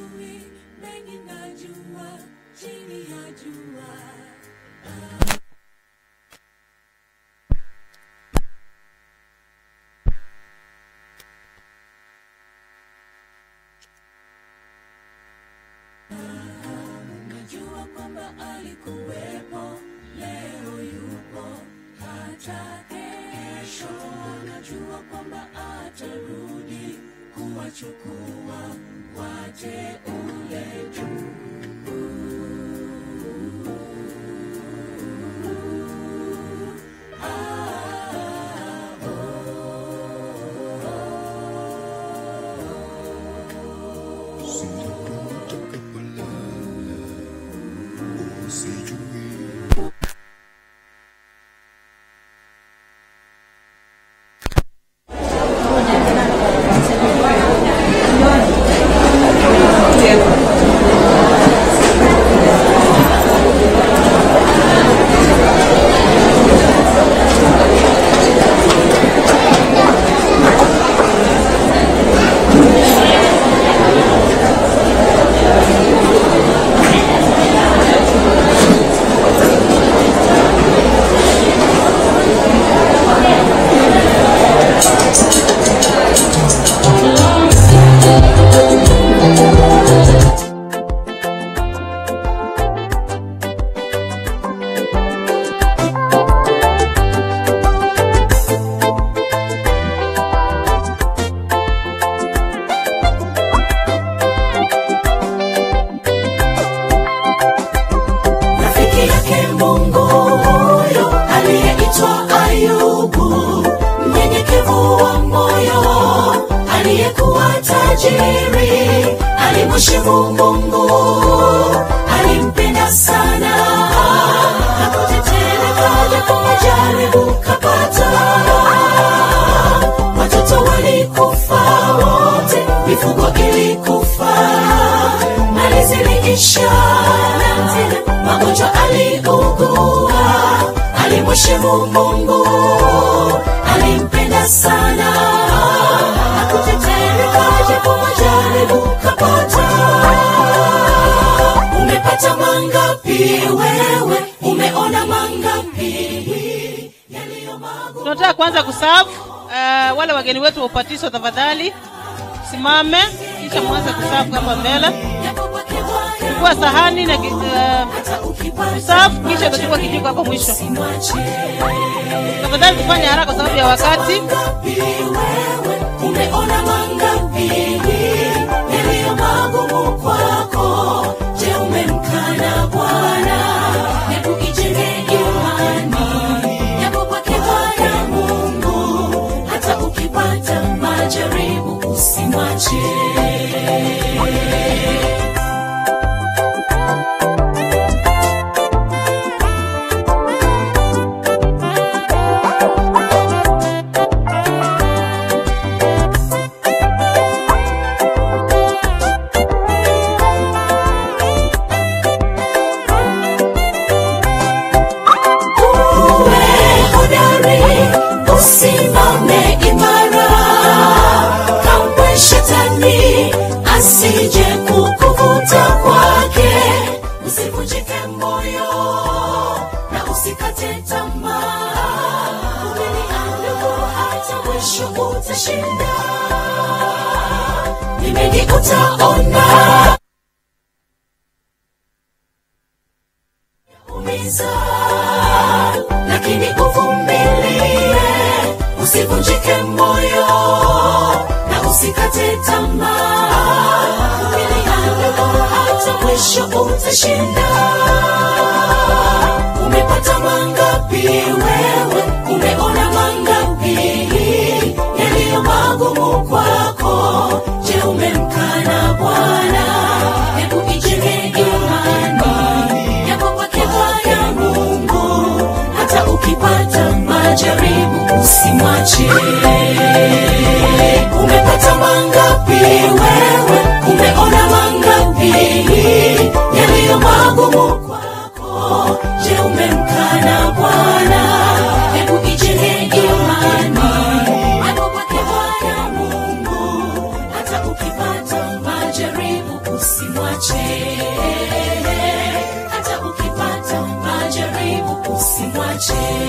Sijui mengi najua chini ya jua. Najua kwamba alikuwepo, leo yupo, hata kesho. Najua kwamba atarudi kuwachukua wateule juu. Alimheshimu Mungu, alimpenda sana, hakutetereka japo majaribu kapata. Watoto walikufa wote, mifugo ilikufa, mali ziliisha, na tena magonjwa aliugua. Alimheshimu Mungu, alimpenda sana, hakutetereka japo majaribu kapata. Umepata mangapi wewe? Umeona mangapi?
Tunataka kuanza kuserve. Wale wageni wetu wa upatizo tafadhali simame kisha mwanze kuserve hapa mbele. Chukua sahani na kuserve kisha utachukua kijiko hapo mwisho. Tafadhali tufanye haraka kwa sababu ya wakati.
Umeona mangapi yaliyo magumu kwako? Je, umemkana Bwana? Hebu ijenge imani yako kwake Bwana Mungu, hata ukipata majaribu usimwache. Usimame imara, kamwe shetani asije kukuvuta kwake. Usivunjike moyo na usikate tamaa, vumilia ndugu, hata mwisho utashinda. Ni mengi utaona umiza, lakini uvumilie. Usivunjike moyo na usikate tamaa, vumilia ndugu, hata mwisho utashinda. Umepata mangapi wewe? Umeona mangapi yaliyo magumu kwako? Je, umemkana Bwana? Hebu ijenge imani yako kwake Bwana Mungu, hata ukipata majaribu usimwache. Umepata mangapi wewe? Umeona mangapi yaliyo magumu kwako? Je, umemkana Bwana? Hebu ijenge imani yako kwake Bwana Mungu, hata ukipata majaribu usimwache. usimwache. Hata ukipata majaribu usimwache.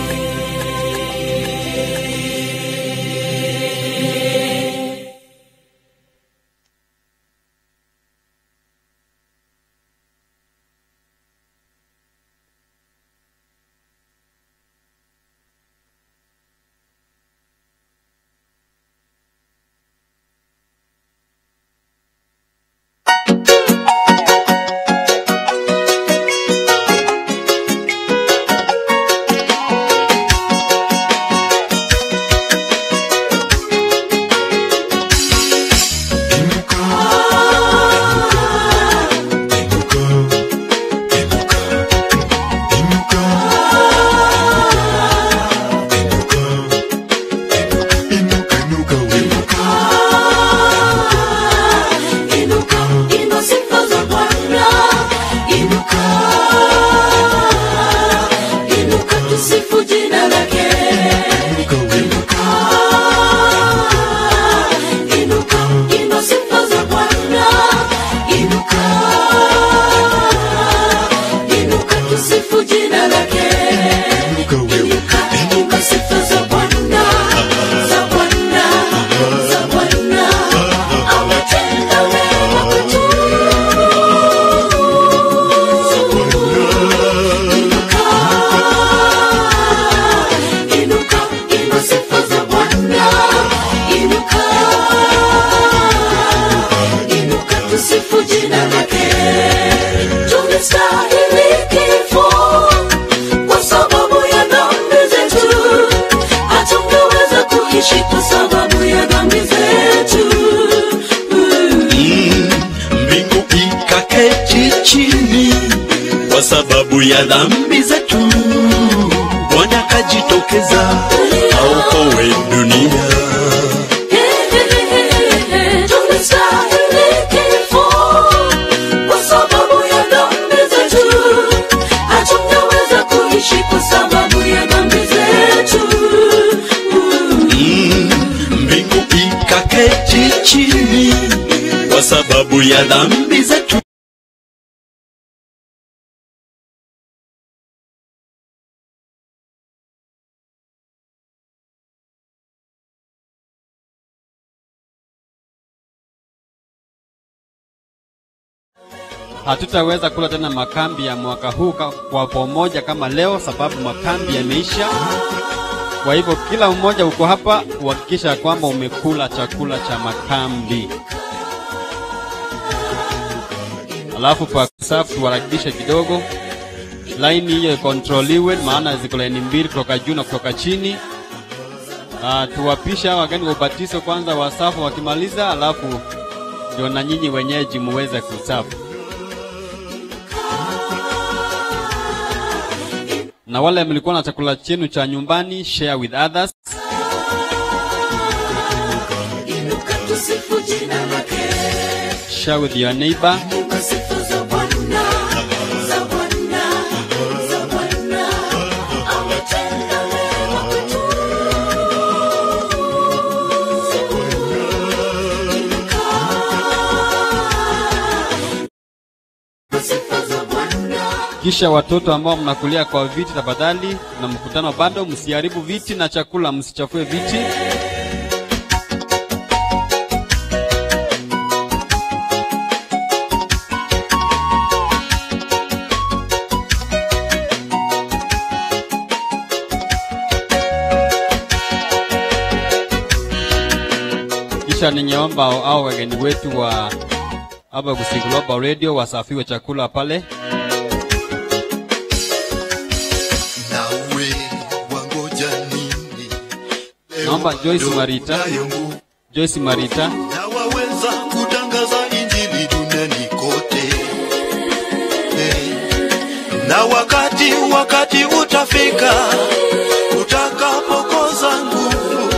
Kwa sababu ya dhambi zetu Bwana kajitokeza aokoe dunia.
Tumestahili kifo kwa sababu ya dhambi zetu, hatungeweza kuishi kwa sababu ya dhambi zetu.
Mbingu ikaketi chini kwa sababu ya dhambi zetu.
Hatutaweza kula tena makambi ya mwaka huu kwa pamoja kama leo, sababu makambi yameisha. Kwa hivyo kila mmoja uko hapa uhakikisha kwamba umekula chakula cha makambi. Alafu pa safu tuharakishe kidogo. Laini hiyo ikontroliwe, maana ziko laini mbili kutoka juu na kutoka chini. Tuwapisha wageni wa ubatizo kwanza wasafu wakimaliza, alafu ndio na nyinyi wenyeji muweze kusafu. Na wale mlikuwa na chakula chenu cha nyumbani, share with others. Share with your neighbor. Kisha watoto ambao mnakulia kwa viti, tafadhali, na mkutano bado, msiharibu viti na chakula, msichafue viti. Kisha ningeomba au wageni wetu wa hapa Gusii Global Radio wasafiwe chakula pale. Naomba Joyce Marita. Joyce Marita.
Na waweza kutangaza injili duniani kote. Na wakati utafika utakapokosa nguvu,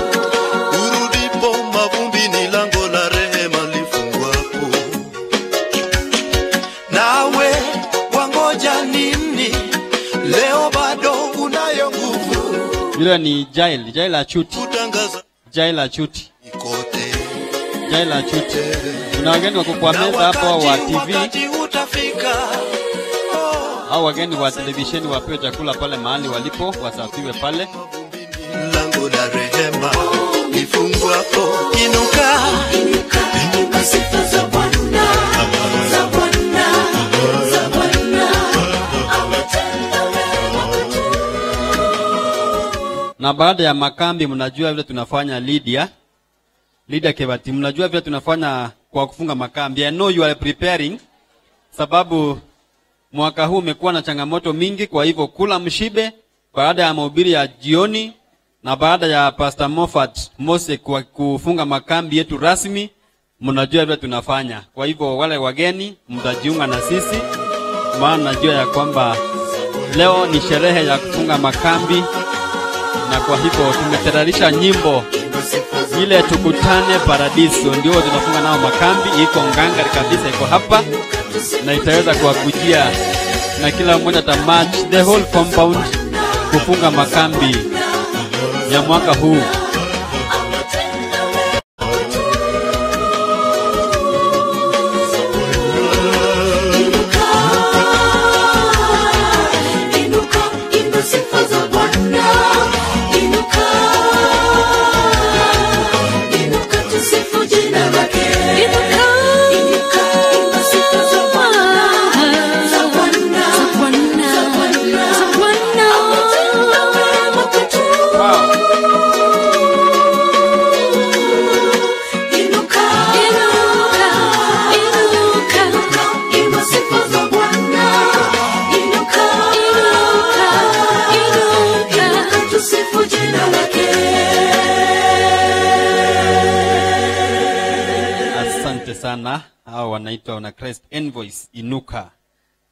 urudipo mavumbini, lango la rehema lifungwapo. Nawe wangoja nini? Leo bado unayo nguvu.
Yule ni Jail, Jail Achuti. Jail Achuti. Jaila Chuti. Kuna wageni wako kwa meza hapo wa TV au wageni wa televisheni wapewe chakula pale mahali walipo, wasafiwe pale.
Lango la rehema lifungwapo, inuka, inuka, inuka, sifa za Bwana, za Bwana, za Bwana, ametenda mema kwetu.
Na baada ya makambi, mnajua vile tunafanya Lydia. Lydia Kebati, mnajua vile tunafanya kwa kufunga makambi. I know you are preparing, sababu mwaka huu umekuwa na changamoto mingi. Kwa hivyo kula mshibe baada ya mahubiri ya jioni na baada ya Pastor Moffat Mose kwa kufunga makambi yetu rasmi, mnajua vile tunafanya. Kwa hivyo wale wageni mtajiunga na sisi, maana najua ya kwamba leo ni sherehe ya kufunga makambi, na kwa hivyo tumetayarisha nyimbo ile tukutane paradiso, ndio tunafunga nao makambi. Iko ngangari kabisa, iko hapa na itaweza kuwakujia, na kila mmoja ta march the whole compound kufunga makambi ya mwaka huu.
Inuka, inuka, sifa za Bwana. Inuka, inuka, tusifu jina lake. Inuka, inuka, imba sifa za Bwana, za Bwana, za Bwana, za Bwana, za Bwana. Ametenda mema kwetu. Inuka, inuka, inuka, imba sifa za Bwana. Inuka, inuka, inuka, inuka, tusifu jina lake.
Asante sana. Hao wanaitwa wana Christ Envoys, Inuka.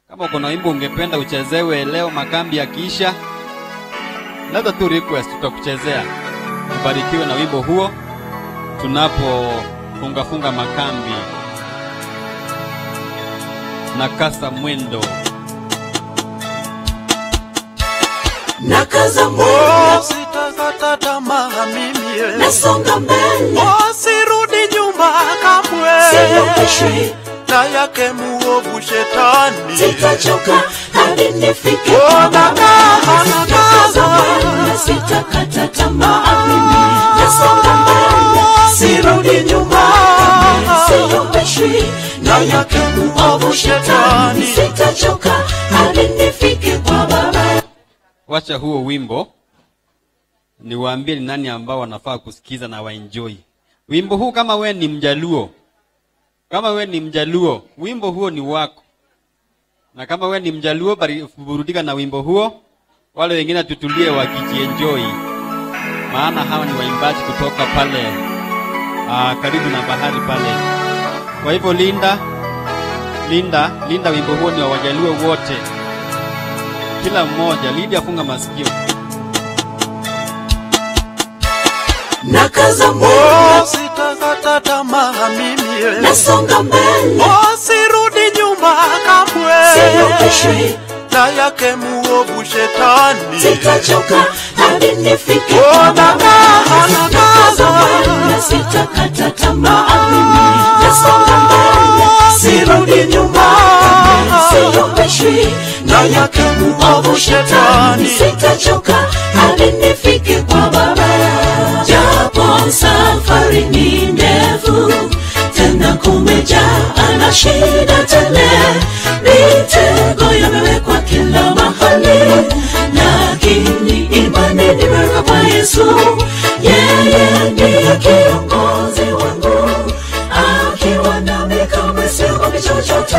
Kama kuna wimbo ungependa uchezewe leo makambi yakiisha, labda tu request, tutakuchezea. Ubarikiwe na wimbo huo tunapofunga funga makambi na kasa mwendo.
Nakaza mwendo,
sitakata tamaa mimi,
nasonga mbele,
sirudi nyuma kamwe,
siogoshwi
na yake muovu shetani,
sitachoka hadi nifike kwa Baba. Nakaza mwendo, sitakata tamaa mimi, nasonga mbele, sirudi nyuma kamwe, siogoshwi na yake muovu shetani, sitachoka hadi nifike kwa Baba.
Wacha huo wimbo niwaambie ni nani ambao wanafaa kusikiza na waenjoy wimbo huu. Kama we ni Mjaluo, kama we ni Mjaluo, wimbo huo ni wako. Na kama we ni Mjaluo, burudika na wimbo huo. Wale wengine tutulie wakijienjoy, maana hawa ni waimbaji kutoka pale karibu na bahari pale. Kwa hivyo Linda, Linda, Linda, wimbo huo ni wa Wajaluo wote, kila mmoja. Lydia, funga masikio.
Nakaza mwendo,
sitakata tamaa mimi,
nasonga mbele,
sirudi nyuma kamwe,
siogoshwi
na yake muovu shetani,
sitachoka hadi nifike kwa Baba. Nakaza mwendo, sitakata tamaa mimi, nasonga mbele, sirudi nyuma kamwe, siogoshwi na yake muovu shetani, sitachoka hadi nifike kwa Baba. Japo safari ni ndefu, tena kumejaa na shida tele, mitego yamewekwa kila mahali, lakini imani nimeweka kwa Yesu. Yeye ndiye kiongozi wangu, akiwa nami kamwe siogopi chochote.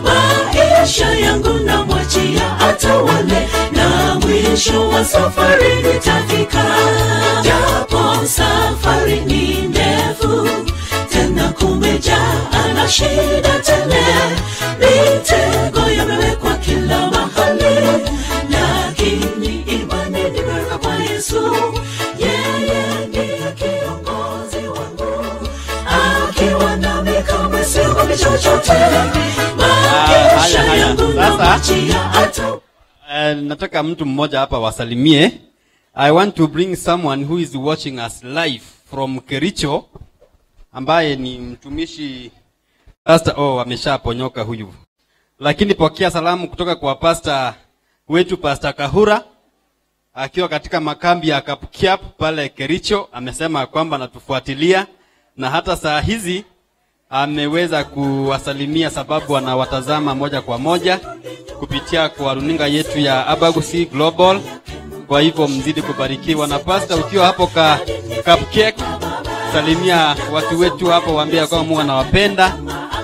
Maisha yangu namwachia atawale, na mwisho wa safari nitafika. Japo safari ni ndefu, tena kumejaa na shida tele, mitego yamewekwa kila mahali, lakini imani nimeweka kwa Yesu. Yeye ndiye kiongozi wangu, akiwa nami kamwe siogopi chochote. Maisha yangu namwachia atawale.
Nataka mtu mmoja hapa wasalimie. I want to bring someone who is watching us live from Kericho. ambaye ni mtumishi pastor. Oh, ameshaponyoka huyu. Lakini pokea salamu kutoka kwa pastor wetu, Pastor Kahura, akiwa katika makambi ya Kapkiap pale Kericho. Amesema kwamba anatufuatilia na hata saa hizi ameweza kuwasalimia, sababu anawatazama moja kwa moja kupitia kwa runinga yetu ya Abagusi Global. Kwa hivyo mzidi kubarikiwa. Na pastor, ukiwa hapo Cupcake, salimia watu wetu hapo, waambie kwamba Mungu anawapenda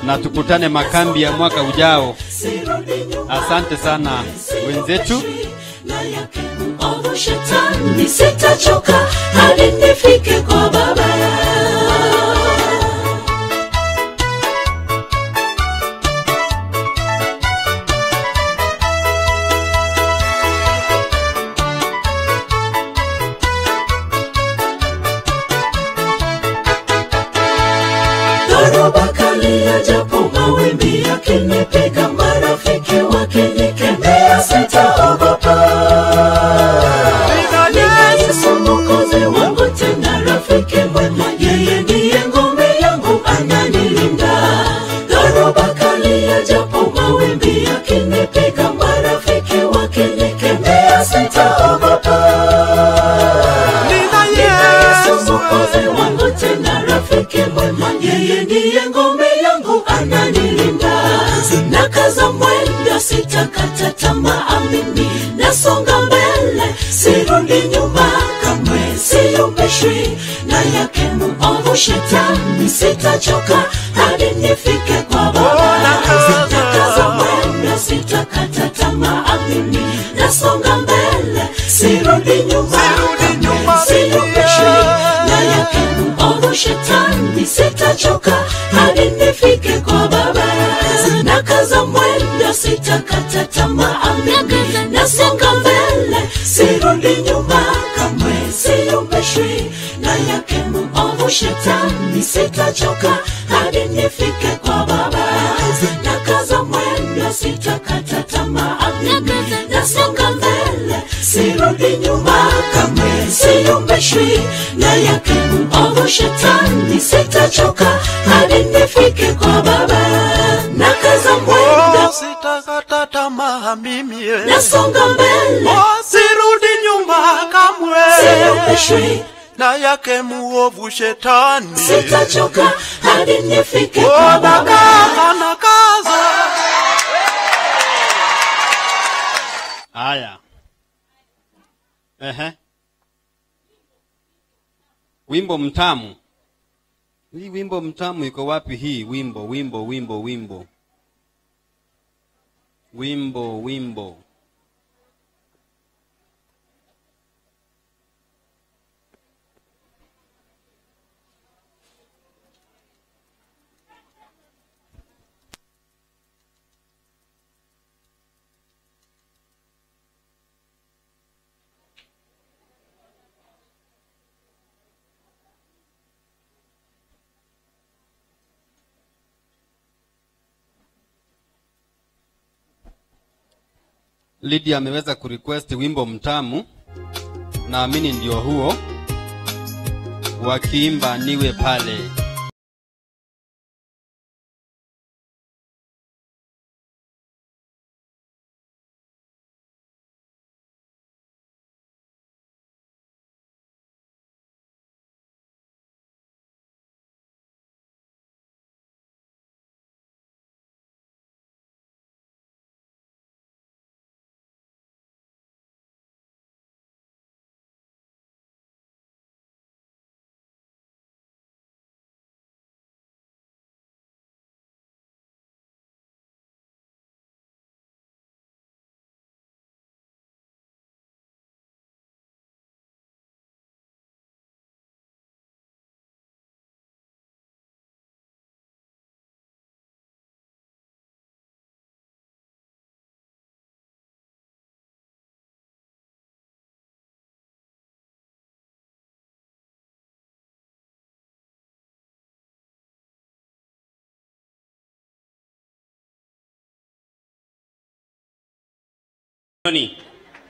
na tukutane makambi ya mwaka ujao. Asante sana wenzetu.
Shetani sitachoka hadi nifike kwa Baba. Dhoruba kali yajapo, mawimbi yakinipiga, marafiki wakinikemea, sitaogopa. Nina Yesu Mwokozi wangu, tena rafiki mwema, yeye ndiye ngome yangu, ananilinda. Dhoruba kali yajapo, mawimbi yakinipiga, marafiki wakinikemea, sitaogopa. Nina Yesu Mwokozi wangu, tena rafiki mwema, yeye ndiye ngome yangu, ananilinda. Nakaza mwendo, sitakata tamaa mimi, nasonga mbele, sirudi nyuma kamwe, siyumbishwi na yake muovu shetani, sitachoka hadi nifike kwa Baba. Nakaza mwendo, sitakata tamaa mimi, nasonga mbele, sirudi nyuma kamwe, siyumbishwi na yake muovu shetani, sitachoka hadi nifike kwa Baba. Nakaza mwendo, sitakata tamaa mimi, nasonga mbele, sirudi nyuma kamwe, siyumbishwi na yake muovu shetani, sitachoka hadi nifike kwa Baba. Nakaza mwendo, sitakata tamaa mimi, nasonga mbele, sirudi nyuma kamwe, siyumbishwi na yake muovu shetani, sitachoka hadi nifike kwa Baba. Nakaza mwendo,
sitakata tamaa mimi,
nasonga mbele,
sirudi nyuma kamwe,
siyumbishwi
na yake muovu shetani,
sitachoka hadi nifike kwa Baba.
Nakaza.
Haya. Ehe. Wimbo mtamu. Hii wimbo mtamu iko wapi hii? Wimbo, wimbo, wimbo, wimbo. Wimbo, wimbo. Lydia ameweza kurequest wimbo mtamu, naamini ndio huo, wakiimba niwe pale.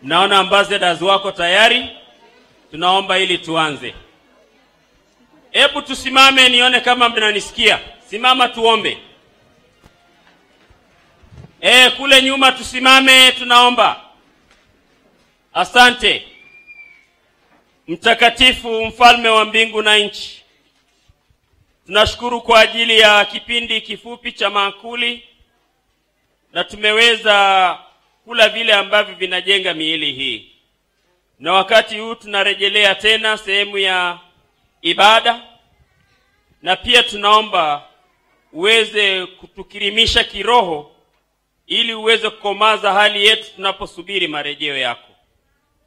Naona ambassadors wako tayari. Tunaomba ili tuanze.
Hebu tusimame nione kama mnanisikia. Simama tuombe. Kule nyuma tusimame, tunaomba. Asante. Mtakatifu, mfalme wa mbingu na nchi, tunashukuru kwa ajili ya kipindi kifupi cha maakuli, na tumeweza kula vile ambavyo vinajenga miili hii. Na wakati huu tunarejelea tena sehemu ya ibada, na pia tunaomba uweze kutukirimisha kiroho ili uweze kukomaza hali yetu tunaposubiri marejeo yako.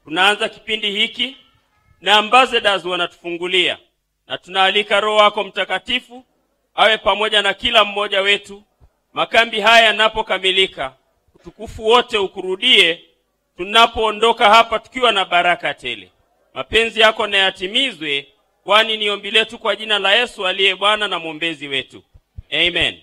Tunaanza kipindi hiki na ambassadors wanatufungulia, na tunaalika Roho wako Mtakatifu awe pamoja na kila mmoja wetu. Makambi haya yanapokamilika, utukufu wote ukurudie tunapoondoka hapa tukiwa na baraka tele. Mapenzi yako na yatimizwe, kwani ni ombi letu kwa jina la Yesu aliye Bwana na mwombezi wetu. Amen.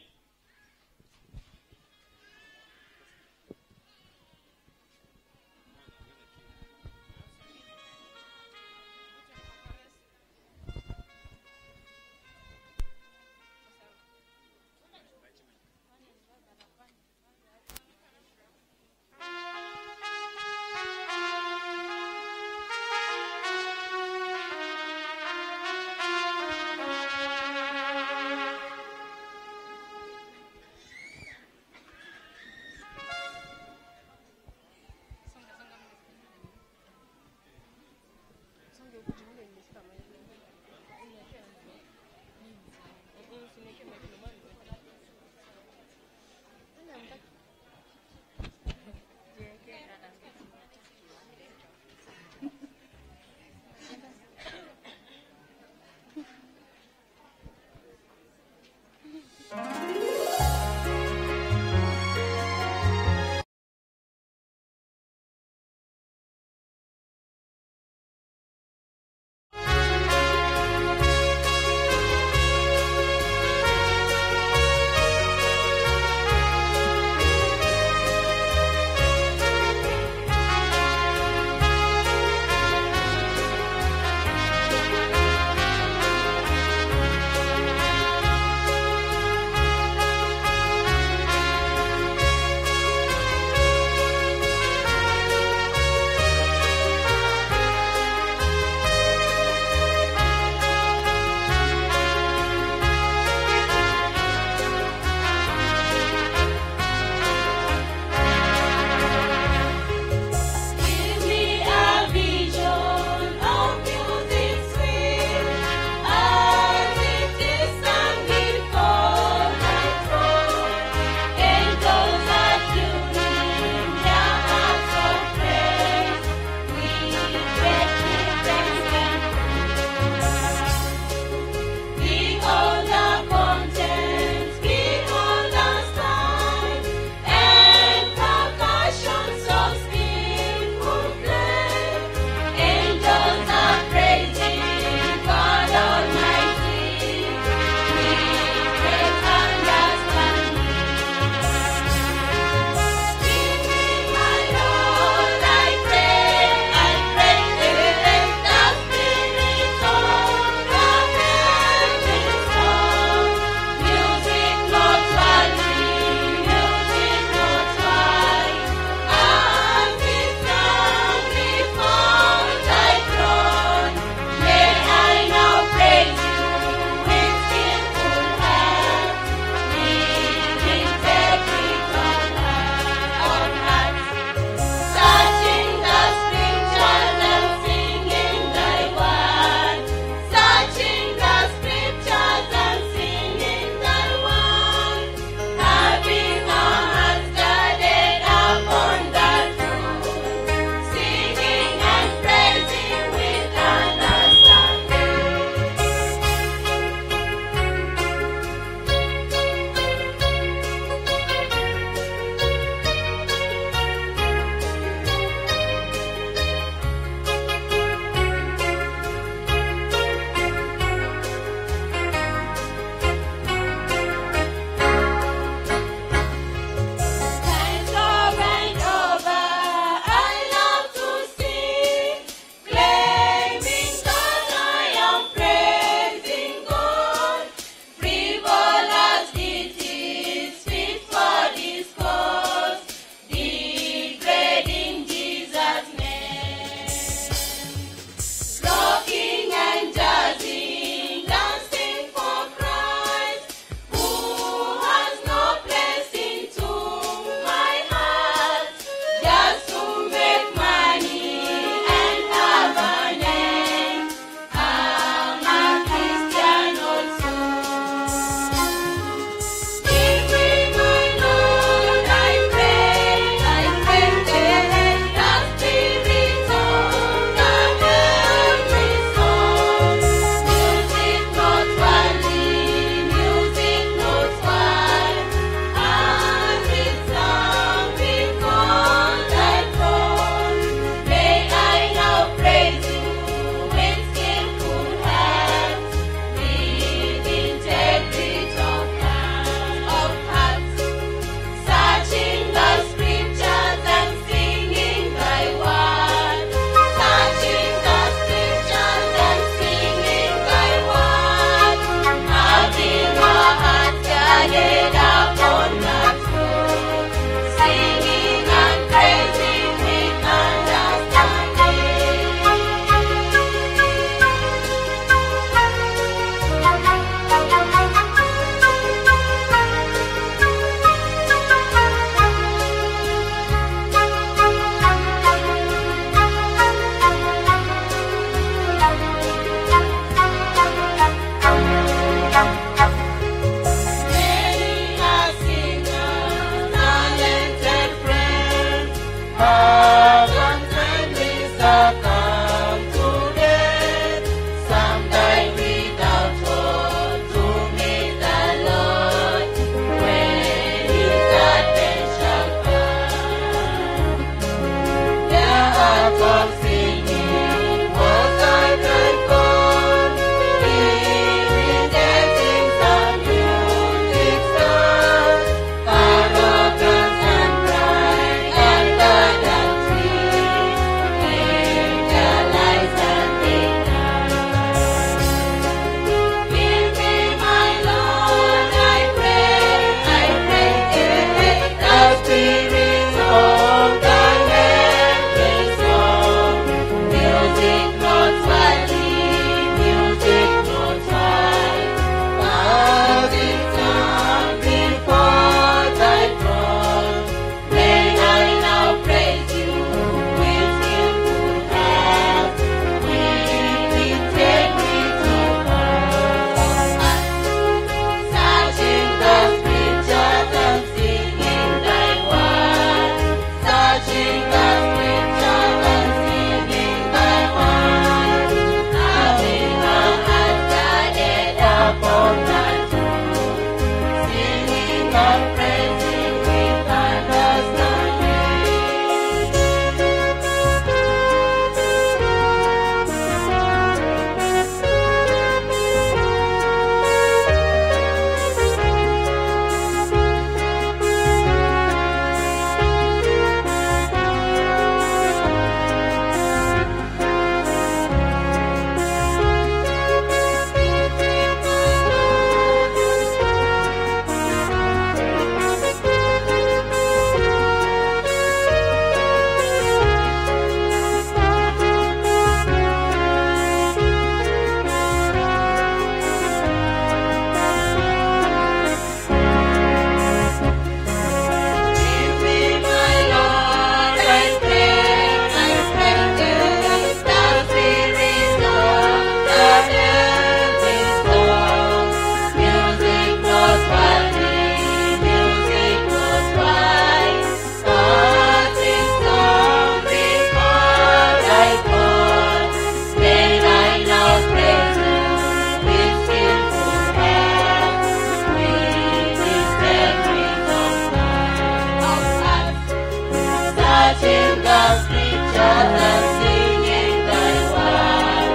Searching the scriptures and singing thy word.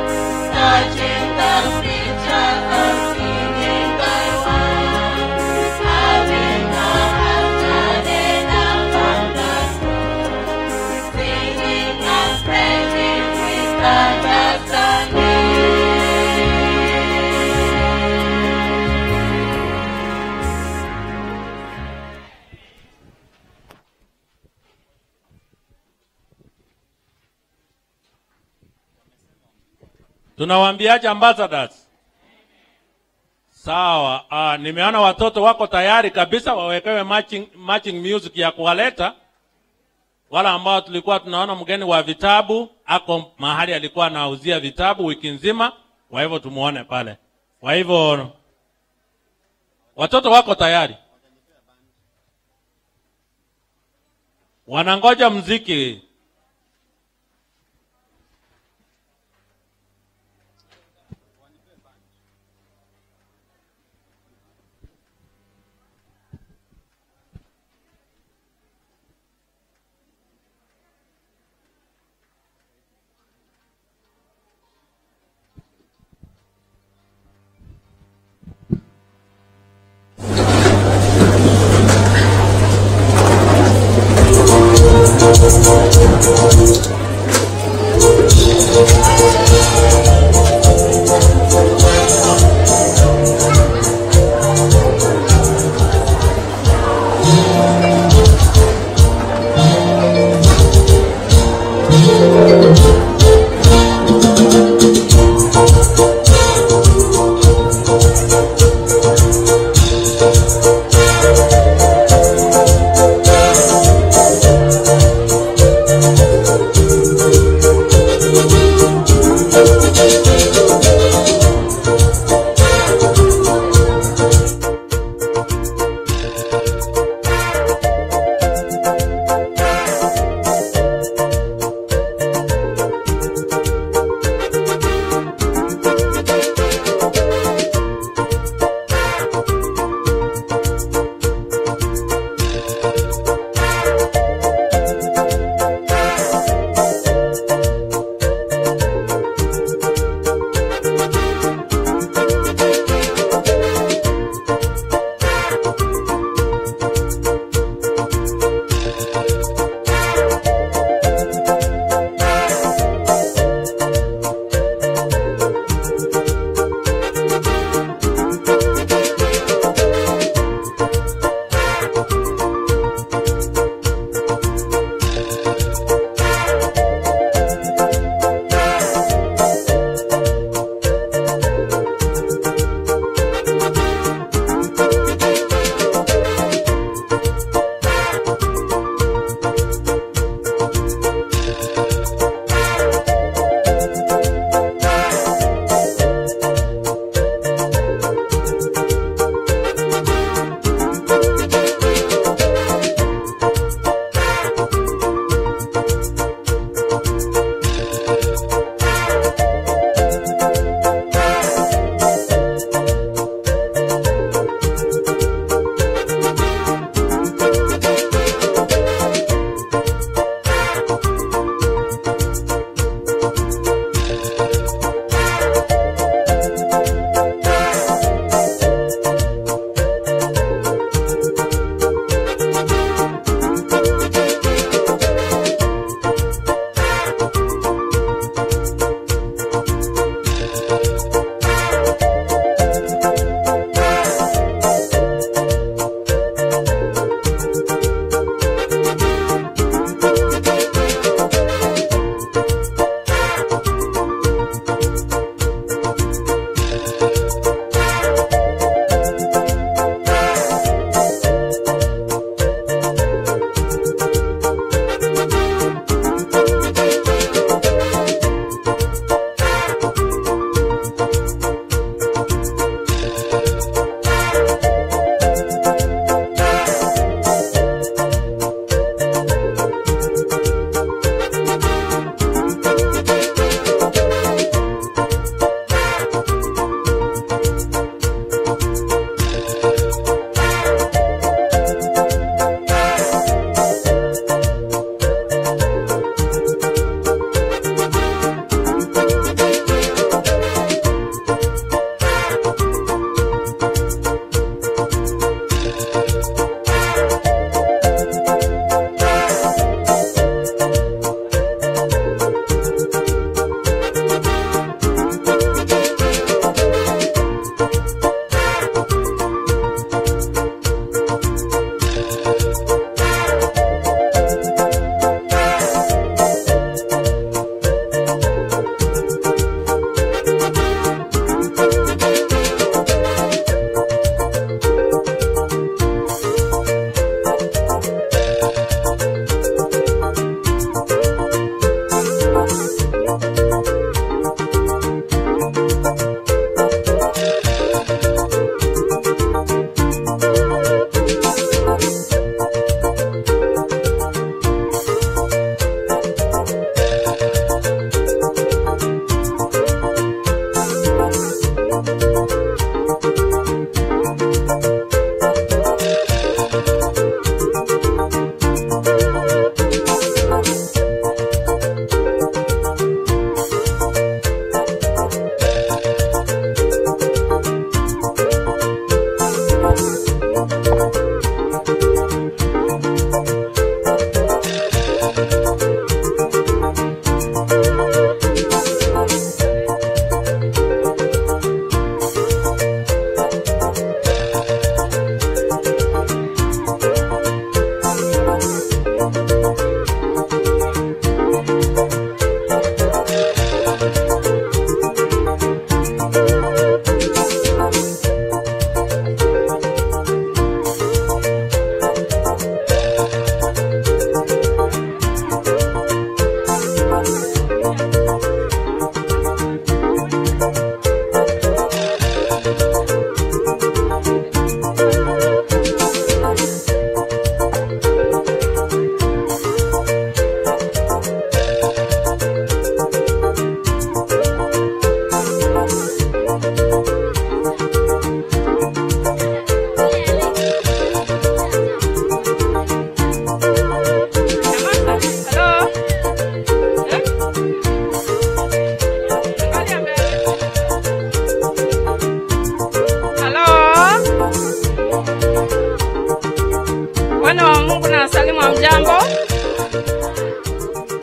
Searching the scriptures and singing thy word. Having no afternoon upon the throne. Singing and spreading with understanding.
Tunawaambiaje ambassadors? Sawa, nimeona watoto wako tayari kabisa wawekewe matching music ya kuwaleta. Wala ambao tulikuwa tunaona mgeni wa vitabu ako mahali alikuwa anauzia vitabu wiki nzima, kwa hivyo tumuone pale. Kwa hivyo watoto wako tayari, wanangoja mziki.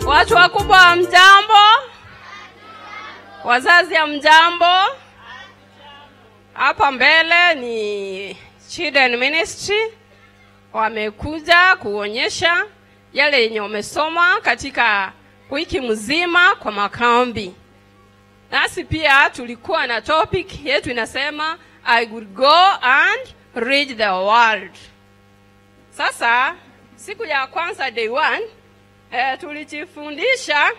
Watu wakubwa hamjambo? Wazazi hamjambo? Hapa mbele ni Children Ministry, wamekuja kuonyesha yale yenye wamesoma katika wiki mzima kwa makambi. Nasi pia tulikuwa na topic yetu inasema I would go and reach the world. Sasa siku ya kwanza day 1 tulijifundisha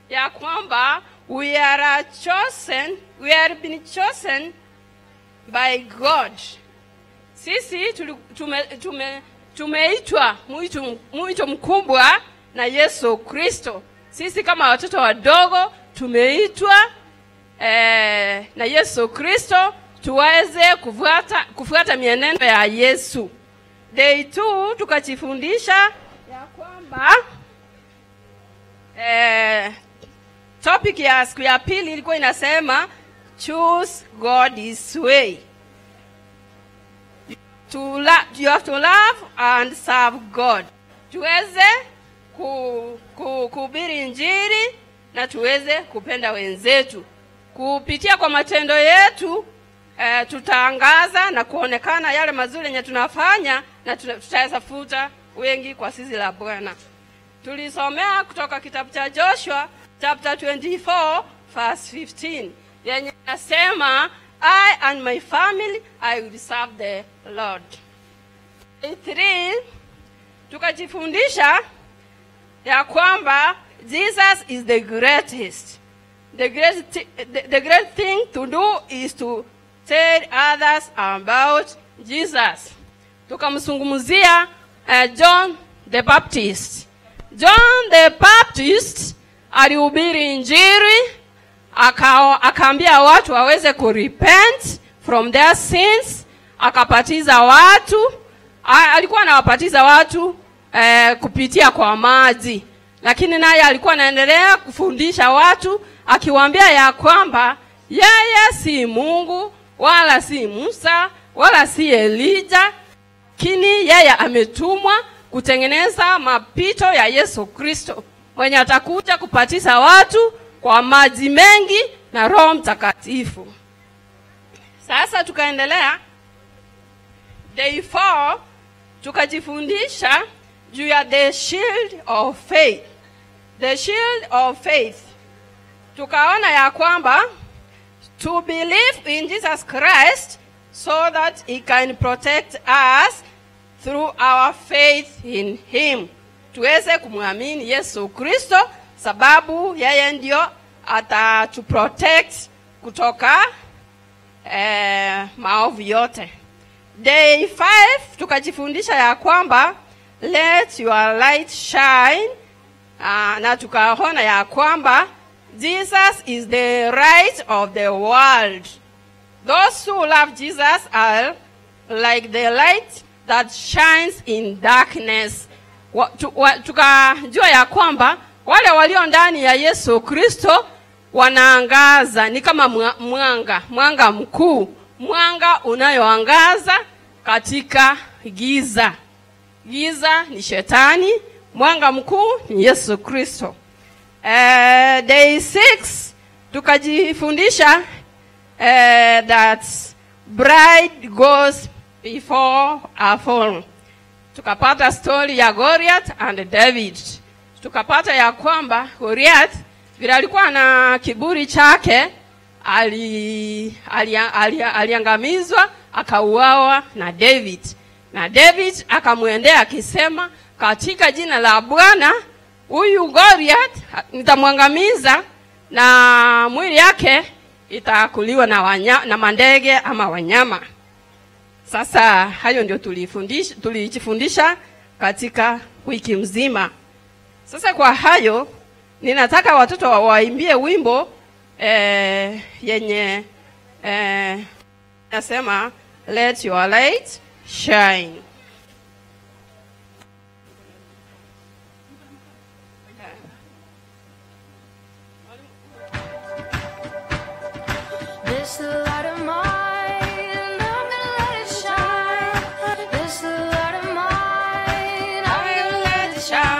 ya kwamba we are chosen, we are been chosen by God. Sisi tumeitwa mwito mkubwa na Yesu Kristo. Sisi kama watoto wadogo tumeitwa na Yesu Kristo tuweze kufuata mienendo ya Yesu. Day 2 tukajifundisha ya kwamba topic ya siku ya pili ilikuwa inasema choose God's way. You have to love and serve God. Tuweze kuhubiri Injili na tuweze kupenda wenzetu. Kupitia kwa matendo yetu tutaangaza na kuonekana yale mazuri yenye tunafanya, na tutayafuta wengi kwa sisi la Bwana. Tulisomea kutoka kitabu cha Joshua chapter 24 verse 15 yenye nasema I and my family I will serve the Lord. 3 tukajifundisha ya kwamba Jesus is the greatest. The great thing to do is to tell others about Jesus. Tukamzungumzia John the Baptist. John the Baptist alihubiri Injili, akaambia watu waweze kurepent from their sins, akapatiza watu. Alikuwa anawapatiza watu kupitia kwa maji, lakini naye alikuwa anaendelea kufundisha watu akiwaambia ya kwamba yeye si Mungu wala si Musa wala si Elijah, lakini yeye ametumwa kutengeneza mapito ya Yesu Kristo mwenye atakuja kupatiza watu kwa maji mengi na Roho Mtakatifu. Sasa tukaendelea day 4 tukajifundisha juu ya the shield of faith. The shield of faith. Tukaona ya kwamba to believe in Jesus Christ so that he can protect us through our faith in him. Tuweze kumwamini Yesu Kristo sababu yeye ndio atatuprotect kutoka maovu yote. Day 5 tukajifundisha ya kwamba let your light shine, na tukaona ya kwamba Jesus is the light of the world. Those who love Jesus are like the light that shines in darkness. Tukajua ya kwamba wale walio ndani ya Yesu Kristo wanaangaza, ni kama mwanga, mwanga mkuu, mwanga unayoangaza katika giza. Giza ni shetani, mwanga mkuu ni Yesu Kristo. Day 6 tukajifundisha that bride goes before a fall. Tukapata story ya Goliath and David. Tukapata ya kwamba Goliath vile alikuwa na kiburi chake aliangamizwa akauawa na David. Na David akamwendea akisema, katika jina la Bwana huyu Goliath nitamwangamiza na mwili yake itakuliwa na mandege ama wanyama. Sasa hayo ndio tulijifundisha katika wiki mzima. Sasa kwa hayo ninataka watoto waimbie wimbo yenye nasema let your light shine.
This light of mine, I'm gonna let it shine. This light of mine, I'm gonna let it shine.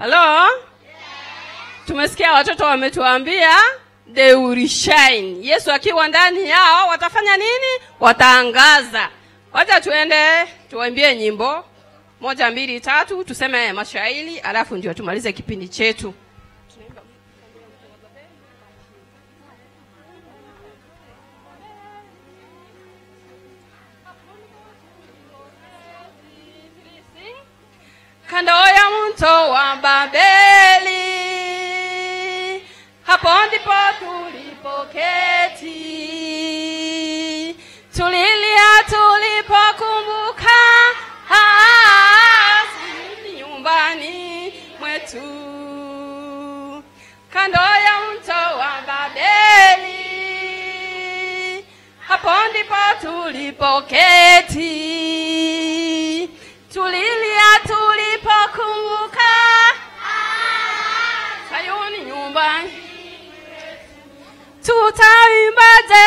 Hello? Tumesikia watoto wametuambia they will shine. Yesu akiwa ndani yao watafanya nini? Wataangaza. Wacha tuende tuwaimbie nyimbo 1 2 3, tuseme mashairi, alafu ndio tumalize kipindi chetu. Kando ya mto wa Babeli, hapo ndipo tulipoketi, tulilia tulipokumbuka nyumbani mwetu. Kando ya mto wa Babeli, hapo ndipo tulipoketi, tulilia tulipokumbuka Sayuni nyumbani. Tutaimbaje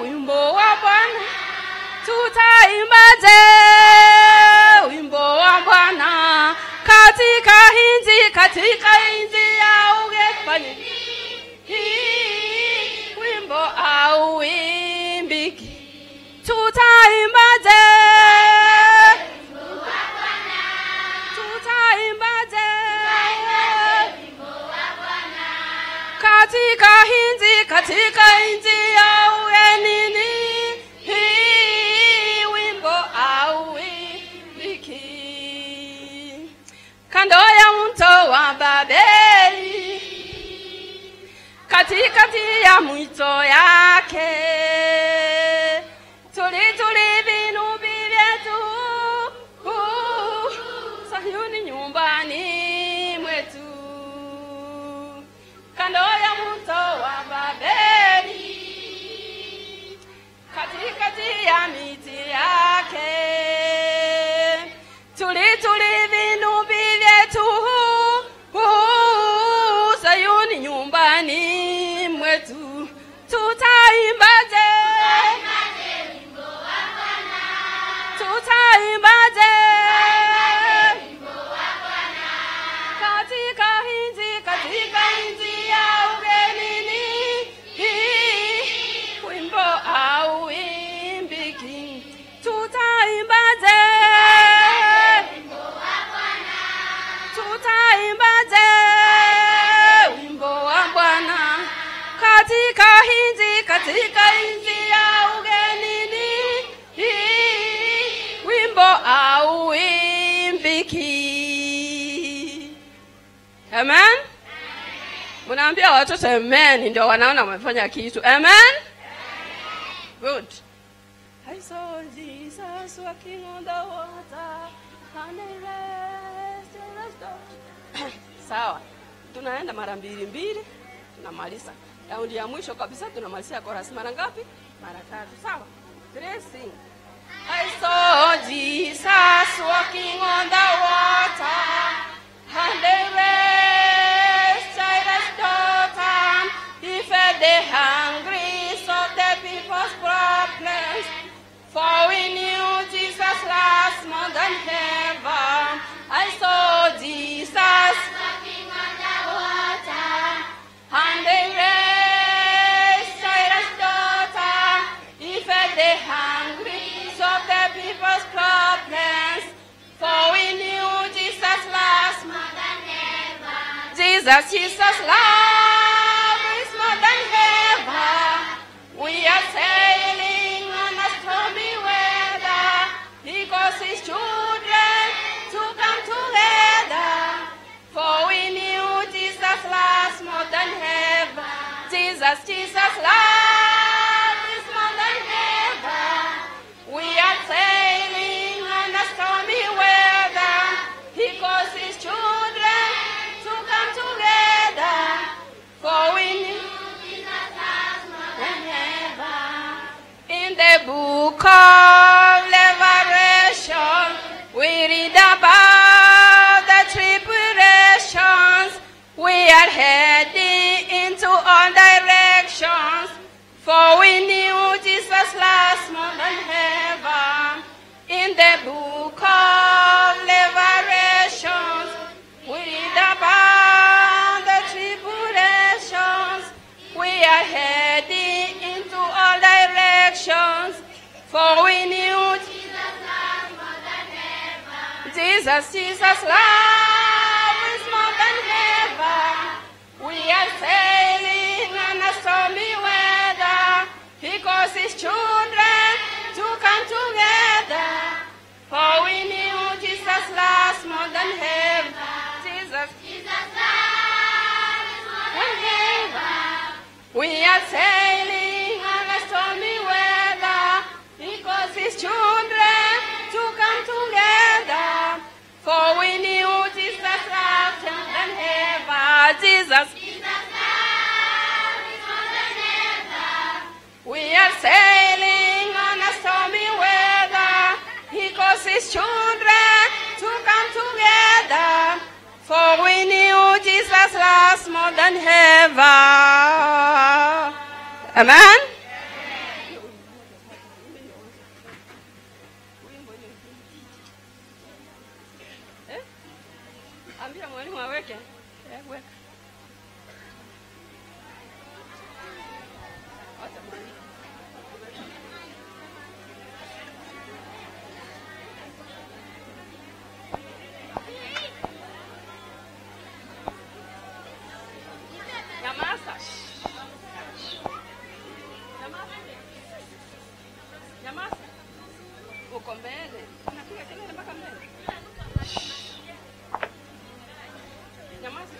wimbo wa Bwana? Tutaimbaje wimbo wa Bwana katika inji ya ugenini? Hii wimbo hauimbiki. Tutaimbaje? Tutaimbaje katika inji ya ugenini? Hii wimbo hauimbiki. Kando ya mto wa Babeli, katikati ya mwito yake, tulituli vinubi vyetu, Sayuni nyumbani mwetu. Kando ya mto wa Babeli, katikati ya miti yake, tulituli vinubi vyetu, Sayuni nyumbani mwetu. Tutaimbaje? Tutaimbaje katika inji ya ugenini? Hii wimbo hauimbiki. Tutaimbaje? Tutaimbaje wimbo wa Bwana katika inji ya ugenini? Hii wimbo hauimbiki. Amen. Mnaambia watoto amen ndio wanaona wamefanya kitu. Amen. Good. I saw Jesus walking on the water and I rested. Sawa. Tunaenda mara 2 2, tunamaliza. Raundi ya mwisho kabisa tunamalizia chorus mara ngapi? Mara 3. Sawa. 3 sing. I saw Jesus walking on the water and they raised Jairus' daughter. He fed the hungry, solved the people's problems. For we knew Jesus loves more than ever. I saw Jesus walking on the water and they raised Jairus' daughter. He fed the hungry, solved the people's problems. For we knew Jesus loves more than ever. Jesus, Jesus love is more than ever. We are sailing on a stormy weather. He calls his children to come together. For we knew Jesus loves more than ever. Jesus, Jesus love is more than ever. We are sailing on a stormy weather. He calls his children to come together. For we knew Jesus loves more than ever. In the book of Revelation, we read about the tribulations. We are heading into all directions. For we knew Jesus loves more than ever. In the book of Revelations, For we knew Jesus loves more than ever. Jesus, Jesus love is more than ever. We are sailing on a stormy weather. He calls his children to come together. For we knew Jesus loves more than ever. Jesus, Jesus loves more than ever. We are sailing on a stormy weather. He calls his children to come together. For we knew Jesus loves more than ever. Jesus, Jesus loves more than ever. We are sailing on a stormy weather. He calls his children to come together. For we knew Jesus loves more than ever. Amen. Ambia mwalimu aweke. Weka. Wacha mwalimu. Nyamaza. Nyamaza. Nyamaza. Uko mbele. Unapiga kelele mpaka mbele. Nyamaza.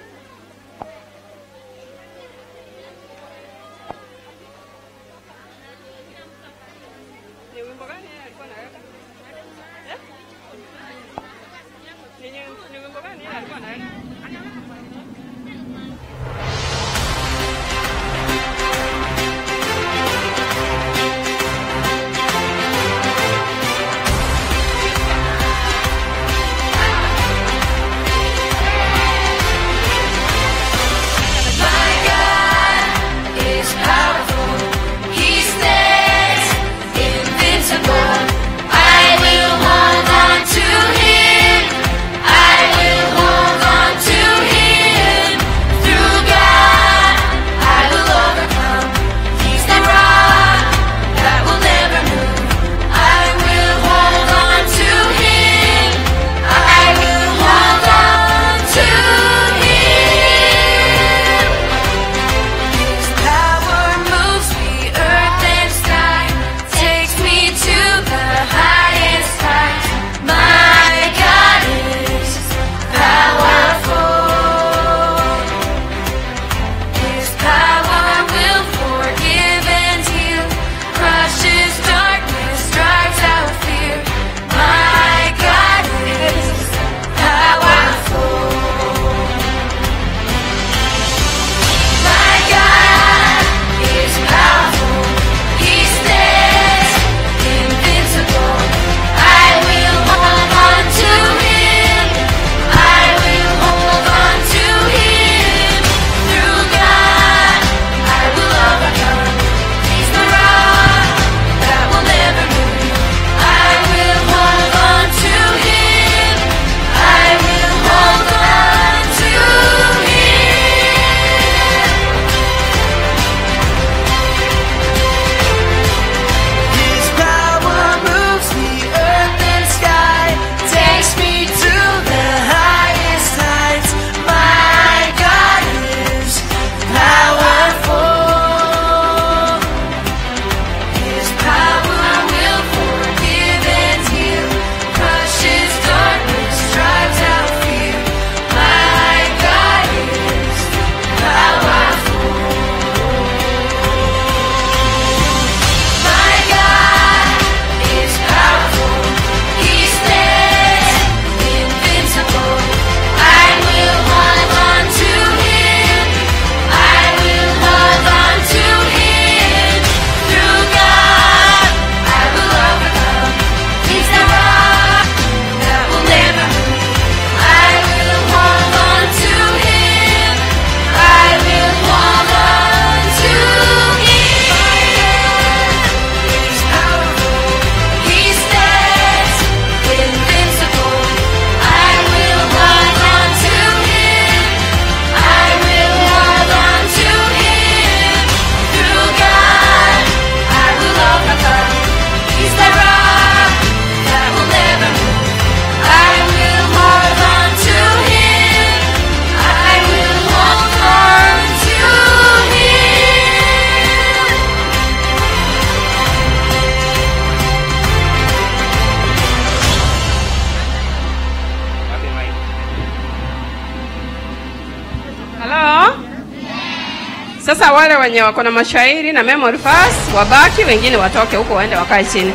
Sasa wale wenye wako na mashairi na memory verse wabaki, wengine watoke huko waende wakae chini.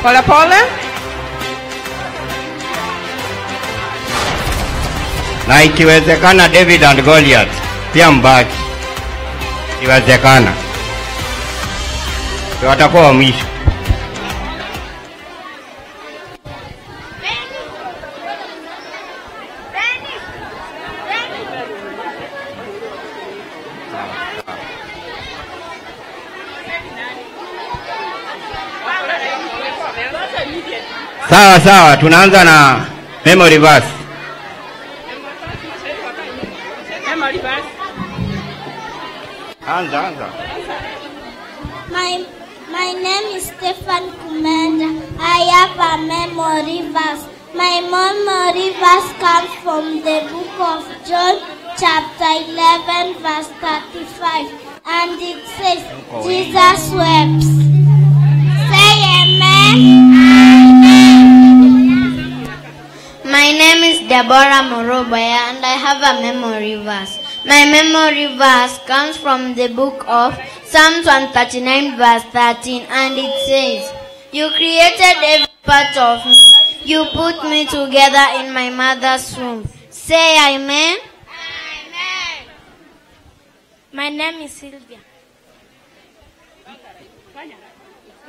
Pole pole.
Na ikiwezekana David and Goliath pia mbaki. Ikiwezekana. Watakuwa wa mwisho. Sawa sawa, tunaanza na memory verse.
Memory verse.
Anza, anza.
My name is Stefan Kumenda. I have a memory verse. My memory verse comes from the book of John, chapter 11, verse 35. And it says, Jesus wept. Say amen.
My name is Deborah Morobaya and I have a memory verse. My memory verse comes from the book of Psalms 139 verse 13, and it says, You created every part of me. You put me together in my mother's womb. Say amen.
Amen. My name is Sylvia.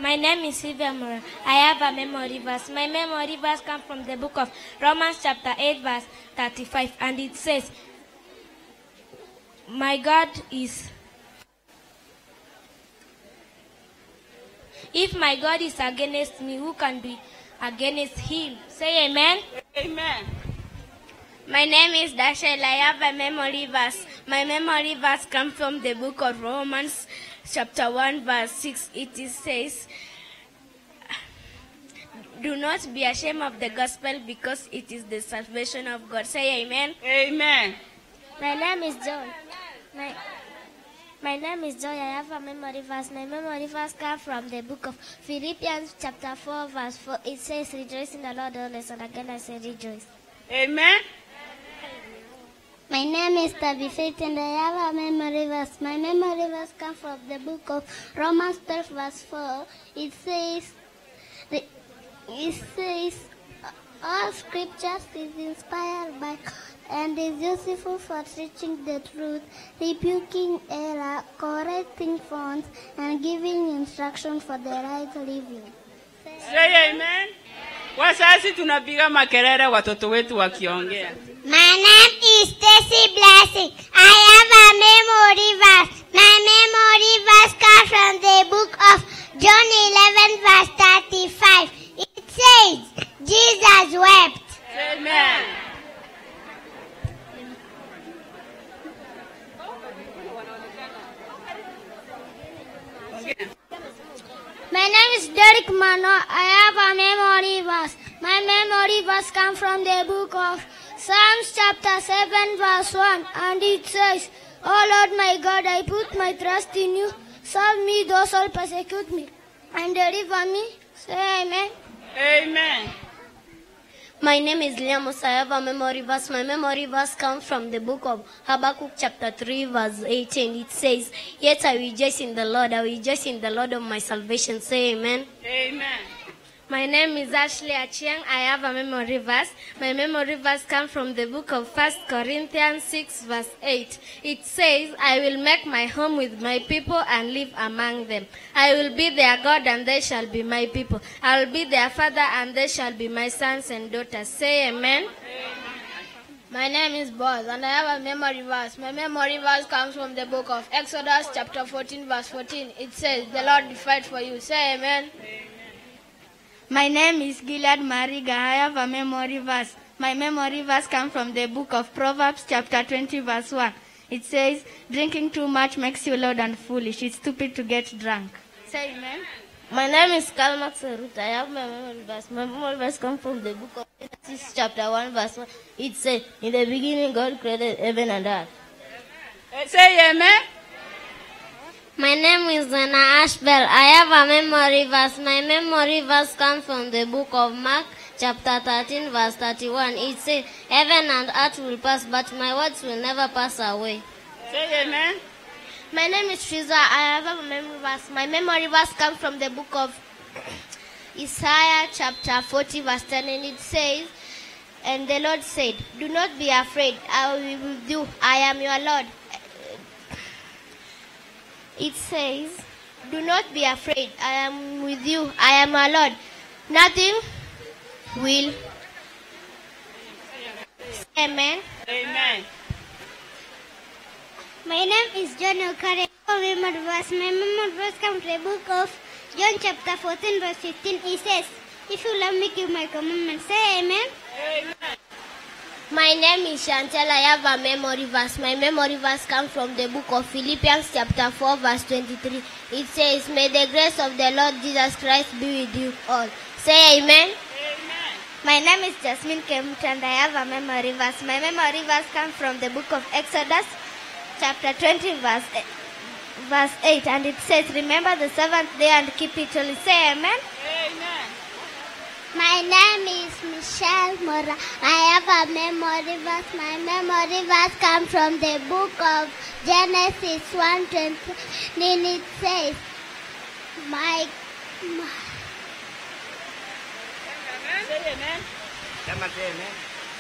My name is Sylvia Mora. I have a memory verse. My memory verse comes from the book of Romans chapter 8 verse 35, and it says, My God is... If my God is against me, who can be against him? Say amen.
Amen.
My name is Dashel. I have a memory verse. My memory verse comes from the book of Romans chapter 1 verse 6. It says, Do not be ashamed of the gospel, because it is the salvation of God. Say amen.
Amen.
My name is Joy. My name is Joy. I have a memory verse. My memory verse comes from the book of Philippians chapter 4 verse 4. It says, Rejoice in the Lord always, and again I say rejoice.
Amen.
My name is Tabitha and I have a memory verse. My memory verse comes from the book of Romans 12 verse 4. It says, all scriptures is inspired by God and is useful for teaching the truth, rebuking error, correcting faults, and giving instruction for the right living.
Say amen. Wazazi tunapiga makelele watoto wetu wakiongea.
My name is Stacy Blessing. I have a memory verse. My memory verse comes from the book of John 11 verse 35. It says, Jesus wept.
Amen.
My name is Derek Mano. I have a memory verse. My memory verse comes from the book of Psalms chapter 7 verse 1, and it says, O Lord my God, I put my trust in you. Serve me those who persecute me, and deliver me. Say amen.
Amen.
My name is Liamos. I have a memory verse. My memory verse comes from the book of Habakkuk chapter 3 verse 18. It says, Yet I rejoice in the Lord. I rejoice in the Lord of my salvation. Say amen.
Amen.
My name is Ashley Achieng. I have a memory verse. My memory verse comes from the book of 1 Corinthians 6 verse 8. It says, I will make my home with my people and live among them. I will be their God and they shall be my people. I will be their father and they shall be my sons and daughters. Say amen.
Amen.
My name is Boz and I have a memory verse. My memory verse comes from the book of Exodus chapter 14 verse 14. It says, The Lord will fight for you. Say amen.
Amen.
My name is Gilad Mariga. I have a memory verse. My memory verse comes from the book of Proverbs chapter 20 verse 1. It says, Drinking too much makes you loud and foolish. It's stupid to get drunk.
Say amen.
My name is Kalmak Sarut. I have my memory verse. My memory verse comes from the book of Genesis chapter 1 verse 1. It says, In the beginning God created heaven and earth.
Say amen.
My name is Anna Ashbel. I have a memory verse. My memory verse comes from the book of Mark, chapter 13, verse 31. It says, Heaven and earth will pass, but my words will never pass away.
Say amen.
My name is Triza. I have a memory verse. My memory verse comes from the book of Isaiah chapter 40 verse 10, and it says, "And the Lord said, Do not be afraid, I will be with you. I am your Lord." It says, "Do not be afraid, I am with you. I am your Lord. Nothing will." Amen.
Amen.
My name is John Okare. My memory verse comes from the book of John chapter 14 verse 15. It says, "If you love me, keep my commandments." Say amen.
Amen.
My name is Chantel. I have a memory verse. My memory verse comes from the book of Philippians chapter 4 verse 23. It says, "May the grace of the Lord Jesus Christ be with you all." Say amen.
Amen.
My name is Jasmine Kemut and I have a memory verse. My memory verse comes from the book of Exodus chapter 20 verse 8, and it says, "Remember the seventh day and keep it holy." Say amen.
Amen.
My name is Michelle Mora. I have a memory verse. My memory verse comes from the book of Genesis 1:20. It says, "My
Say amen.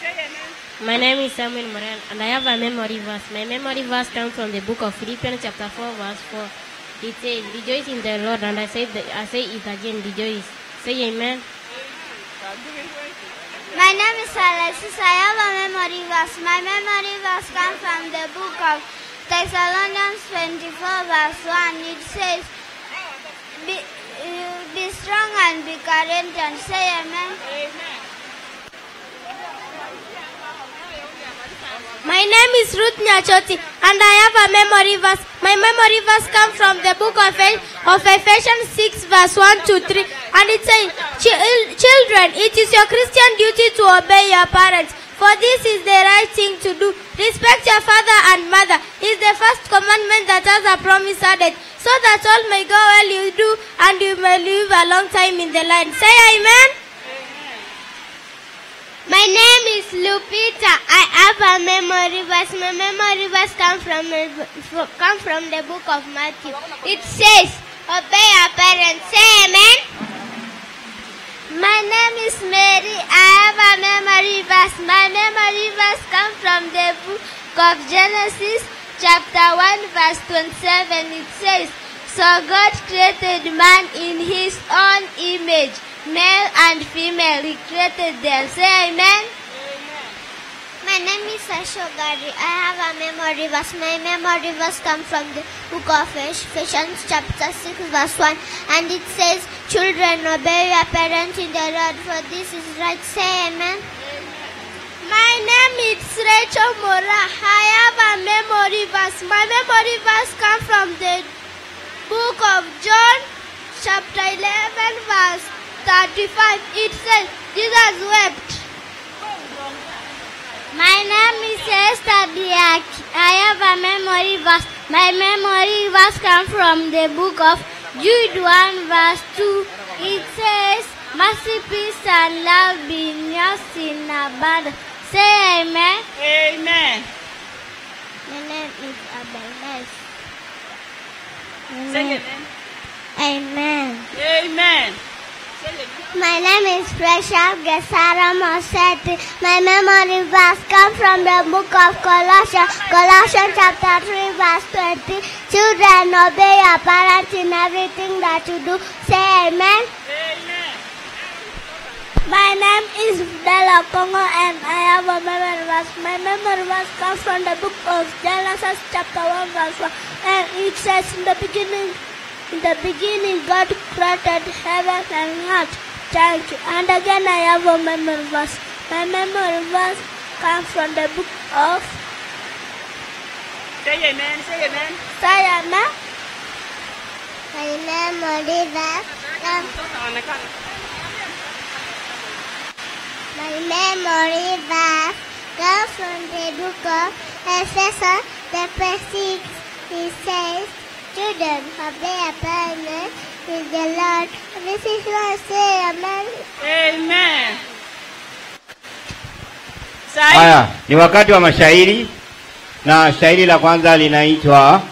Say amen.
My name is Samuel Moran and I have a memory verse. My memory verse comes from the book of Philippians chapter 4 verse 4. It says, "Rejoice in the Lord," and I say it again, rejoice. Say amen.
My name is Alexis. I have a memory verse. My memory verse comes from the book of Thessalonians 24 verse 1. It says, be strong and be courageous." Say amen.
Amen.
My name is Ruth Nyachoti and I have a memory verse. My memory verse comes from the book of Ephesians 6 verse 1 to 3, and it says, "Children, it is your Christian duty to obey your parents, for this is the right thing to do. Respect your father and mother is the first commandment that has a promise added, so that all may go well you do and you may live a long time in the land." Say amen.
My name is Lupita. I have a memory verse. My memory verse comes from the book of Matthew. It says, "Obey your parents." Say amen. My name is Mary. I have a memory verse. My memory verse comes from the book of Genesis chapter 1 verse 27. It says, "So God created man in his own image. Male and female, he created them." Say amen.
Amen.
My name is Ashogari. I have a memory verse. My memory verse comes from the book of Ephesians chapter 6 verse 1, and it says, "Children, obey your parents in the Lord, for this is right." Say amen.
Amen.
My name is Rachel Mora. I have a memory verse. My memory verse comes from the book of John chapter 11 verse 35. It says, "Jesus wept." My name is Esther Biak. I have a memory verse. My memory verse comes from the book of Jude 1 verse 2. It says, "Mercy, peace, and love be yours in abundance." Say amen.
Amen.
My name is Abel.
Say amen.
Amen.
Amen.
My name is Precious Gesara Moseti. My memory verse comes from the book of Colossians, Colossians chapter 3 verse 20. "Children, obey your parents in everything that you do." Say amen.
Amen.
My name is Bella Congo and I have a memory verse. My memory verse comes from the book of Genesis chapter 1 verse 1, and it says, In the beginning, God created heaven and earth." Thank you. And again, I have a memory verse. My memory verse comes from the book of...
Say amen. Say amen.
Say amen. My memory verse comes... My memory verse comes from the book of Ephesians chapter 6. It says, "Children, obey your parents with the Lord." This is what I say, amen.
Amen.
Haya, ni wakati wa mashairi, na shairi la kwanza linaitwa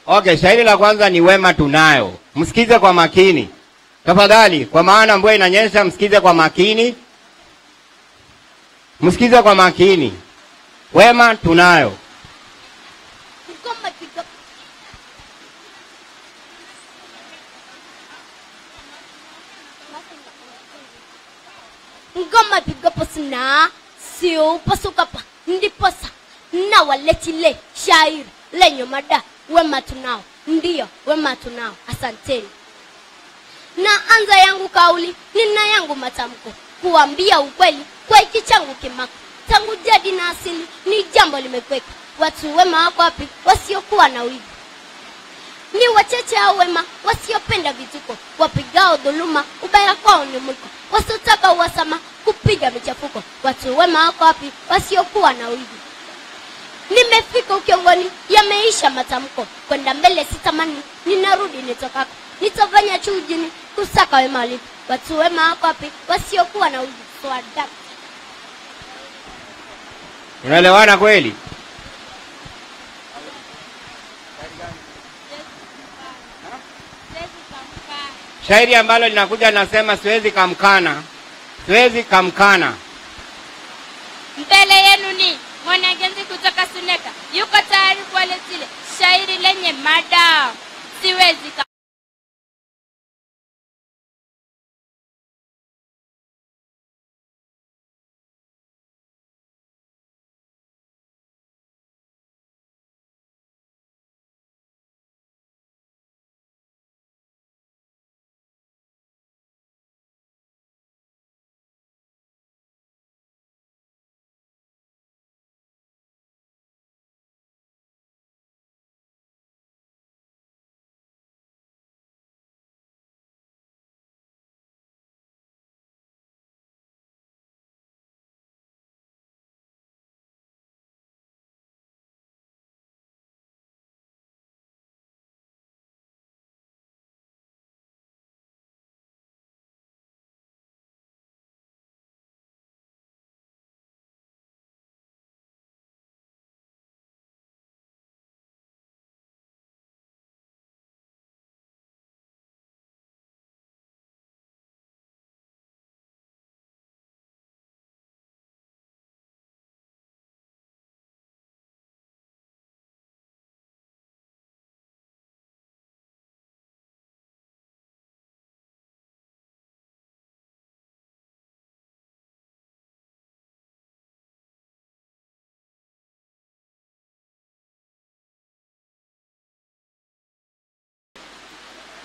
Okay, shairi la kwanza ni wema tunayo. Msikize kwa makini tafadhali, kwa maana mvua inanyesha. Msikize kwa makini, msikize kwa makini. Wema tunayo.
Ngoma pigapo sina sio pasuka pa ndiposa na waletile shairi lenye mada wema tunao. Ndiyo, wema tunao. Asanteni. Na anza yangu kauli, nina yangu matamko, kuambia ukweli kwa hiki changu kimako. Tangu jadi na asili ni jambo limekweka. Watu wema wako wapi wasiokuwa na wivu? Ni wachache au wema wasiopenda vituko, wapigao dhuluma ubaya kwao ni mwiko, wasiotaka uhasama kupiga michafuko. Watu wema wako wapi wasiokuwa na wivu? Nimefika ukiongoni, yameisha matamko, kwenda mbele sitamani, ninarudi nitokako. Nitafanya chujini kusaka wema walipo. Watu wema wako wapi wasiokuwa na wivu? Swadaka.
Unaelewana kweli? Shairi ambalo linakuja linasema siwezi kamkana, siwezi kamkana.
Mbele yenu ni mwanagenzi kutoka Suneka, yuko tayari kuwaletile shairi lenye mada siwezi kamkana.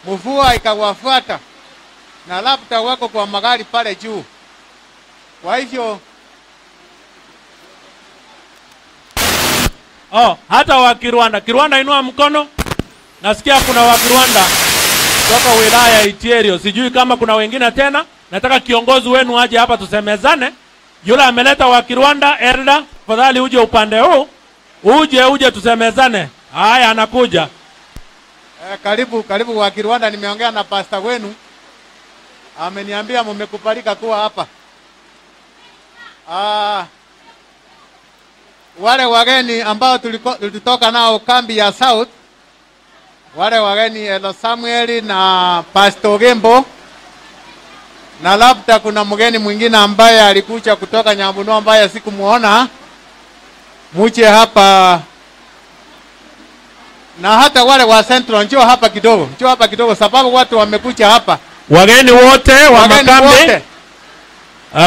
Mvua ikawafuata na labda wako kwa magari pale juu. Kwa hivyo
hata wa Kirwanda. Kirwanda inua mkono. Nasikia kuna wa Kirwanda kutoka wilaya Itierio. Sijui kama kuna wengine tena. Nataka kiongozi wenu aje hapa tusemezane. Yule ameleta wa Kirwanda, Erda, fadhali uje upande huu. Uje tusemezane. Haya, anakuja.
Karibu, karibu wa Kirwanda. Nimeongea na pastor wenu, ameniambia mmekubalika kuwa hapa. Wale wageni ambao tulitoka nao kambi ya South, wale wageni Elo Samuel na Pastor Gembo, na labda kuna mgeni mwingine ambaye alikuja kutoka Nyambunua ambaye sikumuona, muje hapa. Na hata wale wa Central, njoo hapa kidogo, njoo hapa kidogo sababu watu wamekuja hapa.
Wageni wote wa makambi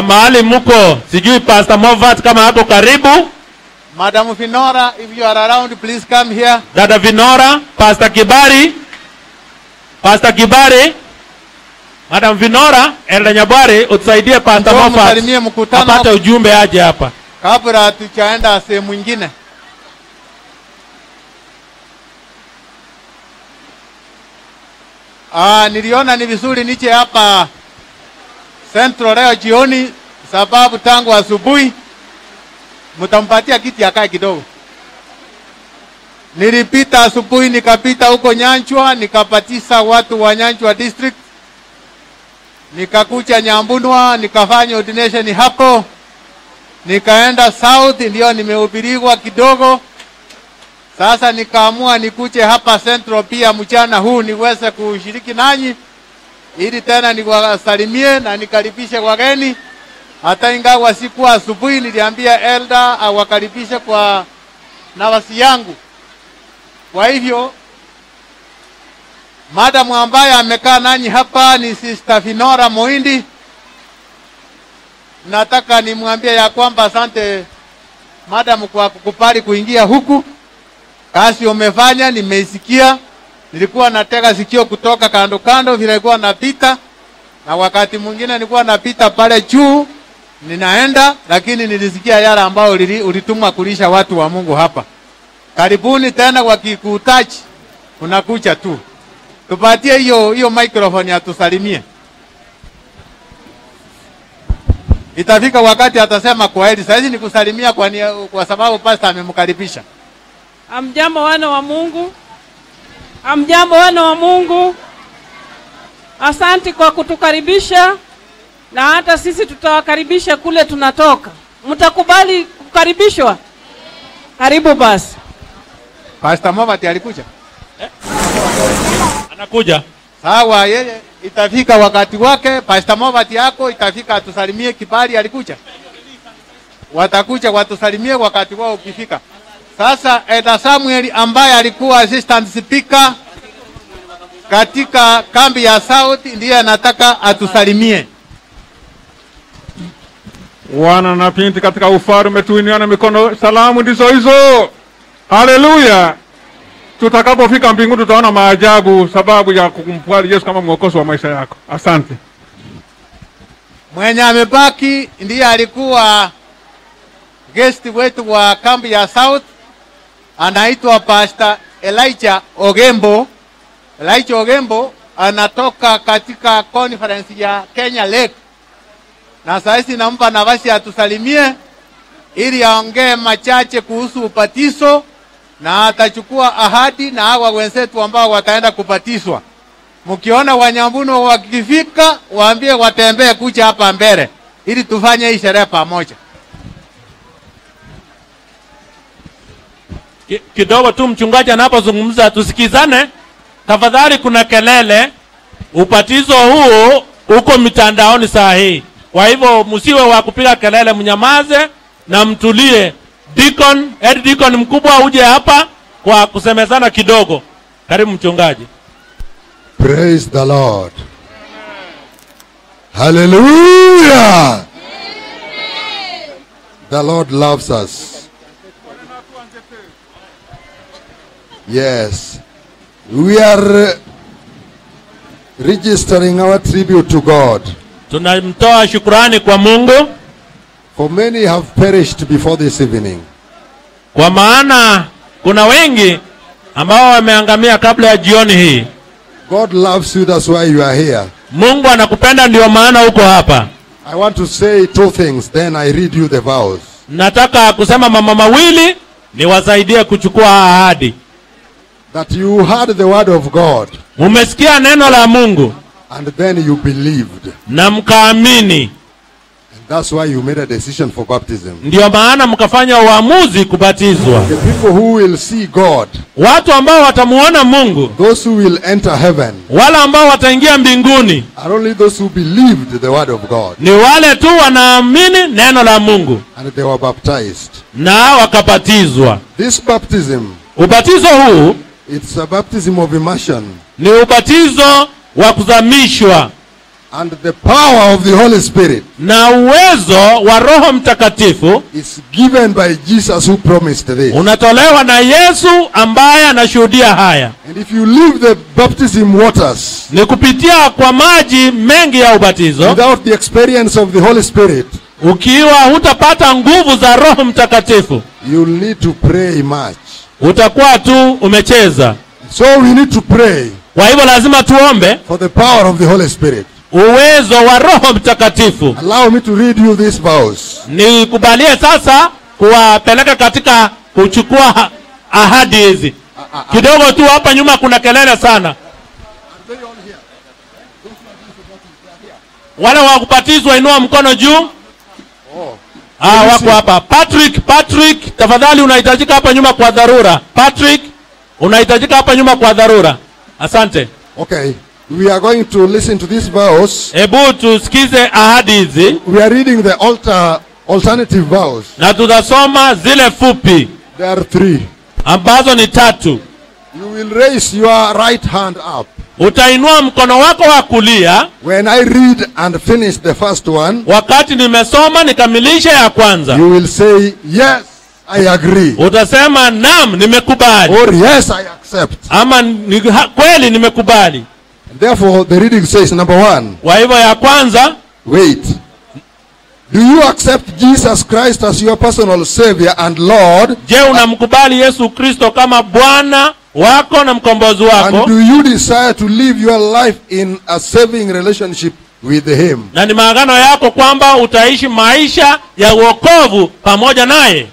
mahali muko, sijui Pastor Movat kama hapo karibu.
Madam Vinora, if you are around, please come here.
Dada Vinora, Pastor Kibari, Pastor Kibari, Madam Vinora, Elda Nyabwari, utusaidie Pastor Movat apate ujumbe aje hapa
kabla tuchaenda sehemu nyingine. Niliona ni vizuri nije hapa Central leo jioni sababu tangu asubuhi mtampatia kiti akae kidogo. Nilipita asubuhi nikapita huko Nyanchwa, nikapatisa watu wa Nyanchwa district. Nikakucha Nyambunwa, nikafanya ordination hapo. Nikaenda South, ndio nimehubiriwa kidogo. Sasa nikaamua nikuje hapa Central pia mchana huu niweze kushiriki nanyi ili tena niwasalimie na nikaribishe wageni. Hata ingawa sikuwa asubuhi, niliambia elder awakaribishe kwa nafasi yangu. Kwa hivyo madam ambaye amekaa nanyi hapa ni Sister Finora Moindi. Nataka nimwambie ya kwamba asante madam kwa kukubali kuingia huku. Kazi umefanya nimeisikia. Nilikuwa natega sikio kutoka kando kando vile nilikuwa napita, na wakati mwingine nilikuwa napita pale juu ninaenda, lakini nilisikia yale ambayo ulitumwa kulisha watu wa Mungu hapa. Karibuni tena, wakikutachi unakuja tu. Tupatie hiyo microphone atusalimie. Itafika wakati atasema kwaheri. Sasa hizi nikusalimia kwa sababu pastor amemkaribisha.
Amjambo wana wa Mungu. Amjambo wana wa Mungu. Asante kwa kutukaribisha, na hata sisi tutawakaribisha kule tunatoka. Mtakubali kukaribishwa? Karibu basi.
Pastor Mobati alikuja?
Anakuja.
Sawa, yeye itafika wakati wake. Pastor Mobati yako itafika atusalimie. Kibali alikuja. Watakuja watusalimie wakati wao ukifika. Sasa Eda Samuel ambaye alikuwa assistant speaker katika kambi ya South ndiye anataka atusalimie.
Wana na binti katika ufalme tuinuane mikono, salamu ndizo hizo. Haleluya. Tutakapofika mbinguni tutaona maajabu sababu ya kumkubali Yesu kama mwokozi wa maisha yako. Asante.
Mwenye amebaki ndiye alikuwa guest wetu wa kambi ya South, anaitwa Pastor Elijah Ogembo. Elijah Ogembo anatoka katika conference ya Kenya Lake. Na sasa nampa nafasi atusalimie ili aongee machache kuhusu ubatizo, na atachukua ahadi na hawa wenzetu ambao wataenda kubatizwa. Mkiona Wanyambuno wakifika, waambie watembee kuja hapa mbele ili tufanye hii sherehe pamoja.
Kidogo tu mchungaji anapozungumza tusikizane tafadhali. Kuna kelele. Ubatizo huu uko mitandaoni saa hii, kwa hivyo msiwe wa kupiga kelele, mnyamaze na mtulie. Deacon, head deacon mkubwa uje hapa kwa kusemezana kidogo. Karibu mchungaji.
Praise the Lord. Hallelujah. The Lord loves us. Yes. We are registering our tribute to God.
Tunamtoa shukrani kwa Mungu.
For many have perished before this evening.
Kwa maana kuna wengi ambao wameangamia kabla ya jioni hii.
God loves you, that's why you are here.
Mungu anakupenda ndio maana uko hapa.
I want to say two things, then I read you the vows.
Nataka kusema mambo mawili niwasaidie kuchukua ahadi.
That you heard the word of God.
Umesikia neno la Mungu.
And then you believed.
Na mkaamini.
And that's why you made a decision for baptism.
Ndio maana mkafanya uamuzi kubatizwa.
The people who will see God.
Watu ambao watamuona Mungu.
Those who will enter heaven.
Wale ambao wataingia mbinguni.
Are only those who believed the word of God.
Ni wale tu wanaamini neno la Mungu.
And they were baptized.
Na wakabatizwa.
This baptism.
Ubatizo huu.
It's a baptism of immersion.
Ni ubatizo wa kuzamishwa.
And the power of the Holy Spirit.
Na uwezo wa Roho Mtakatifu
is given by Jesus who promised this.
Unatolewa na Yesu ambaye anashuhudia haya.
And if you leave the baptism waters,
ni kupitia kwa maji mengi ya ubatizo,
without the experience of the Holy Spirit,
ukiwa hutapata nguvu za Roho Mtakatifu,
you'll need to pray much.
Utakuwa tu umecheza.
So we need to pray.
Kwa hivyo lazima tuombe
for the power of the Holy Spirit.
Uwezo wa Roho Mtakatifu.
Allow me to read you these vows.
Nikubalie sasa kuwapeleka katika kuchukua ahadi hizi. Kidogo tu hapa nyuma kuna kelele sana. Wale wa kubatizwa inua mkono juu. Wako hapa. Patrick, tafadhali unahitajika hapa nyuma kwa dharura. Patrick, unahitajika hapa nyuma kwa dharura. Asante.
Okay. We are going to listen to these vows.
Hebu tusikize ahadi hizi.
We are reading the alternative vows.
Na tutasoma zile fupi.
There are 3.
Ambazo ni 3.
You will raise your right hand up.
Utainua mkono wako wa kulia.
When I read and finish the first one,
wakati nimesoma nikamilisha ya kwanza,
you will say yes, I agree.
Utasema naam, nimekubali.
Or yes, I accept.
Ama kweli nimekubali.
Therefore the reading says number 1.
Kwa hivyo ya kwanza,
wait. Do you accept Jesus Christ as your personal savior and Lord?
Je, unamkubali Yesu Kristo kama Bwana wako na mkombozi wako?
And do you desire to live your life in a saving relationship with him?
Na ni maagano yako kwamba utaishi maisha ya wokovu pamoja naye.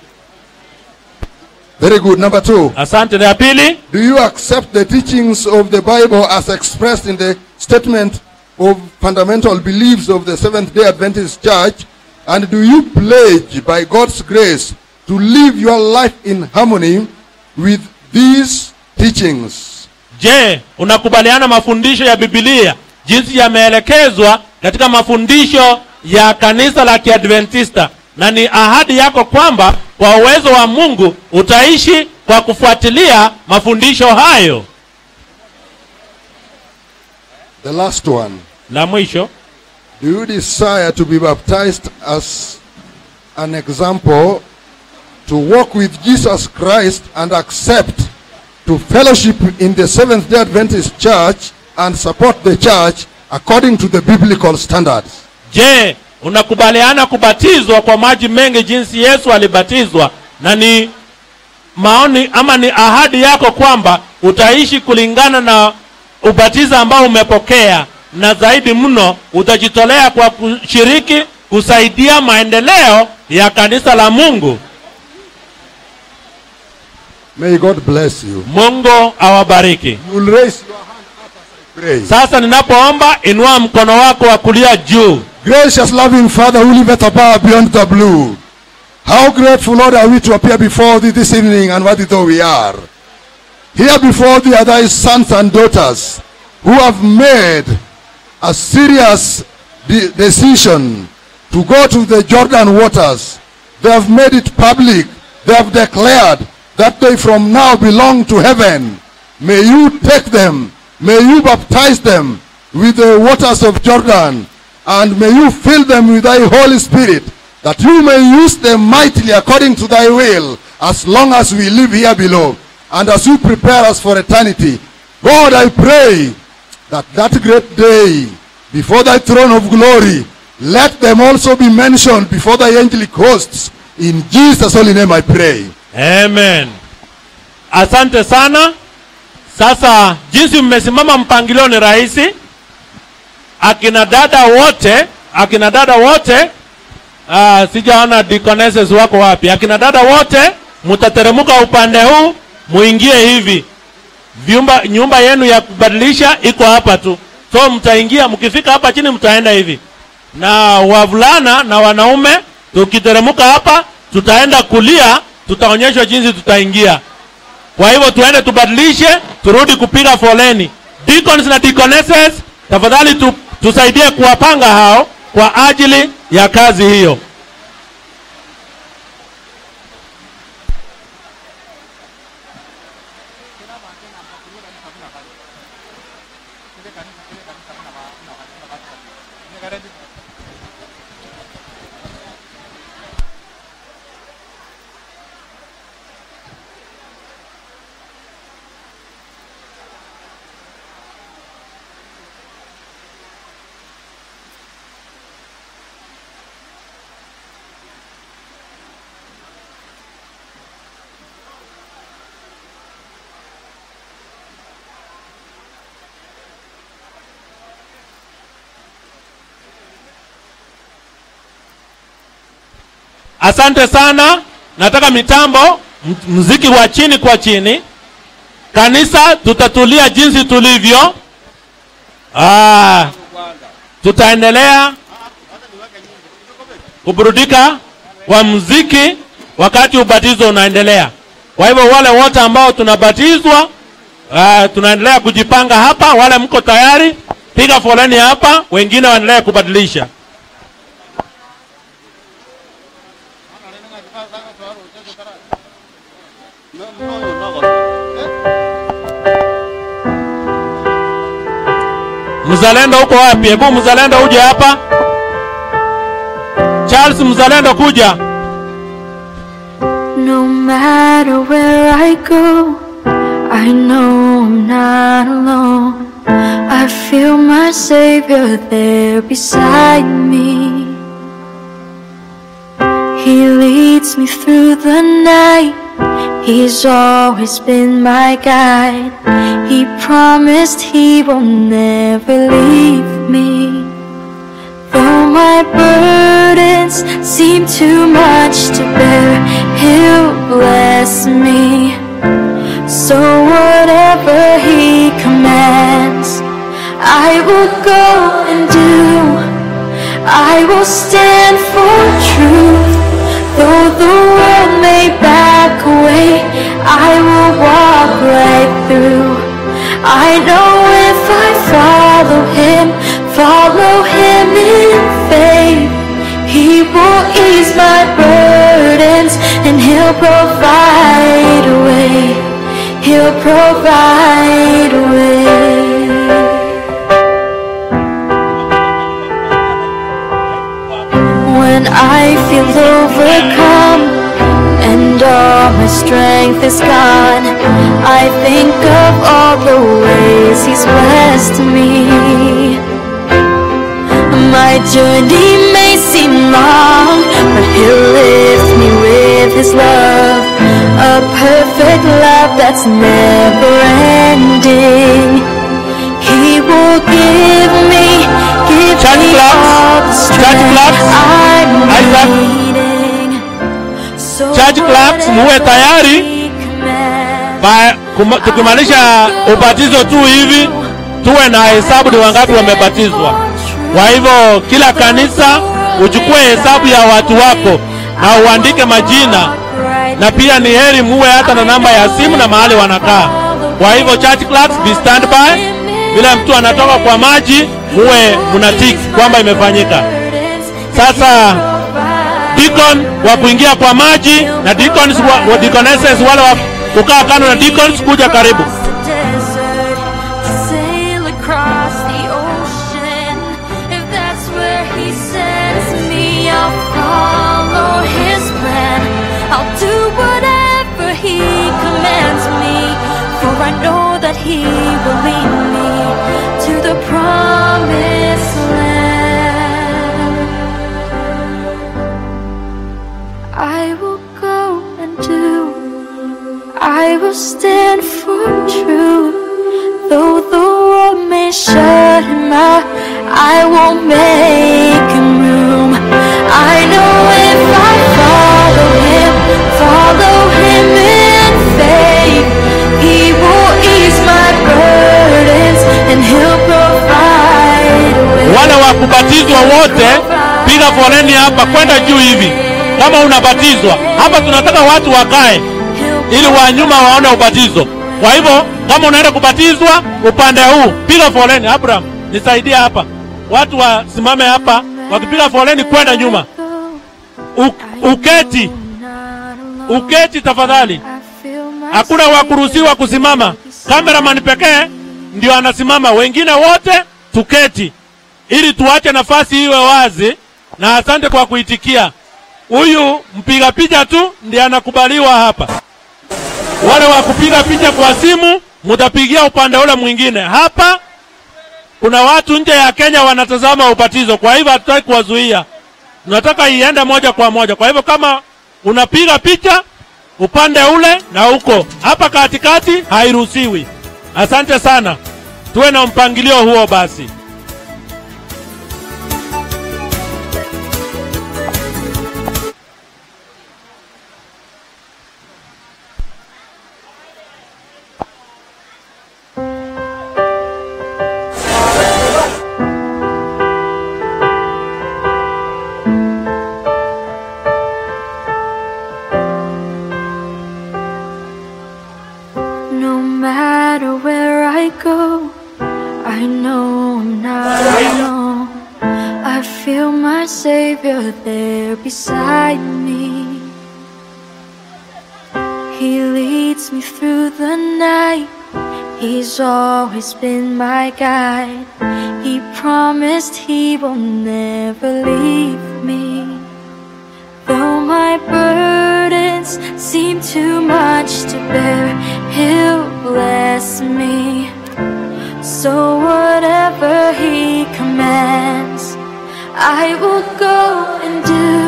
Very good. Number 2.
Asante. Ya pili.
Do you accept the teachings of the Bible as expressed in the statement of fundamental beliefs of the Seventh-day Adventist Church? And do you pledge by God's grace to live your life in harmony with these teachings?
Je, unakubaliana mafundisho ya Biblia jinsi yameelekezwa katika mafundisho ya kanisa la Kiadventista? Na ni ahadi yako kwamba kwa uwezo wa Mungu utaishi kwa kufuatilia mafundisho hayo.
The last one.
La mwisho.
Do you desire to be baptized as an example to walk with Jesus Christ and accept to fellowship in the Seventh-day Adventist Church and support the church according to the biblical standards?
Je, unakubaliana kubatizwa kwa maji mengi jinsi Yesu alibatizwa, na ni maoni ama ni ahadi yako kwamba utaishi kulingana na ubatizo ambao umepokea, na zaidi mno utajitolea kwa kushiriki kusaidia maendeleo ya kanisa la Mungu?
May God bless you.
Mungu awabariki.
You will raise your hand up as I pray.
Sasa ninapoomba, inua mkono wako wa kulia juu.
Gracious loving Father who liveth above beyond the blue, how grateful, Lord, are we to appear before thee this evening, and worthy though we are. Here before thee are thy sons and daughters who have made a serious decision to go to the Jordan waters. They have made it public. They have declared that they from now belong to heaven. May you take them. May you baptize them with the waters of Jordan. And may you fill them with thy Holy Spirit, that you may use them mightily according to thy will, as long as we live here below, and as you prepare us for eternity. God, I pray that that great day, before thy throne of glory, let them also be mentioned before thy angelic hosts. In Jesus' holy name I pray.
Amen. Asante sana. Sasa jinsi mmesimama mpangilio ni rahisi. Akina dada wote, sijaona deaconesses wako wapi. Akina dada wote mtateremka upande huu, muingie hivi. Nyumba yenu ya kubadilisha iko hapa tu. So mtaingia, mkifika hapa chini mtaenda hivi. Na wavulana na wanaume tukiteremka hapa tutaenda kulia, tutaonyeshwa jinsi tutaingia. Kwa hivyo tuende tubadilishe, turudi kupiga foleni. Deacons na deaconesses, tafadhali tusaidie kuwapanga hao kwa ajili ya kazi hiyo. Asante sana. Nataka mitambo, mziki wa chini kwa chini. Kanisa tutatulia jinsi tulivyo. Tutaendelea kuburudika. wa muziki wakati ubatizo unaendelea. Kwa hivyo wale wote ambao tunabatizwa, tunaendelea kujipanga hapa. Wale mko tayari, piga foleni hapa, wengine waendelee kubadilisha. Mzalendo uko wapi? Hebu mzalendo uje hapa. Charles mzalendo kuja.
No matter where I go, I know I'm not alone. I feel my Savior there beside me. He leads me through the night. He's always been my guide. He promised he will never leave me. Though my burdens seem too much to bear, he'll bless me. So whatever he commands, I will go and do. I will stand for truth. Though the world may back away, I will walk right through. I know if I follow him in faith, he will ease my burdens and he'll provide a way. He'll provide a way. When I feel overcome and all my strength is gone, I think of all the ways he's blessed me. My journey may seem long, but he'll lift me with his love, a perfect love that's never ending. He will give me all the strength I'm needing.
Church claps, muwe tayari. Tukimalisha ubatizo tu hivi, tuwe na hesabu ni wangapi wamebatizwa. Kwa hivyo kila kanisa uchukue hesabu ya watu wako na uandike majina, na pia ni heri muwe hata na namba ya simu na mahali wanakaa. Kwa hivyo church claps, be stand by. Vile mtu anatoka kwa maji, muwe mnatiki kwamba imefanyika. Sasa deacon wa kuingia kwa maji na deacons wa deaconesses wale wa kukaa kando na deacons kuja karibu.
I know that he will lead me to the promised land. I will go and do, I will stand for truth. Though the world may shut him out, I won't make him room. I know if I follow him in faith, he will ease my burdens and he'll provide a way.
Wale wa kubatizwa wote piga foleni hapa kwenda juu hivi. Kama unabatizwa hapa, tunataka watu wakae ili wa nyuma waone ubatizo. Kwa hivyo kama unaenda kubatizwa upande huu, piga foleni. Abraham, nisaidie hapa. Watu wasimame hapa wakipiga foleni kwenda nyuma. Uketi. Uketi tafadhali. Hakuna wa kuruhusiwa kusimama. Cameraman pekee ndio anasimama, wengine wote tuketi ili tuache nafasi iwe wazi. Na asante kwa kuitikia. Huyu mpiga picha tu ndiye anakubaliwa hapa. Wale wa kupiga picha kwa simu mtapigia upande ule mwingine. Hapa kuna watu nje ya Kenya wanatazama ubatizo, kwa hivyo hatutaki kuwazuia. Tunataka iende moja kwa moja. Kwa hivyo kama unapiga picha upande ule na huko, hapa katikati hairuhusiwi. Asante sana. Tuwe na mpangilio huo basi.
know I'm not alone. I feel my Savior there beside me. He leads me through the night. He's always been my guide. He promised he will never leave me. Though my burdens seem too much to bear, he'll bless me. So whatever he commands, I will go and do.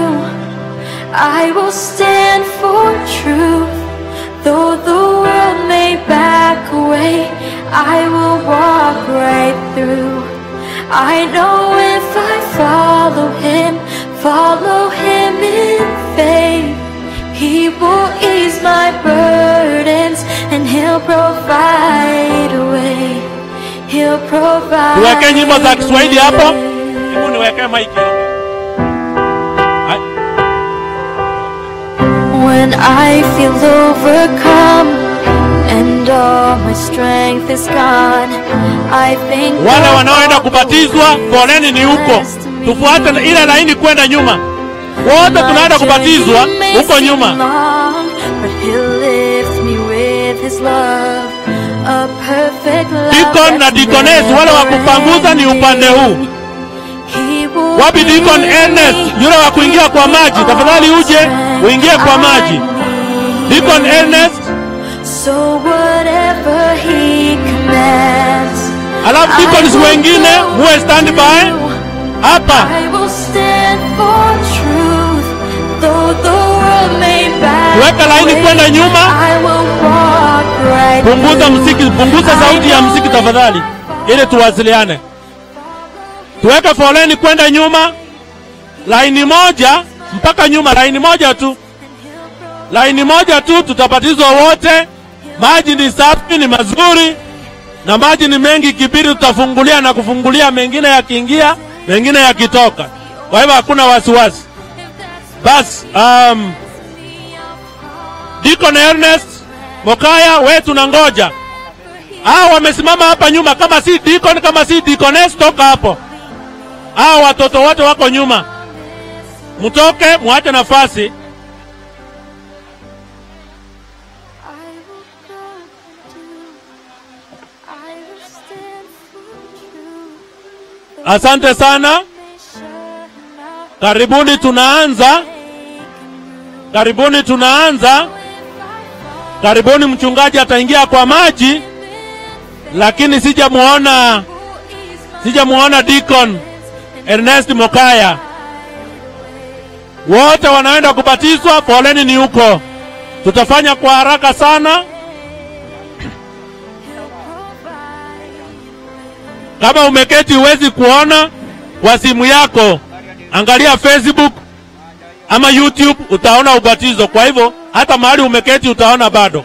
I will stand for truth. Though the world may back away, I will walk right through. I know if I follow him in faith, he will ease my burdens and he'll provide a way. He'll provide.
Tuweke nyimbo za Kiswahili hapo. Hebu niweke mic hapo.
When I feel overcome and all my strength is gone, I think
wale wanaoenda kubatizwa foleni ni huko. Tufuate ile laini kwenda nyuma. Wote tunaenda kubatizwa huko nyuma.
But he'll lift me with his love, a perfect love.
Deacon na deaconess wale wa kupanguza ni upande huu. Wapi Deacon Ernest yule wa kuingia kwa maji, tafadhali uje uingie kwa maji. Deacon Ernest.
So whatever he commands,
alafu deacons wengine muwe stand by hapa.
I will stand for truth, though the world may back.
Weka laini kwenda nyuma.
I will walk right.
Punguza muziki, punguza sauti ya muziki tafadhali ili tuwasiliane. Tuweke foleni kwenda nyuma, laini moja mpaka nyuma, laini moja tu. Laini moja tu, tutabatizwa wote. Maji ni safi, ni mazuri, na maji ni mengi. Kibiri tutafungulia na kufungulia, mengine yakiingia, mengine yakitoka. Kwa hivyo hakuna wasiwasi. Bas, Deacon Ernest Mokaya, wewe tunangoja. Hao wamesimama hapa nyuma, kama si deacon, kama si deaconess, toka hapo. Hao watoto wote wako nyuma. Mtoke, muache nafasi. Asante sana. Karibuni tunaanza. Karibuni tunaanza. Karibuni mchungaji ataingia kwa maji, lakini sijamuona Deacon Ernest Mokaya. Wote wanaenda kubatizwa, foleni ni huko. Tutafanya kwa haraka sana. Kama umeketi huwezi kuona kwa simu yako, angalia Facebook ama YouTube, utaona ubatizo. Kwa hivyo hata mahali umeketi utaona bado.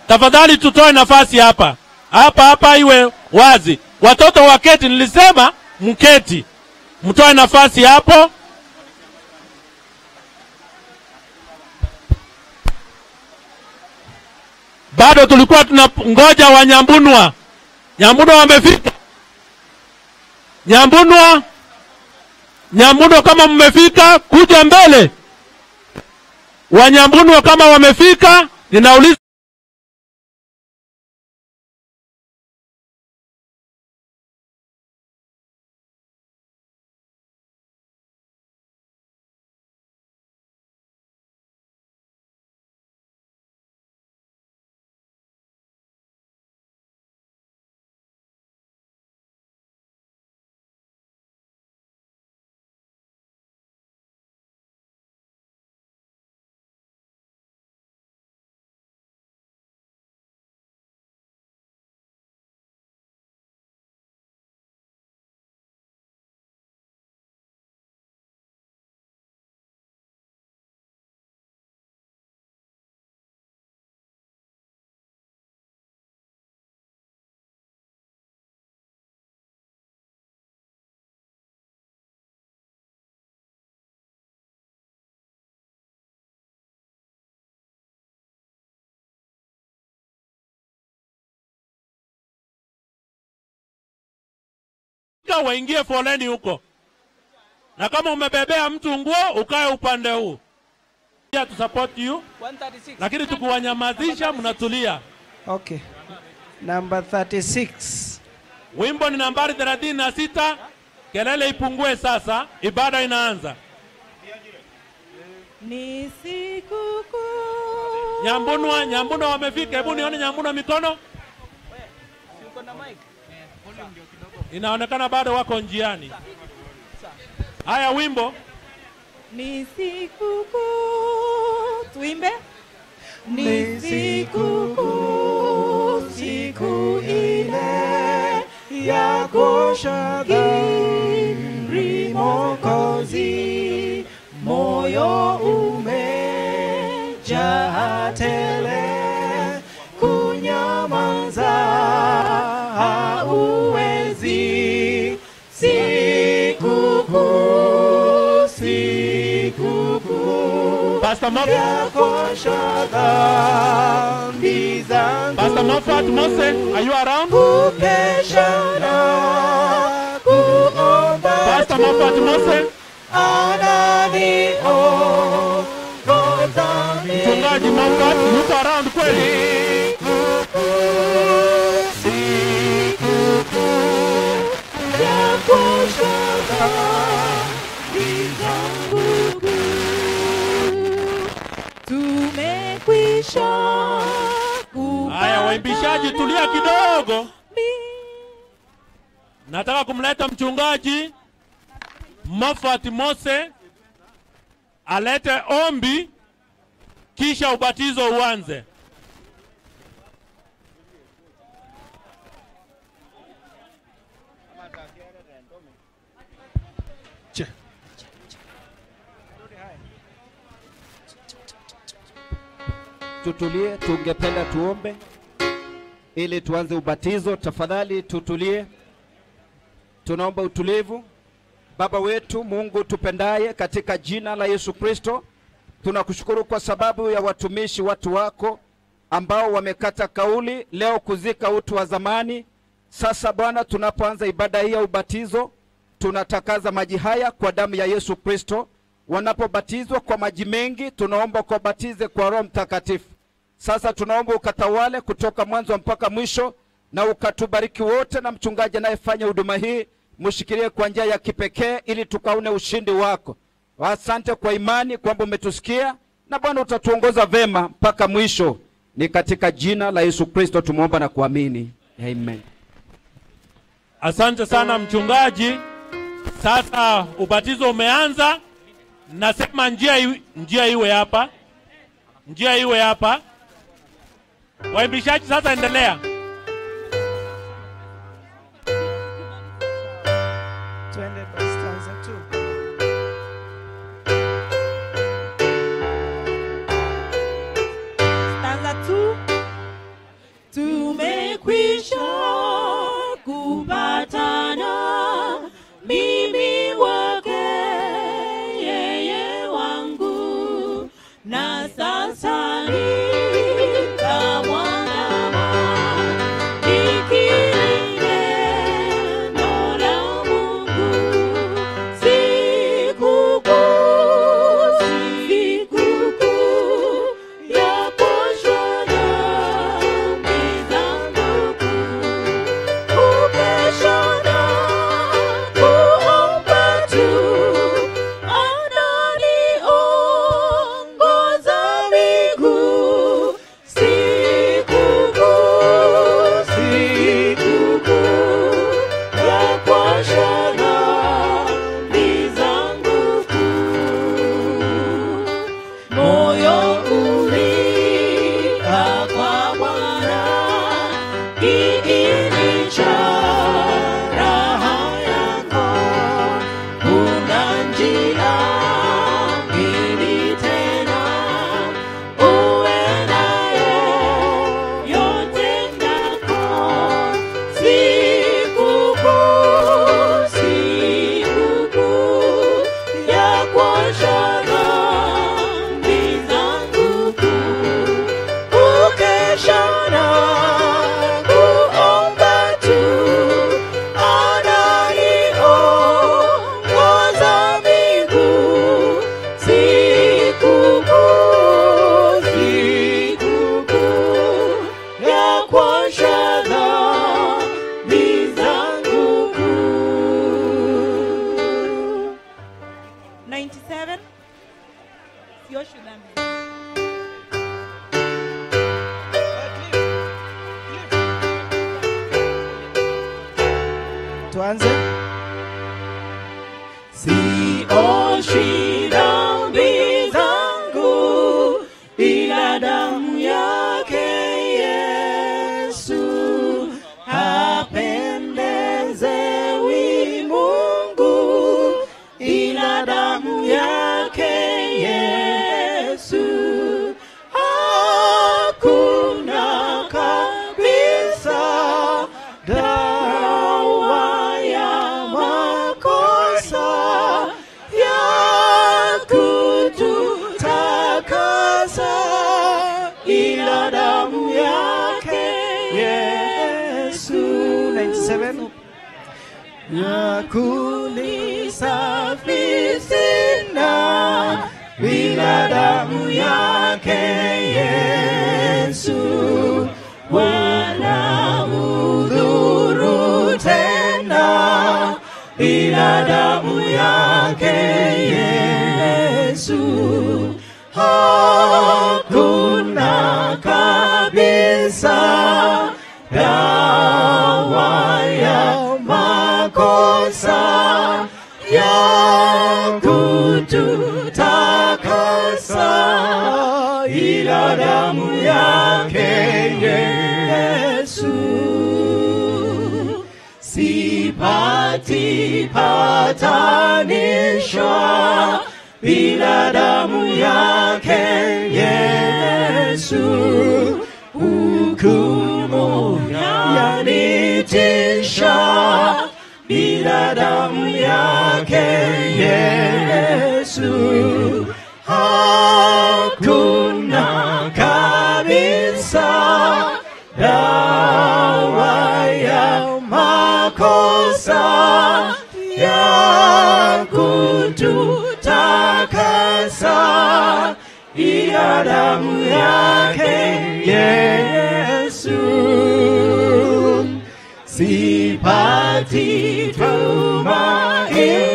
Tafadhali tutoe nafasi hapa. Hapa hapa iwe wazi. Watoto waketi, nilisema mketi. Mtoe nafasi hapo. Bado tulikuwa tunangoja Wanyambunwa. Nyambunwa wamefika. Nyambunwa. Nyambunwa kama mmefika, kuja mbele. Wanyambunwa kama wamefika, ninauliza Waingie foleni huko. Na kama umebebea mtu nguo, ukae upande huu. To support you.
136.
Lakini tukiwanyamazisha mnatulia.
Okay. Number 36.
Wimbo ni nambari 36. Kelele ipungue sasa, ibada inaanza.
Ni sikukuu.
Nyambunwa, Nyambunwa wamefika. Hebu nione Nyambunwa mikono. Inaonekana bado wako njiani. Haya, wimbo.
Ni sikukuu. Tuimbe. Ni sikukuu, siku ile ya kuosha dhambi Mwokozi, moyo umejaa tele, kunyamaza hauwezi. Sikukuu, sikukuu
Pastor Moffat,
ya kuosha dhambi zangu.
Pastor Moffat Mose, are you around?
Kukesha na kuomba
Pastor Moffat Mose,
ananiongoza
Mchungaji Moffat, yuko around kweli?
Sikukuu ya kuosha dhambi zangu. Tumekwisha.
Haya, waimbishaji tulia kidogo. Nataka kumleta mchungaji Moffat Mose alete ombi kisha ubatizo uanze.
Tutulie, tungependa tuombe ili tuanze ubatizo. Tafadhali tutulie, tunaomba utulivu. Baba wetu Mungu tupendaye, katika jina la Yesu Kristo tunakushukuru kwa sababu ya watumishi watu wako ambao wamekata kauli leo kuzika utu wa zamani. Sasa Bwana, tunapoanza ibada hii ya ubatizo, tunatakaza maji haya kwa damu ya Yesu Kristo. Wanapobatizwa kwa maji mengi, tunaomba ukabatize kwa Roho Mtakatifu. Sasa tunaomba ukatawale kutoka mwanzo mpaka mwisho, na ukatubariki wote, na mchungaji anayefanya huduma hii mshikilie kwa njia ya kipekee ili tukaone ushindi wako. Asante kwa imani kwamba umetusikia, na Bwana utatuongoza vema mpaka mwisho. Ni katika jina la Yesu Kristo tumuomba na kuamini. Amen.
Asante sana mchungaji. Sasa ubatizo umeanza. Nasema njia iwe hapa. Njia iwe hapa. Waimbishaji sasa endelea.
Twende stanza 2.
Stanza 2. Tumekwisha kupatana, mimi wake yeye wangu, na sasa nitamwandama nikiri neno la Mungu. Sikukuu, sikukuu ya kuoshwa dhambi zangu, kukesha na kuomba tu, ananiongoza miguu. Sikukuu, sikukuu ya kuosha dhambi zangu kuu. Moyo ulikaa kwa Bwana, kiini cha raha yako. Kuna njia mbili tena, uwe naye yote ndako. Sikukuu, sikukuu ya kuosha dhambi zangu kuu, kukesha na kuomba.
Tuanze.
Sioshi dhambi zangu ila damu yake Yesu, hapendezewi Mungu ila damu yake Yesu. Hakuna kabisa dawa ya makosa ya kututakasa ila damu yake Yesu.
97.
Ya kunisafi sina bila damu yake Yesu, wala udhuru tena bila damu yake Yesu. Hakuna kabisa dawa ya makosa ya kututakasa ila damu yake Yesu. Sipati patanisho bila damu yake Yesu, hukumu yanitisha bila damu yake Yesu. Hakuna kabisa dawa ya makosa ya kututakasa ila damu yake Yesu. Sipati tumaini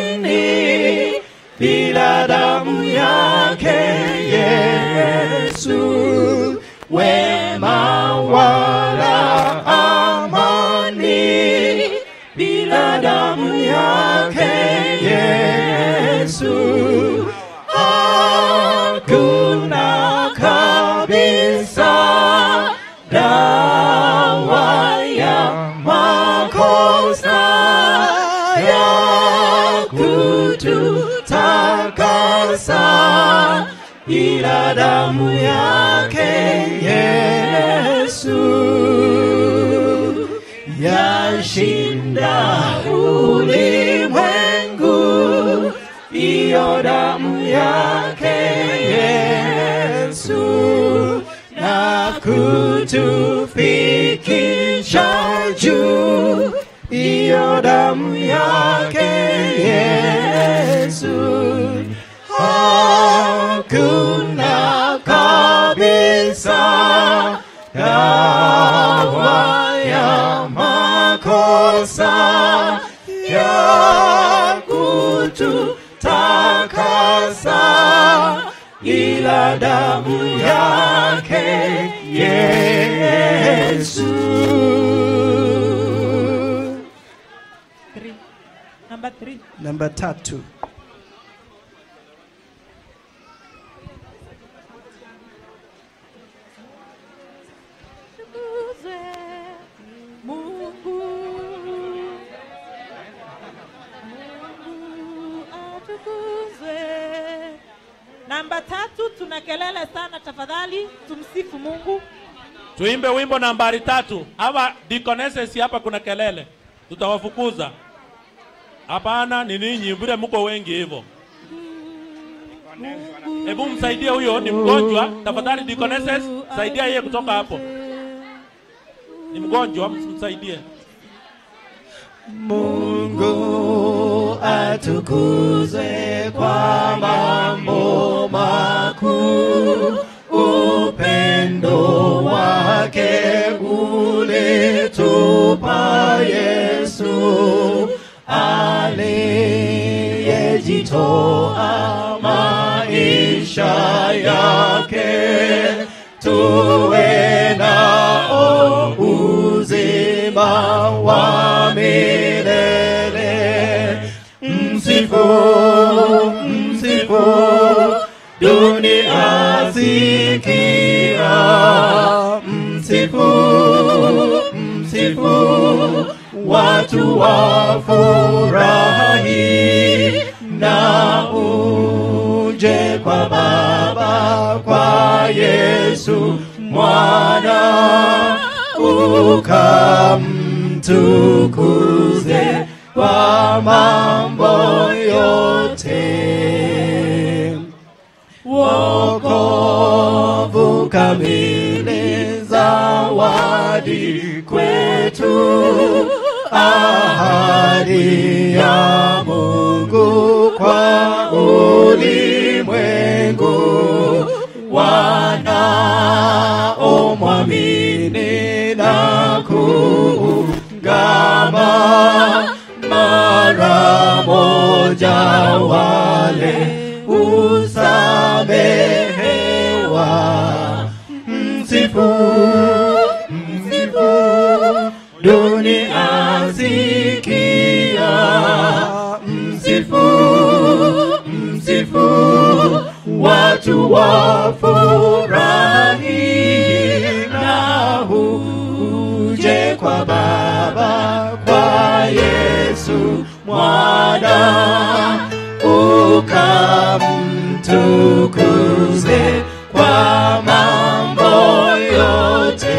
bila damu yake Yesu, wema wala amani bila damu yake Yesu. Hakuna kabisa dawa ya makosa ya kututakasa ila damu yake Yesu. Yashinda ulimwengu iyo damu yake Yesu, na kutufikisha juu iyo damu yake Yesu. Hakuna kabisa dawa ya makosa ya kututakasa ila damu yake Yesu.
Number 3.
Namba 3.
Mungu, Mungu atukuzwe.
Namba 3, tuna kelele sana, tafadhali tumsifu Mungu.
Tuimbe wimbo nambari 3. Hawa deaconesses hapa kuna kelele, tutawafukuza. Hapana, ni ninyi vile mko wengi hivyo. Hebu msaidie huyo, ni mgonjwa. Tafadhali deaconesses, saidia yeye kutoka hapo. Ni mgonjwa, msaidie.
Mungu atukuzwe kwa mambo makuu, upendo wake ulitupa Yesu, aliyejitoa maisha yake tuwe nao uzima wa milele. Msifu, msifu, watu wafurahi na uje kwa Baba, kwa Yesu Mwana, ukamtukuze kwa mambo yote. Wokovu kamili, zawadi kwetu, ahadi ya Mungu kwa ulimwengu, wanaomwamini na kuungama, mara moja wale husamehewa. Msifu, msifu, dunia sikia. Msifu, msifu, watu wafurahi na uje kwa Baba, kwa Yesu Mwana, ukamtukuze kwa mambo yote.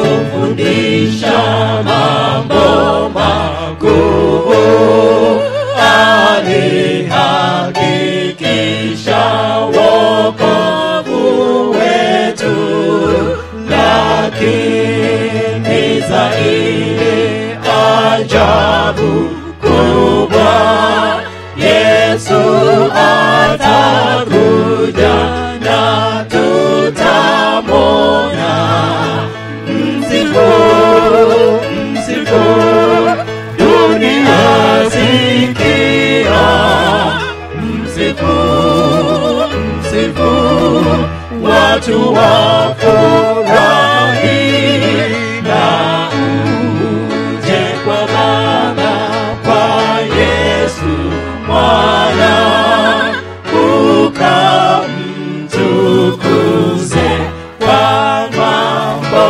Alitufundisha mambo makuu, alihakikisha wokovu wetu, lakini zaidi ajabu kubwa, Yesu atakuja na tutamwona. Msifu, msifu, dunia sikia. Msifu, msifu, watu wafurahi na uje kwa Baba, kwa Yesu Mwana, ukamtukuze kwa mambo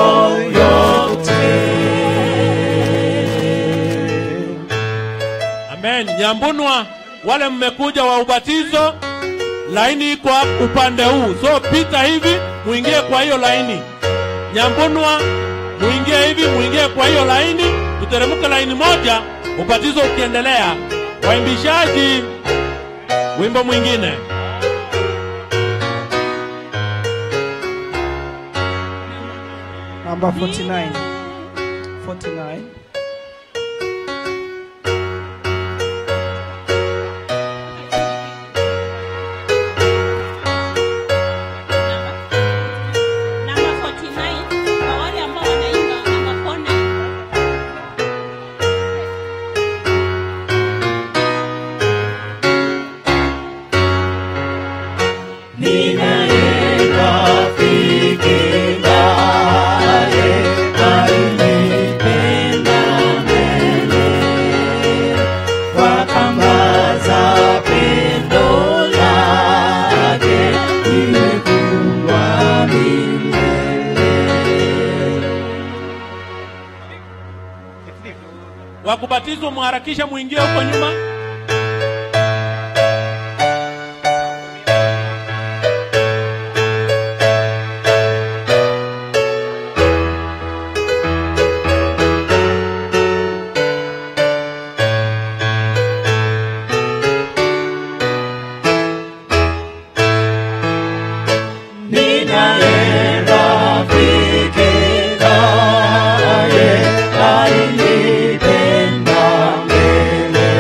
yote.
Amen. Nyambunwa, wale mmekuja wa ubatizo, laini iko upande huu, so pita hivi muingie kwa hiyo laini. Nyambunwa, muingie hivi, muingie kwa hiyo laini, tuteremke laini moja, ubatizo ukiendelea. Waimbishaji, wimbo mwingine.
Number 49. 49.
Number 49, kwa wale ambao wanaimba number 49.
Ninaye rafiki naye alinipenda mbele, kwa kamba za pendo lake nimekuwa milele.
Wakubatizwa muharakisha muingie huko nyuma.
Ninaye rafiki naye alinipenda mbele,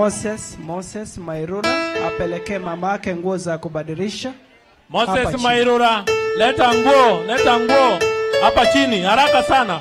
Moses Mairura apelekee mamake nguo za kubadilisha.
Moses Mairura, leta nguo, leta nguo hapa chini haraka sana.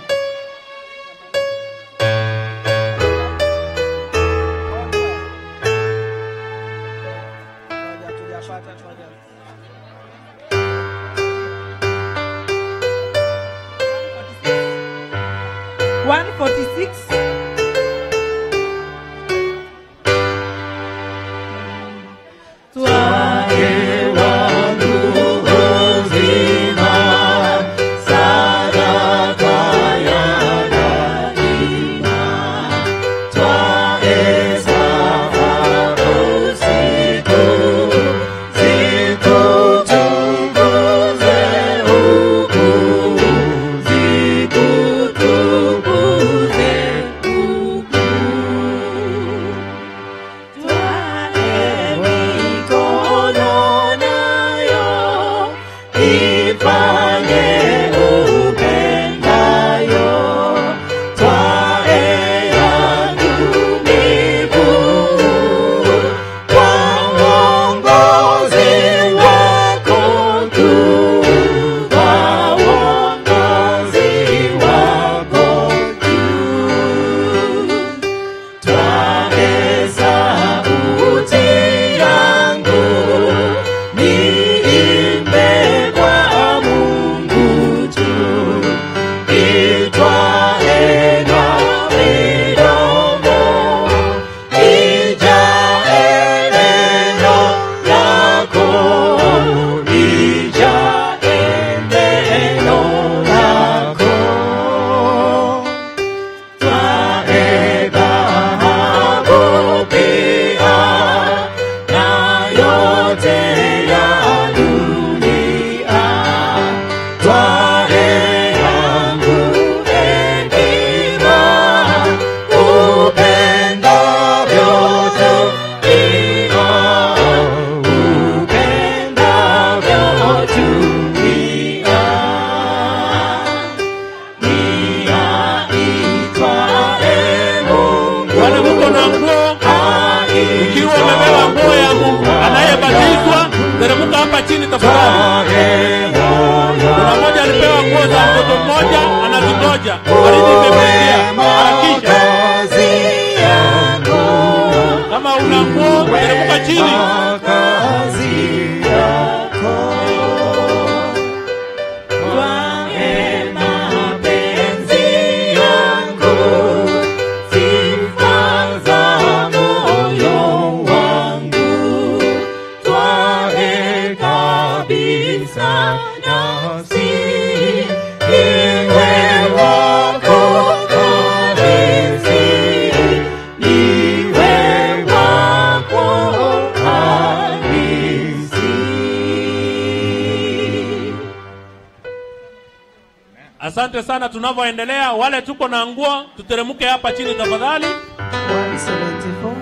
Asante sana. Tunavyoendelea, wale tuko na nguo tuteremke hapa chini tafadhali.
174.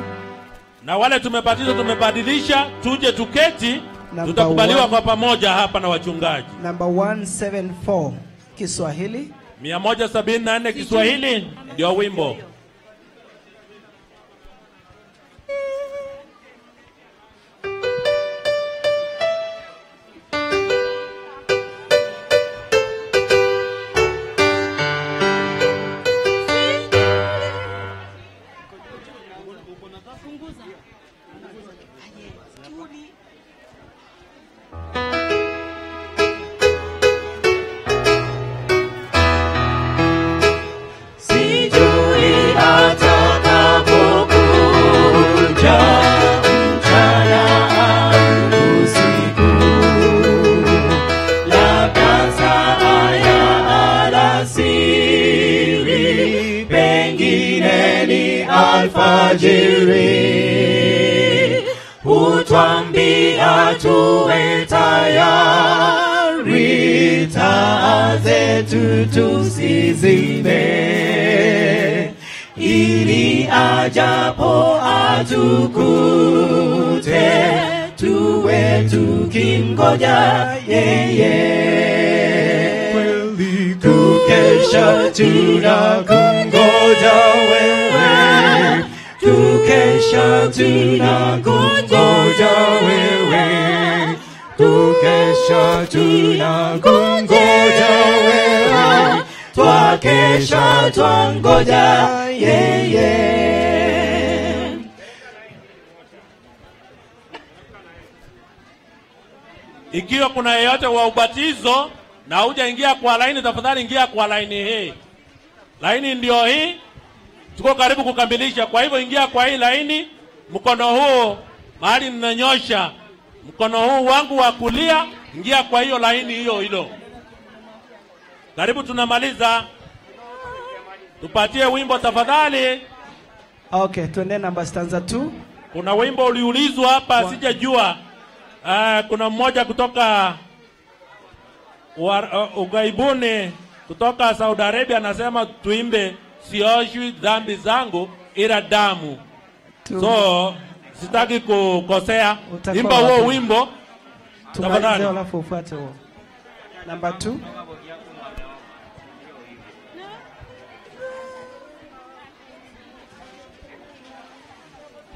Na wale tumebatizwa tumebadilisha, tuje tuketi, tutakubaliwa kwa pamoja hapa na wachungaji.
Number 174 Kiswahili.
174 Kiswahili ndio wimbo.
Sijui atakapokuja mchana au usiku, labda saa ya alasiri, pengine ni alfajiri. Hutwambia tuwe tayari, taa zetu tusizime, ili ajapo atukute, tuwe tukingoja yeye. Kweli kukesha tunakungoja wewe, Tukesha tunakungoja wewe, tukesha tunakungoja wewe, twakesha twangoja yeye.
Ikiwa kuna yeyote wa ubatizo na hujaingia kwa laini, tafadhali ingia kwa laini hii. Laini ndio hii, tuko karibu kukamilisha. Kwa hivyo ingia kwa hii laini, mkono huu mahali ninanyosha, mkono huu wangu wa kulia, ingia kwa hiyo laini hiyo hilo. Karibu tunamaliza. Tupatie wimbo tafadhali.
Okay, tuende namba stanza 2.
Kuna wimbo uliulizwa hapa, sijajua. Kuna mmoja kutoka ugaibuni, kutoka Saudi Arabia, anasema tuimbe sioshwi dhambi zangu ila damu. So sitaki kukosea. Imba huo wimbo
tumalize, alafu ufuate huo. Namba 2.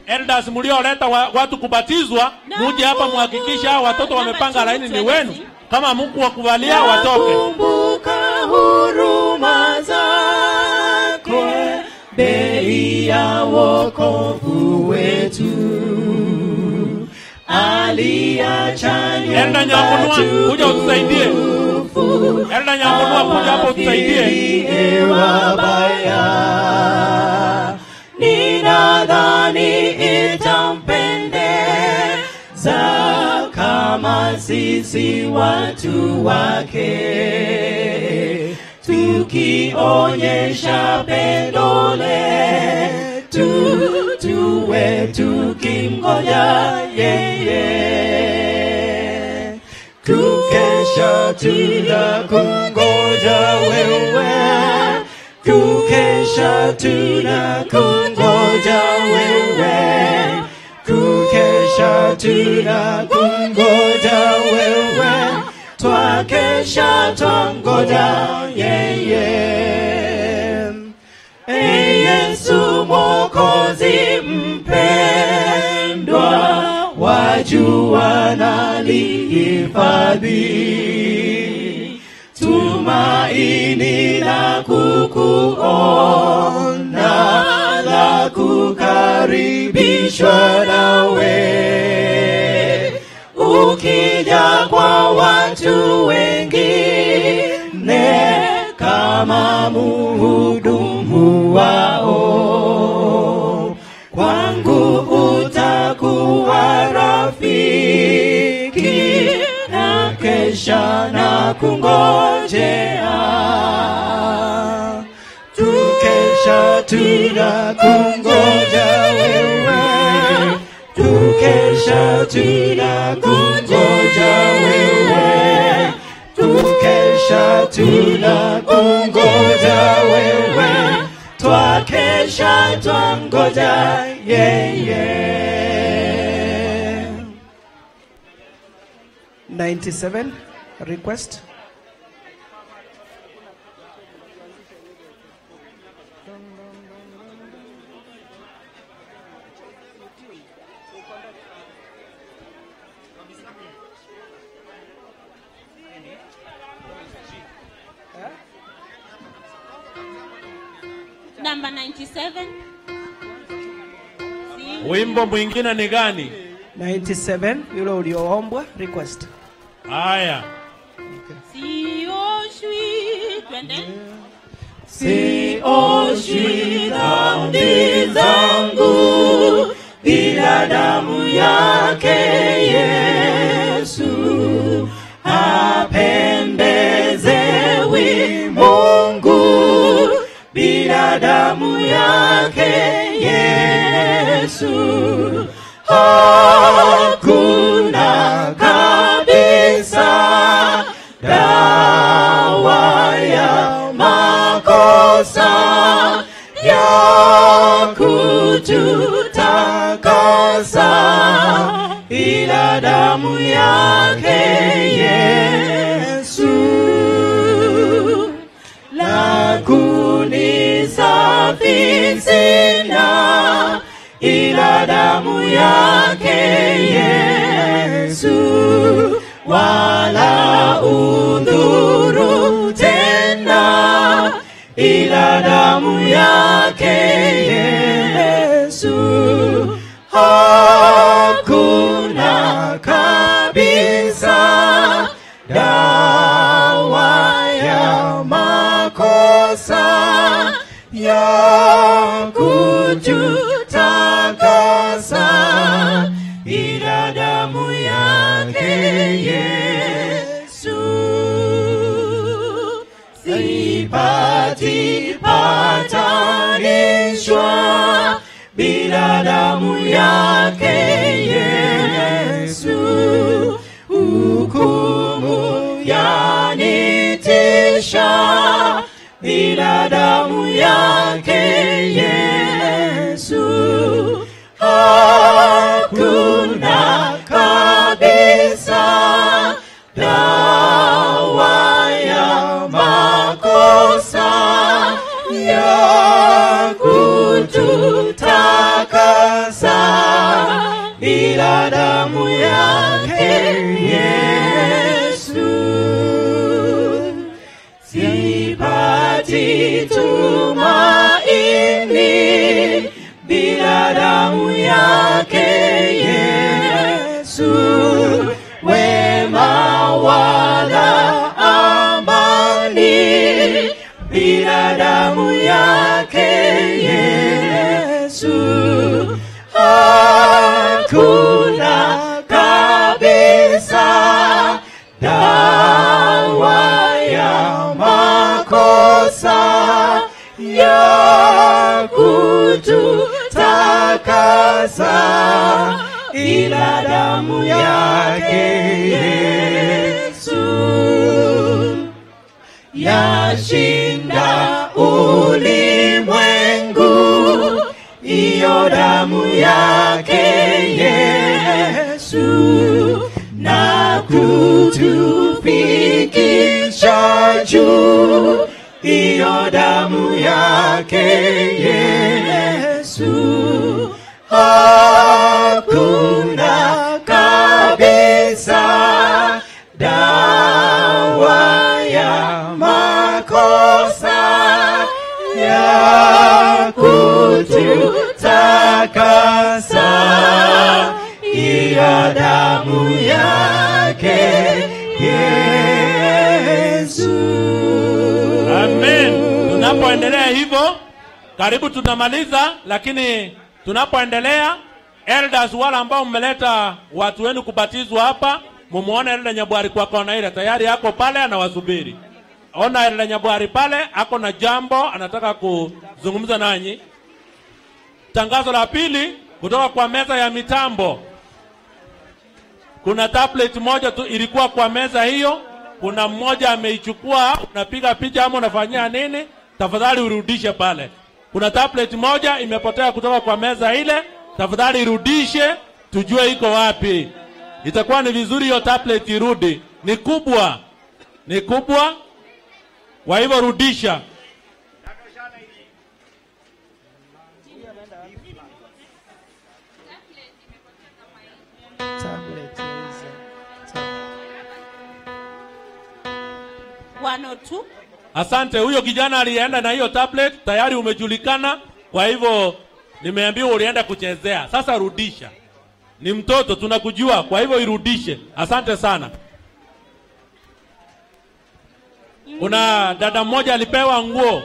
Elders mlioleta watu kubatizwa, muje hapa muhakikisha hao watoto wamepanga laini ni wenu. Kama Mungu wakubalia watoke.
Kumbuka huruma zako, bei ya wokovu wetu. Aliacha
Elda Nyamunua, kuja utusaidie. Elda Nyamunua, kuja hapo utusaidie.
Wabaya, ninadhani itampendeza kama sisi watu wake, tukionyesha pendo letu, tuwe tukimgoja yeye. Kukesha tunakungoja wewe, kukesha tunakungoja wewe, kukesha tunakungoja wewe, twakesha twangoja yeye. Yesu Mwokozi mpendwa, wajua nalihifadhi tumaini la kukuona, la kukaribishwa nawe. Ukija kwa watu wengine kama muhudumu wao, kwangu utakuwa rafiki, na kesha na kungojea. Tukesha tunakungoja wewe, tukesha tunakungoja wewe, tukesha tunakungoja wewe, twakesha twangoja yeye.
97 request.
Number 97.
Wimbo mwingine ni gani?
97 yule ulioombwa request.
Haya.
Sioshwi, twende.
Sioshwi dhambi zangu bila damu yake Yesu, hapendezewi Mungu bila damu yake Yesu. Hakuna kabisa dawa ya makosa ya kututakasa ila damu yake Yesu. La kunisafi sina ila damu yake Yesu, wala udhuru tena, ila damu yake Yesu. Hakuna kabisa dawa ya makosa ya kututakasa, ila damu yake Yesu. Sipati patanishwa bila damu yake Yesu, hukumu yanitisha, bila damu yake Yesu. Hakuna kabisa dawa ya makosa ya kututakasa, bila damu yake Yesu. Sipati tumaini bila damu yake Yesu, wema wala amani bila damu yake Yesu. Hakuna kabisa dawa ya makosa ya kututakasa, ila damu yake Yesu. Yashinda ulimwengu, iyo damu yake Yesu, na kutufikisha juu, iyo damu yake Yesu. Hakuna kabisa dawa ya makosa ya kututakasa, ila damu yake Yesu.
Amen. Tunapoendelea hivyo, karibu tunamaliza, lakini tunapoendelea, elders wale ambao mmeleta watu wenu kubatizwa hapa, mumuone Elder Nyabwari kwa kona ile, tayari yako pale anawasubiri. Ona Elder Nyabwari pale, ako na jambo anataka kuzungumza nanyi. Tangazo la pili kutoka kwa meza ya mitambo. Kuna tablet moja tu ilikuwa kwa meza hiyo, kuna mmoja ameichukua, unapiga picha ama unafanyia nini? Tafadhali urudishe pale. Kuna tablet moja imepotea kutoka kwa meza ile, tafadhali irudishe, tujue iko wapi. Itakuwa ni vizuri hiyo tablet irudi. Ni kubwa. Ni kubwa. Kwa hivyo rudisha.
Tablet is
102.
Asante, huyo kijana alienda na hiyo tablet, tayari umejulikana. Kwa hivyo nimeambiwa ulienda kuchezea. Sasa rudisha. Ni mtoto tunakujua, kwa hivyo irudishe. Asante sana. Kuna dada mmoja alipewa nguo,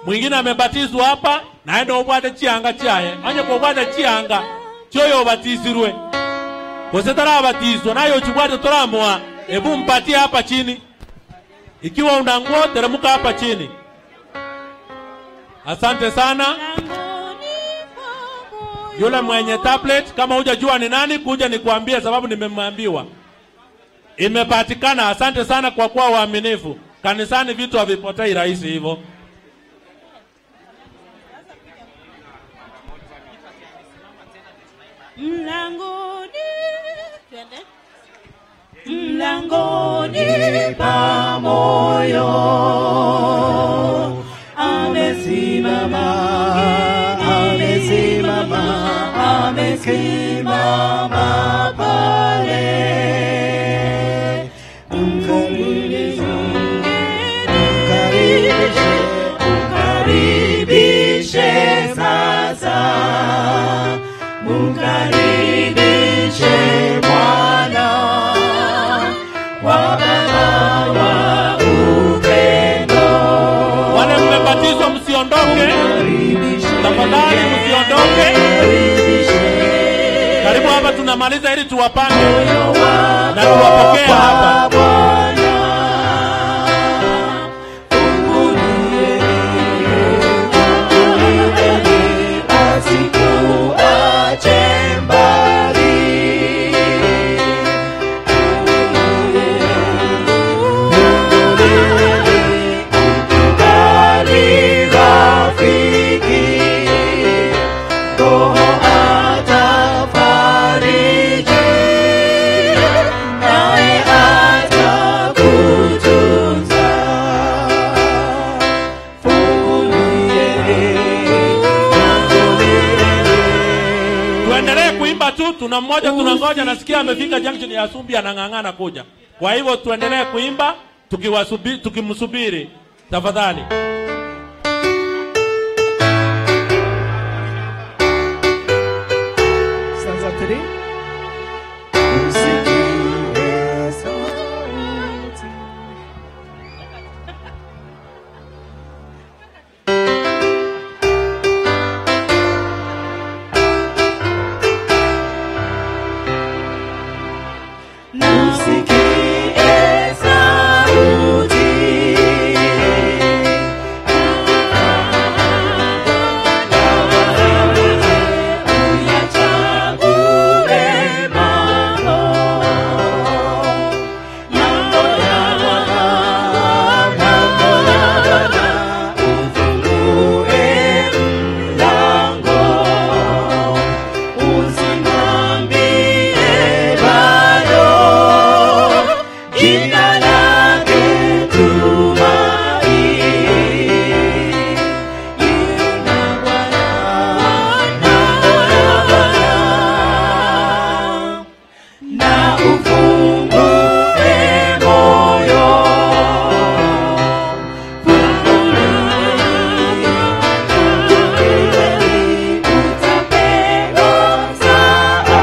mwingine amebatizwa hapa, na aende obwate chianga chaye. Anye kubwate chianga, choyo obatizirwe. Kose tarabatizwa, nayo chubwate toramoa, ebu mpatie hapa chini. Ikiwa una nguo, teremka hapa chini. Asante sana. Yule mwenye tablet, kama hujajua ni nani, kuja nikuambie sababu nimemwambiwa. Imepatikana. Asante sana kwa kuwa waaminifu. Kanisani vitu havipotei rahisi hivyo.
Mlangoni, twende.
Mlangoni pa moyo amesimama, amesimama, amesimama.
tumalize ili tuwapange na tuwapokee hapa.
Asikuache mbali. Mkubali rafiki, Roho atafariji, naye atakutunza.
Tuendelee kuimba tu, tuna mmoja tunangoja, nasikia amefika junction ya Sumbi anang'ang'ana kuja. Kwa hivyo tuendelee kuimba tukimsubiri tafadhali.
Stanza 3.
Usikie sauti. Usikie sauti. Uyachague mambo, mambo ya Bwana, mambo ya Bwana, ufungue mlango, usimwambie bado, jina lake tumaini. Na ufungue moyo, utapewa msaada,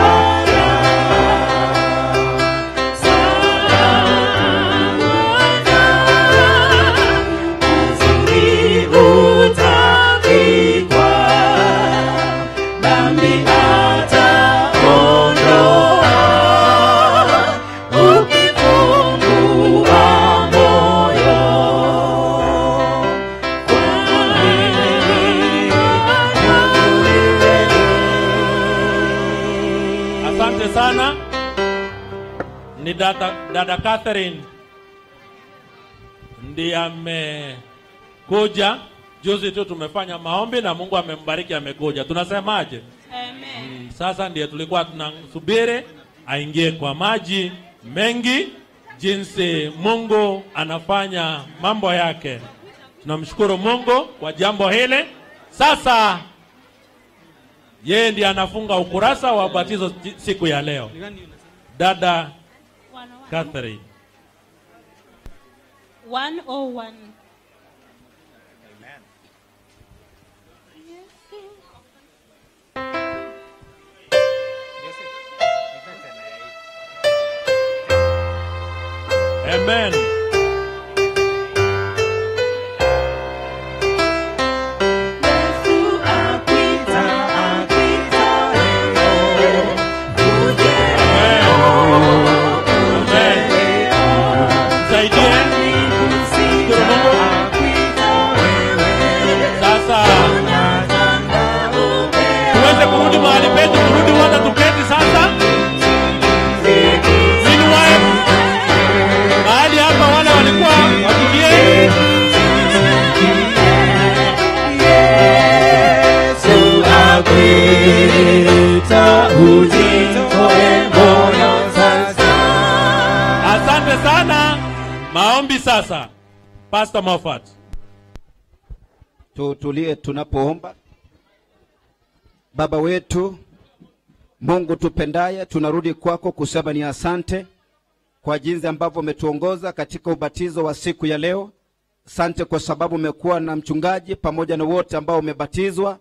uzuri utavikwa, dhambi ataondoa, ukifungua moyo.
Asante sana. Ni dada Catherine ndiye amekuja. Juzi tu tumefanya maombi na Mungu amembariki amekuja. Tunasemaje? Amen. Sasa ndiye tulikuwa tunasubiri aingie kwa maji mengi, jinsi Mungu anafanya mambo yake. Tunamshukuru Mungu kwa jambo hili. Sasa yeye ndiye anafunga ukurasa wa ubatizo siku ya leo. Dada Catherine.
101.
Amen. Sasa tuweze kurudi mahali petu, turudi wote tuketi sasa. Meanwhile, mahali hapa wale walikuwa watulie.
Yesu akuita, ujitoe moyo sasa.
Asante sana. Maombi sasa. Pastor Moffat.
Tutulie tunapoomba. Baba wetu Mungu tupendaye, tunarudi kwako kusema ni asante kwa jinsi ambavyo umetuongoza katika ubatizo wa siku ya leo. Asante kwa sababu umekuwa na mchungaji pamoja na wote ambao umebatizwa,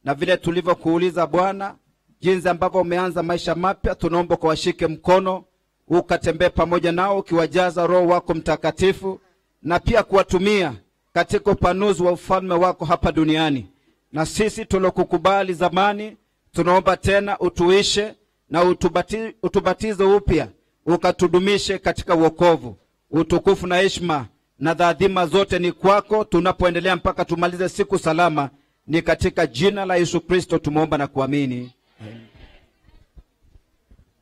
na vile tulivyokuuliza Bwana jinsi ambavyo umeanza maisha mapya, tunaomba kwa washike mkono, ukatembee pamoja nao ukiwajaza Roho wako Mtakatifu, na pia kuwatumia katika upanuzi wa ufalme wako hapa duniani. Na sisi tulokukubali zamani, tunaomba tena utuishe na utubatize upya, ukatudumishe katika wokovu. Utukufu na heshima na dhaadhima zote ni kwako, tunapoendelea mpaka tumalize siku salama. Ni katika jina la Yesu Kristo tumeomba na kuamini.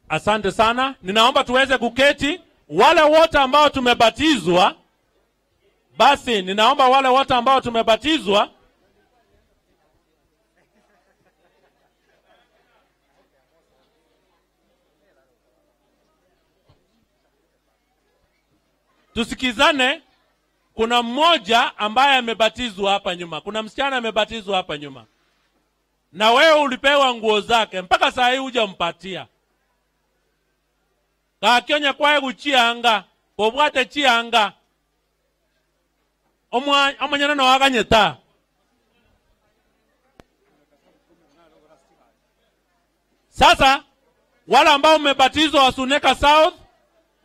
Asante sana. Ninaomba tuweze kuketi. Wale wote ambao tumebatizwa, basi ninaomba wale wote ambao tumebatizwa tusikizane. Kuna mmoja ambaye amebatizwa hapa nyuma. Kuna msichana amebatizwa hapa nyuma. Na wewe ulipewa nguo zake mpaka saa hii hujampatia. Kakionya kwae kuchianga, kobwate chianga. Omanyana na wakanyeta. Sasa wale ambao mmebatizwa wa Suneka South,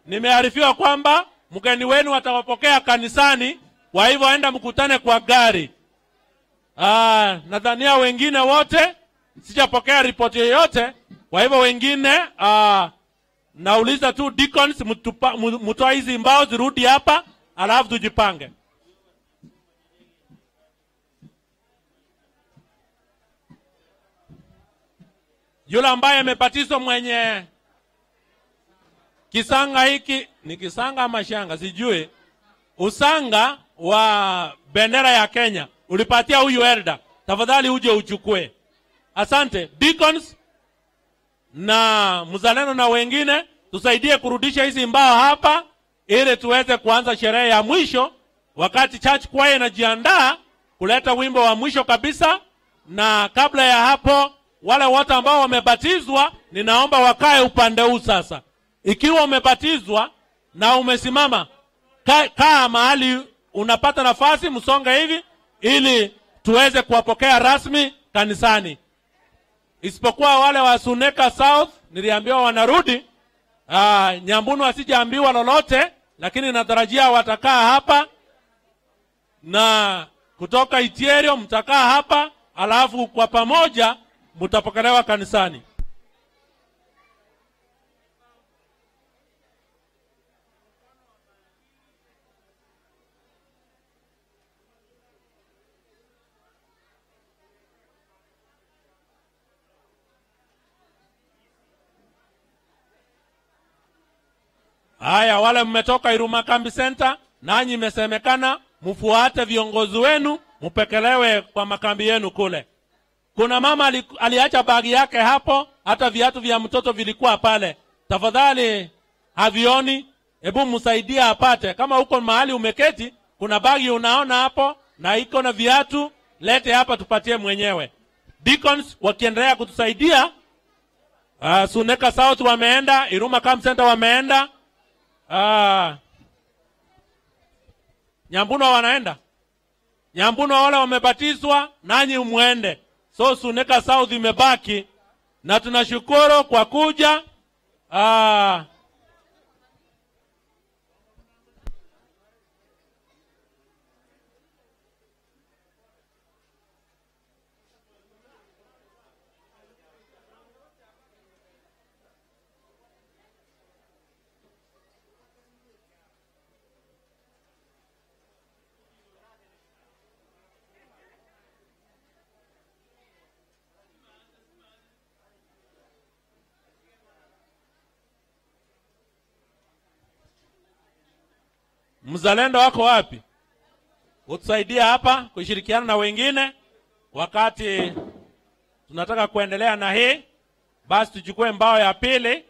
nimearifiwa kwamba mgeni wenu atawapokea kanisani, kwa hivyo enda mkutane kwa gari. Nadhania wengine wote sijapokea ripoti yoyote, kwa hivyo wengine nauliza tu deacons mtoe hizi mbao zirudi hapa, alafu tujipange. Yule ambaye amebatizwa mwenye kisanga hiki, ni kisanga ama shanga sijui, usanga wa bendera ya Kenya ulipatia huyu elder, tafadhali uje uchukue. Asante deacons na mzalendo na wengine, tusaidie kurudisha hizi mbao hapa ili tuweze kuanza sherehe ya mwisho, wakati church choir inajiandaa kuleta wimbo wa mwisho kabisa. Na kabla ya hapo, wale wote ambao wamebatizwa ninaomba wakae upande huu sasa. Ikiwa umebatizwa na umesimama, kaa mahali unapata nafasi, msonge hivi ili tuweze kuwapokea rasmi kanisani. Isipokuwa wale wa Suneka South niliambiwa wanarudi. Nyambunu asijaambiwa lolote, lakini natarajia watakaa hapa, na kutoka Itierio mtakaa hapa, alafu kwa pamoja mtapokelewa kanisani. Haya, wale mmetoka Iruma Kambi Center, nanyi imesemekana mfuate viongozi wenu, mpekelewe kwa makambi yenu kule. Kuna mama aliacha bagi yake hapo, hata viatu vya mtoto vilikuwa pale. Tafadhali havioni, hebu msaidie apate. Kama uko mahali umeketi, kuna bagi unaona hapo na iko na viatu, lete hapa tupatie mwenyewe. Deacons wakiendelea kutusaidia, Suneka South wameenda, Iruma Camp Center wameenda. Nyambuno wanaenda. Nyambuno wale wamebatizwa, nanyi muende. So Suneka South imebaki, na tunashukuru kwa kuja. Mzalendo wako wapi? Utusaidia hapa kushirikiana na wengine wakati tunataka kuendelea na hii. Basi tuchukue mbao ya pili.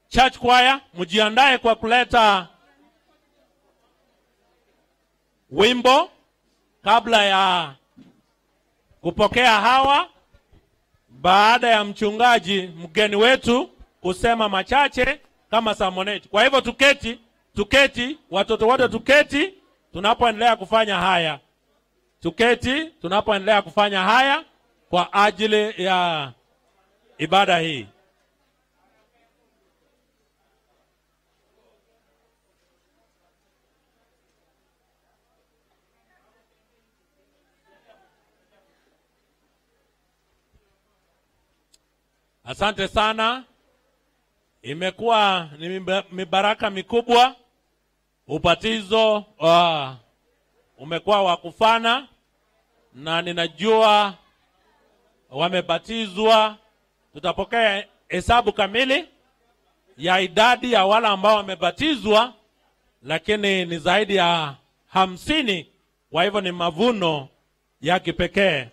Church choir, mjiandae kwa kuleta wimbo kabla ya kupokea hawa, baada ya mchungaji mgeni wetu kusema machache kama samoneti. Kwa hivyo tuketi, tuketi, watoto wote tuketi tunapoendelea kufanya haya. Tuketi tunapoendelea kufanya haya kwa ajili ya ibada hii. Asante sana. Imekuwa ni mibaraka mikubwa. Ubatizo umekuwa wa kufana, na ninajua wamebatizwa. Tutapokea hesabu kamili ya idadi ya wale ambao wamebatizwa, lakini ni zaidi ya 50. Kwa hivyo ni mavuno ya kipekee.